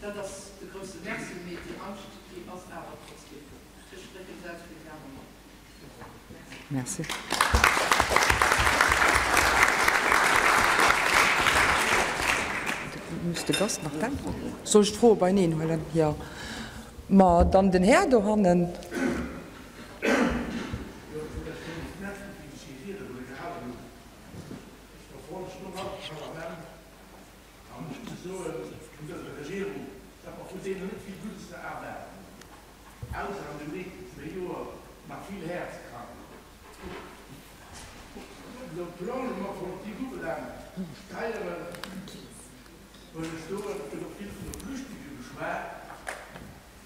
Dat ass de grousse Merci, mee déi Angscht, déi ass awer trotzdeem do. Ech drécken se aus fir déi aner mat. Merci. Muss de Gast nach däntweren? Soll ech d'Froe beineen huelen? Jo. Ma dann den Här dohannen. An ech muss soen, vun dëser Regierung, datt mer vun deenen net vill Guddes ze erwaarden hunn, ausser an den nächsten zwéi Joer nach vill Häerzkrankheeten. Wat elo d'Longementpolitik ubelaangt, Steieren. Wëll ech soen, et gëtt och vill vun de Flüchtlinge geschwat,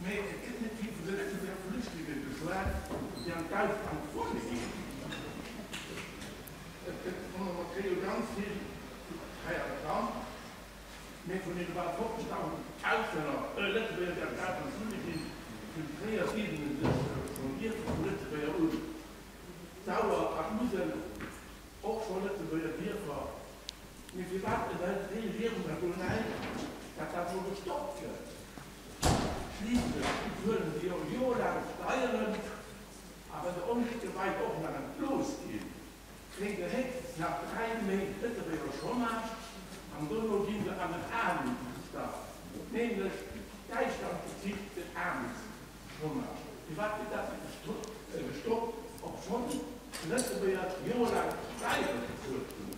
mee et gëtt net vill vun de Lëtzebuerger Flüchtlinge geschwat, déi an d'Ausland wunne ginn. Et gëtt, mer kréie jo ganz vill hei am Land, mee vun deene bal 50.000 Auslänner, Lëtzebuerger, déi an d'Ausland wunne ginn, vun Tréier sidelen sech schonn Dierfer vu Lëtzebuerger un, d'Sauer a d'Musel, och scho Lëtzebuerger Dierfer. Mee firwat ënnerhëlt déi Regierung da guer näischt, datt dat elo gestoppt gëtt? Schliisslech bezuelen se jo jorelaang Steieren, a wa se ongléckerweis och nach entlooss ginn, kréien se héchstens nach 3 Méint Lëtzebuerger Chômage an dono gi se an den Aarmutszustand, nämlech Däitschland bezilt den Aarmutschômage. Firwat gëtt dat net gestoppt, obschonn d'Lëtzebuerger jorelaang Steiere bezuelt hunn?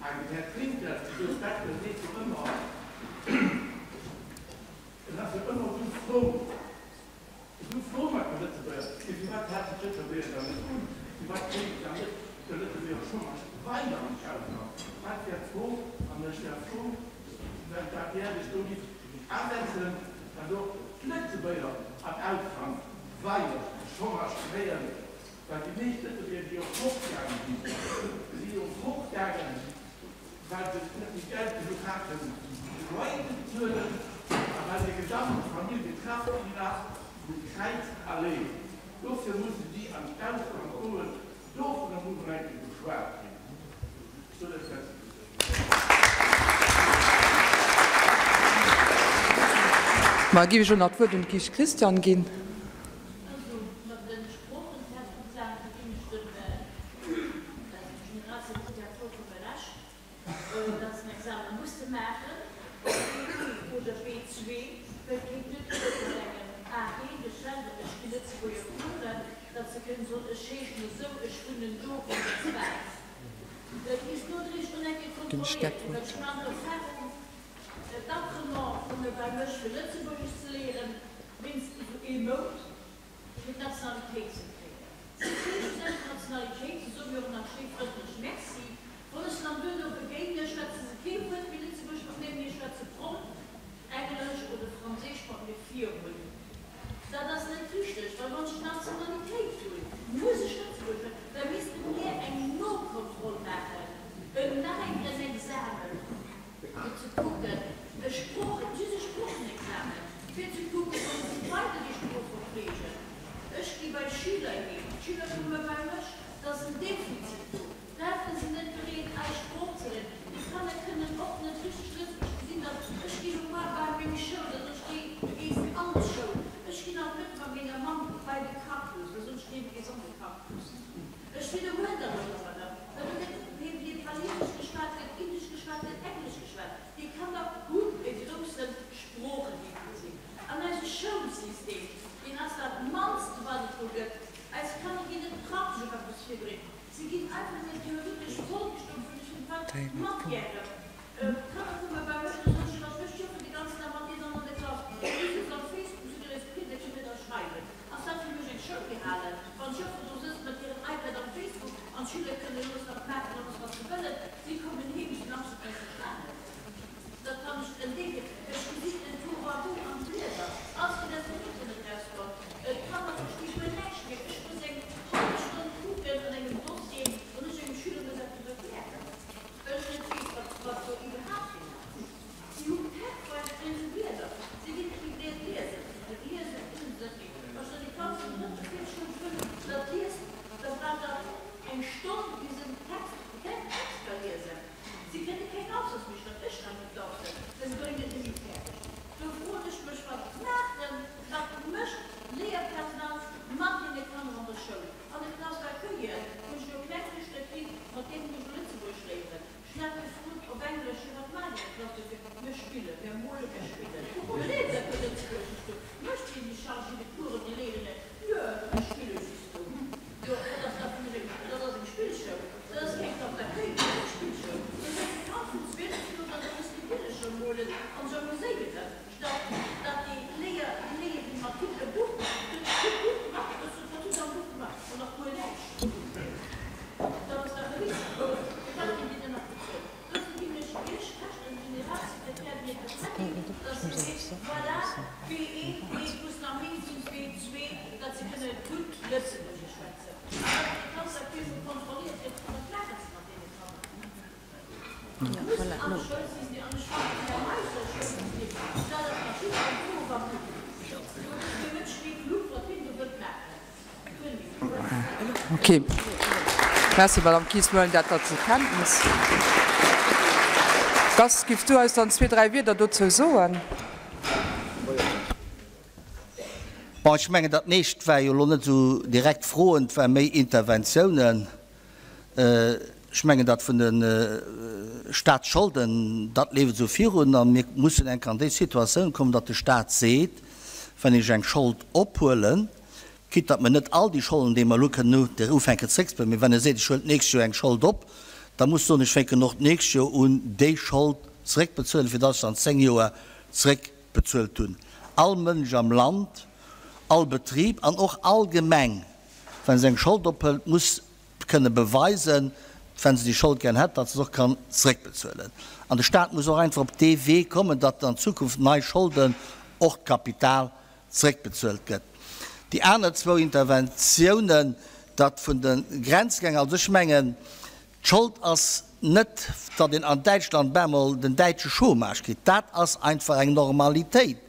An den Här Trinker, de Jos Bettel seet jo ëmmer, en ass jo ëmmer esou frou, esou frou mat de Lëtzebuerger, mee firwat hält se d'Lëtzebuerger dann net un? Firwat kréien se dann net de Lëtzebuerger Chômage weider an d'Ausland? Dat wär d'Fro, an ech wär frou, wenn d'ADR sech do giff asetzen, datt och d'Lëtzebuerger am Ausland weider de Chômage kréien. Well déi meescht Lëtzebuerger, déi jo fortgaange sinn, si jo fortgaangen, well se net méi Geld genuch haten, fir de Loyer ze bezuelen a well hir gesamt Famill getraff ginn ass vum Kräiz a Leed. Dofir mussen si an d'Ausland goen. Dovunner muss emol eng Kéier geschwat ginn. Ech soen lech Merci fir d'Ëmmer. Ma giff ech elo nach d'Wuert un d'Guiche Christian ginn. Also, mat de Sproochentestexamen ginn ech dem Generalsekretär vollkomme Recht, datt se en Examen musse maachen, ob B1 oder B2, well et geet net duer mat engem A1, ech selwer, ech gi Lëtzebuerger Coursen, datt se kënnen soen, ech heeschen esou, ech wunnen do oder wat. Dat misst nodréiglech och eng Kéier kontrolléiert ginn, well ech maachen d'Erfahrung, D'Apprenant komme bei mech fir Lëtzebuergesch ze léieren, wéinstens esou ee Mount, fir d'Nationalitéit ze kréien. Si kréie schlussendlech d'Nationalitéit, se soe mir och nach schéi frëndlech Merci. Wann ech se dann duerno begéine, schwätze se kee Wuert méi Lëtzebuergesch mat mir, mee schwätze prompt Englesch oder Franséisch mat mir virun. Dat ass net richteg, well wann ech d'Nationalitéit hunn, muss ech Lëtzebuergesch schwätzen. Da misste mir eng Nokontroll maachen, en nach eng Kéier en Examen. fir ze kucken, e Sproochen, just e Sproochenexamen, fir ze kucken, ob si weider déi Sprooch verfleegen. Ech gi bei Schüler heem, d'Schüler komme bei mech, da ass en Defizit do. D'Eltere sinn net bereet, eis Sprooch ze léieren. Déi Kanner kënnen och net richteg Lëtzebuergesch gesinn, datt ech ginn elo mar bei meng Schoul, da soen ech, déi, du gees an d'Schoul. Ech ginn alt net mat menger Mamm bei de Cactus, da soen ech, nee, du gees an de Cactus. Ech widderhuelen dat elo ëmmer erëm, well do gëtt Nepalesesch geschwat, gëtt Indesch geschwat, gëtt Englesch geschwat. Déi Kanner hunn e grousse Sproochendefizit. An eise Schoulsystem, deen ass dat mannste wat et do gëtt. Eis Kanner ginn net praktesch op eppes virbereet. Se ginn einfach nëmmen theoretesch vollgestompft vun ech weess net wat Matièren. D'Kanner komme bei mech, da soen ech, wat mécht Joffer de ganzen Dag mat dir dann an der Klass? Du sëtz am Facebook, sot dir eis Kleedercher net a schreiwen. Ass dat fir mech eng Schoul gehalen, wann d'Joffer do sëtzt mat hirem iPad am Facebook an d'Schüler kënnen alles wat maachen, alles wat se wëllen, si kommen heem, sinn absolut net verstanen. Dat kann ech entdecken. Ech gesinn en Tohuwabohu an de Blieder, als fir dat den Internet erauskomm. D'Kanner versti guer näischt méi. Ech muss eng hallef Stonn kucken an engem Dossier, wann ech engem Schüler muss eppes erklären, well ech net weess, wat wat do iwwerhaapt gemaach gëtt. Si hu päckweis grénge Blieder. Si ginn net méi gär liesen. Et liesen tun se net méi. Wa ech dann déi Klass vun drëtter, vierte Schoul wëll, datt liest, da brauch dat eng Stonn, bis en Text, den Text ka liesen. Si kënne keng Aufsatz méi schreiwen. Ech schreiwen d'Aufsätz, mä se bréngen et net méi fäerdeg. Do froen ech mech, wat maachen, wat mécht d'Léierpersonal mat deene Kanner an der Schoul? An de Classe d'accueillen hunn ech elo kleng Lëschter kritt, mat deenen ech elo Lëtzebuergesch léieren. Ech hat gefrot op Englesch, jo wat maacht Dir an der Klass dofir? Mir spillen, mir molen, mir spillen. Mir léieren dat guer Lëtzebuergesch do. Mécht Dir déi Chargé de coursen, déi léieren net? Nö, mir spille just do. Jo, wat ass dat fir eng, dat ass eng Spillschoul, dat ass keng Classe d'accueil, dat ass eng Spillschoul. Do sëtzt e Kand vun 12 Joer an da muss de Billecher molen an sech amuséieren, statt datt déi Léier, déi Léierin mat hinnen e Buch, huet e Buch mat, wat hutt Der am Buch gemaach? Oh, nach guer näischt. Dat ass dach e Witz. Firwat ginn déi dann nach bezuelt? Dofir ginn ech Iech Recht, den Generalsekretär, den Här. ze ginn, datt se seet, voilà, B1, mee et muss nach méi sinn, B2, datt se kënne gutt Lëtzebuergesch schwätzen. An datt dat Ganzt dat vill kontrolliert gëtt, wat maache se mat deene Kanner? Muss am Schoulsystem, an ech fannen den Här Meisch Schoulsystem, dat ass nach jiddwerengem do, wa Do gëtt kee Mënsch méi klug, wat hien do wëllt maachen. Ok. Merci, Madame Kies. Mir huelen dat da zur Kenntnis. Gast, giffs du eis dann zwee, dräi Wierder dozou soen? Bon, ech mengen, dat meescht war jo elo net esou direkt Froen, et war méi Interventiounen. Ech mengen, dat vun de Statsscholden, dat leeft esou virun a mir mussen enk an déi Situatioun kommen, datt de Stat seet, Wann ech eng Schold ophuelen, quitte datt mer net all déi Scholden, déi mer elo kënnen hu, ufänken zréckzebezuelen, mee wann e seet, ech huelen d'nächst Joer eng Schold op, da muss soen, ech fänken och d'nächst Joer un déi Schold zréckbezuelen, fir datt ech se an 10 Joer zréckbezuelt hunn. All Mënsch am Land, all Betrib an och all Gemeng, wa se eng Schold ophëlt, muss kënne beweisen, wa se déi Schold gär hätt, datt se se och kann zréckbezuelen. An de Stat muss och einfach op dee Wee kommen, datt an Zukunft nei Scholden, och d'Kapital, zréckbezuelt gëtt. Déi aner zwou Interventiounen, dat vun de Grenzgänger, also ech mengen, d'Schold ass net, datt een an Däitschland bemol den däitsche Chômage kritt, dat ass einfach eng Normalitéit.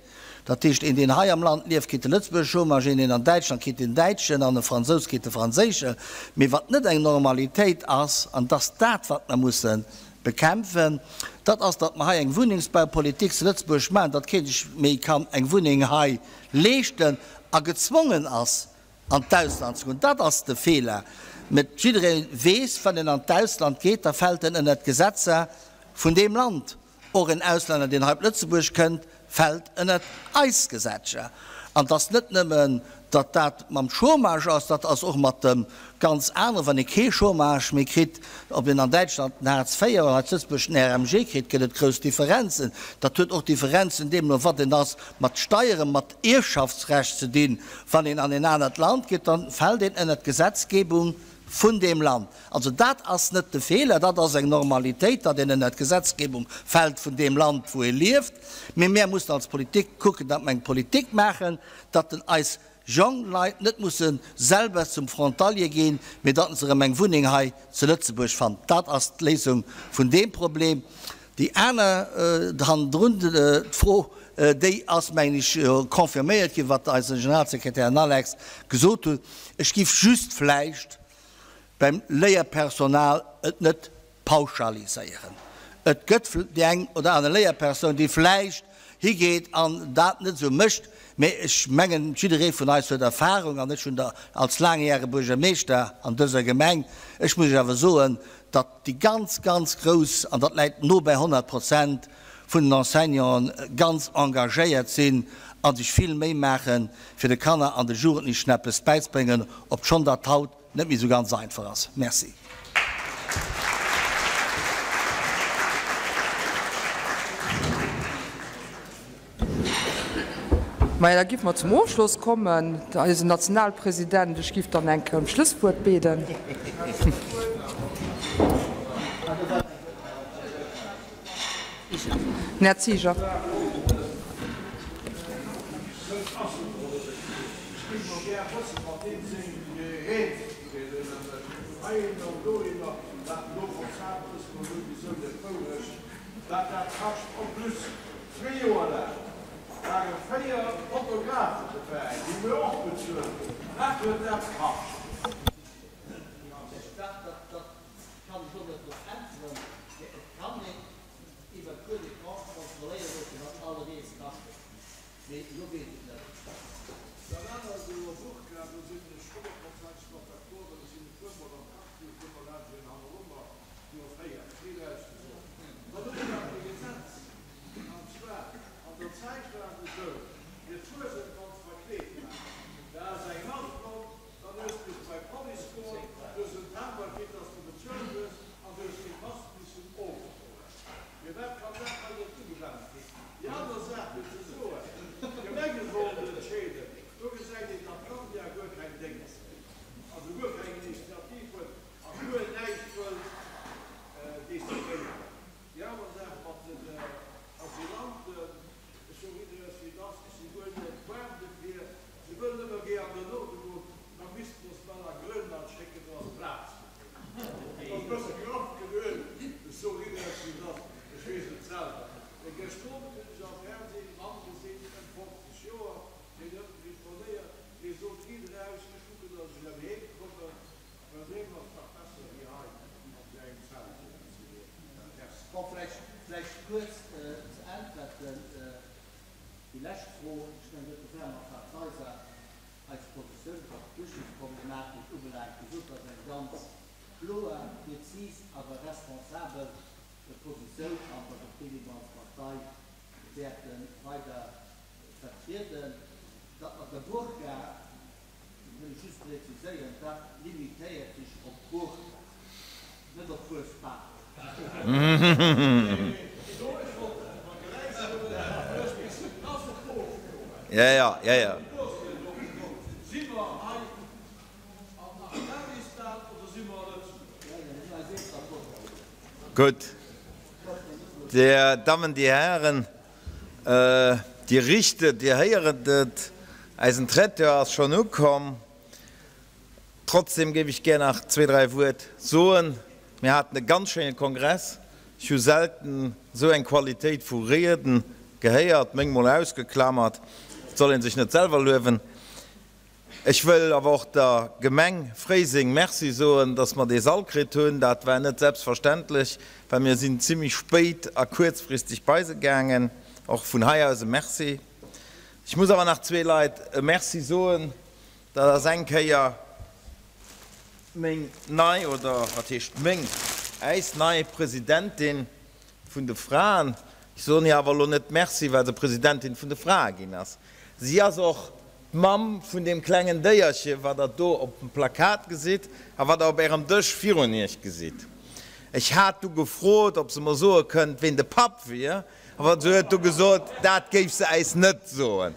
Dat heescht, een deen hei am Land lieft, kritt de Lëtzebuerger Chômage, een deen an Däitschland kritt den däitschen an e Fransous kritt de franséischen. Mee wat net eng Normalitéit ass, an et ass dat wat mer musse bekämpfen, dat ass, datt mer hei eng Wunnengsbaupolitik zu Lëtzebuerg maachen, datt kee sech méi kann eng Wunneng hei leeschten a gezwongen ass an d'Ausland ze goen. Dat ass de Feeler. Mä jidderee weess, wann een an d'Ausland geet, da fält en ënnert d'Gesetzer vun deem Land. Och en Auslänner, deen hei op Lëtzebuerg kënnt, fält ënnert eis Gesetzcher. An et ass net nëmmen, datt dat mam Chômage ass, dat ass och mat dem ganz aneren, wann ee kee Chômage méi kritt, ob een an Däitschland den Hartz IV oder hei zu Lëtzebuerg den RMG kritt, gëtt et grouss Differenzen. Dat huet och Differenzen deemno wat en ass mat Steieren, mat Ierfschaftsrecht ze dinn. Wann een an en anert Land geet, da fält een ënnert d'Gesetzgebung vun deem Land. Also dat ass net de Feeler, dat ass eng Normalitéit, datt een ënner d'Gesetzgebung fält vun deem Land, wou ee lieft. Mee mär mussen als Politik kucken, datt mer eng Politik maachen, datt den eis jong Leit net musse selwer zum Frontalier ginn, mee datt se erëm eng Wunneng hei zu Lëtzebuerg fannen. Dat ass d'Léisung vun deem Problem. Déi aner hannendrun, d'Fro, déi ass, mengen ech, jo confirméiert ginn, wat eise Generalsekretär, den Alex, gesot huet. Ech giff just vläicht beim Léierpersonal et net pauschaliséieren. Et gëtt déi eng oder aner Léierpersoun, déi vläicht higeet an dat net esou mécht, mee ech mengen, jidderee vun eis huet Erfahrung, an ech hunn der als laangjärege Buergermeeschter an dëser Gemeng, ech muss Iech awer soen, datt déi ganz, ganz grouss, an dat läit no bei 100 Prozent, vun den Enseignanten ganz engagéiert sinn a sech vill Méi maachen, fir de Kanner an de Jugendlechen eppes bäizebréngen, obschonn dat haut net méi esou ganz einfach ass. Merci. Maja, da giff mer zum Ofschloss kommen. Eisen Nationalpresident, ech giff dann eng Kéier ëm d'Schlusswuert beden. Den Här Zieger. ass. Ech si guer net waarm dofir. Se wëllen ëmmer gär an den Norde goen. Da misste mer se bal a Grönland schécken, do ass Plaz genuch. Dat ass e bësse grof geduecht. Ech soen iwwregens, wéi et ass, ech weess et selwer. Mee gëscht Owend hunn ech am Fernseh e Mann gesinn, ëm 50 Joer, deen huet mech imponéiert. Dee sot riit eraus, ech kucken, datt ech erëm heem kommen. Well heem ass dach besser wéi hei an esou engem Zelt ze liewen. Merci. Bon, vläicht, vläicht kuerz ze äntwerten, déi lescht Fro, ech mengen, do huet de Fernand Kartheiser eis Positioun, wat d'Flüchtlingsproblematik ubelaangt, gesot. Dat ass eng ganz kloer, prezis, awer responsabel Positioun an dat ass och déi, déi mer als Partei wäerte weider vertrieden. Dat mat der Burka wëll ech just präziséieren, dat limitéiert sech op d'Burka, net op d'Fuesbaach. Gutt, Dir Dammen, Dir Hären, Dir richt et, Dir héieret et, eisen Traiteur ass schonn ukomm. Trotzdem géif ech gär nach zwee, dräi Wuert soen. Mir haten e ganz schéine Kongress. Ech hu selten esou eng Qualitéit vu Rieden gehéiert, meng mol ausgeklamert, et soll ee sech net selwer luewen. Ech wëll awer och der Gemeng Fréiseng Merci soen, dass mer dee Sall kritt hunn. Dat war net selbstverständlech, well mir sinn zimmlech spéit a kuerzfristeg bei se gaangen. Och vun hei aus e Merci. Ech muss awer nach zwee Leit e Merci soen. Dat ass eng Kéier meng nei, oder wat heescht meng, äis nei Presidentin vun de Fraen. Ech soen hir awer elo net Merci, well se Presidentin vun de Frae ginn ass. Si ass och d'Mamm vun deem klengen Déierche wat der do op dem Plakat gesitt a wat der op ärem Dësch virun iech gesitt. Ech hat du gefrot, ob se mer soe kënnt, ween de Papp wier, awer se huet du gesot, dat géif se äis net soen.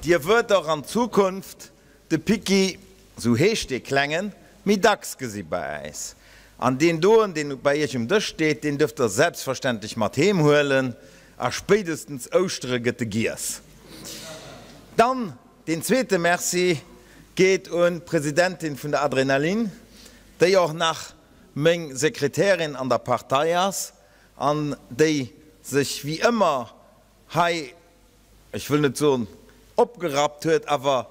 Dir wëert och an Zukunft de Picki, sou heescht dee Klengen, méi dacks gesi bei äis. An deen doen, deen bei iech um Dësch steet, deen duerft der selbstverständlech mat heem huelen a spéidestens Ouschtere gëtt e giess. Dann deen zweete Merci geet un d'Presidentin vun der Adrenalin, déi och nach meng Sekretärin an der Partei ass an déi sech wéi ëmmer hei, ech wëll net soen opgerappt huet, awer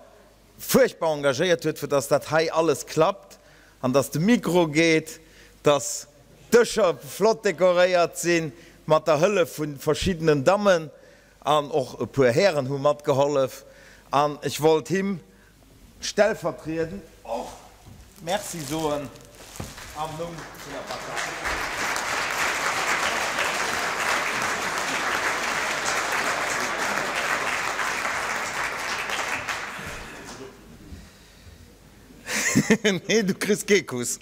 fuerchtbar engagéiert huet, fir dass dat hei alles klappt an dass de Mikro geet, dass d'Dëscher flott dekoréiert sinn, mat der Hëllef vu verschiddenen Dammen an och e puer Hären hu matgehollef. An ech wollt him stellvertriedend och Merci soen am Numm vun der Partei. Nee, du kriss kee Kuss.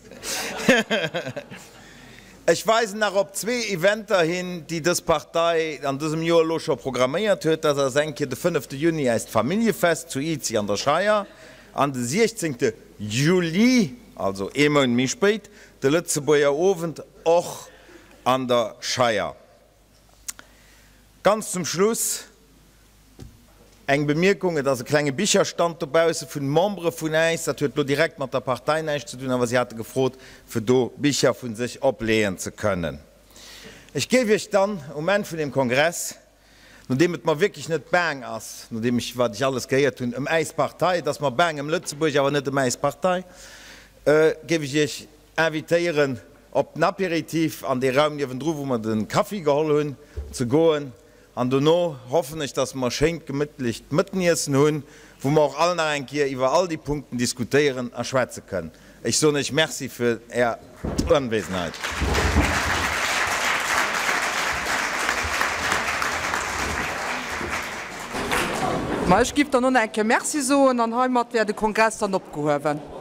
Ech weisen nach op zwee Eventer hin, déi dës Partei an dësem Joer elo scho programméiert huet. Dat ass eng Kéier de fënnefte Juni eist Familljefest zu Izi an der Scheier an de siechzéngte Juli, also ee Mount méi spéit, de Lëtzebuerger Owend och an der Scheier. Ganz zum Schluss eng Bemierkung, Et ass e klenge Bicherstand dobausse vun Membere vun äis. Dat huet lo direkt mat der Partei näischt ze dun, awer si hate gefrot, fir do Bicher vu sech opleeën ze kënnen. Ech géif Iech dann um Enn vun deem Kongress, nodeem et mer wierklech net baang ass, nodeem ech wat ech alles gehéiert hunn ëm äis Partei, et ass mer baang ëm Lëtzebuerg, awer net ëm äis Partei, géif ech Iech invitéieren op den Apéritif an dee Raum niewendru wou mer de Kaffi geholl hunn ze goen an dono hoffen ech dass mer e schéint gemittlecht Mëtteniessen hunn wou mer och all nach eng Kier iwwer all déi Punkten diskutéieren a schwätze kënnen. Ech soen Iech Merci fir Är Anwesenheit. Ma ech giff dann och nach eng Kéier Merci soen an heimat wär de Kongress dann opgehuewen.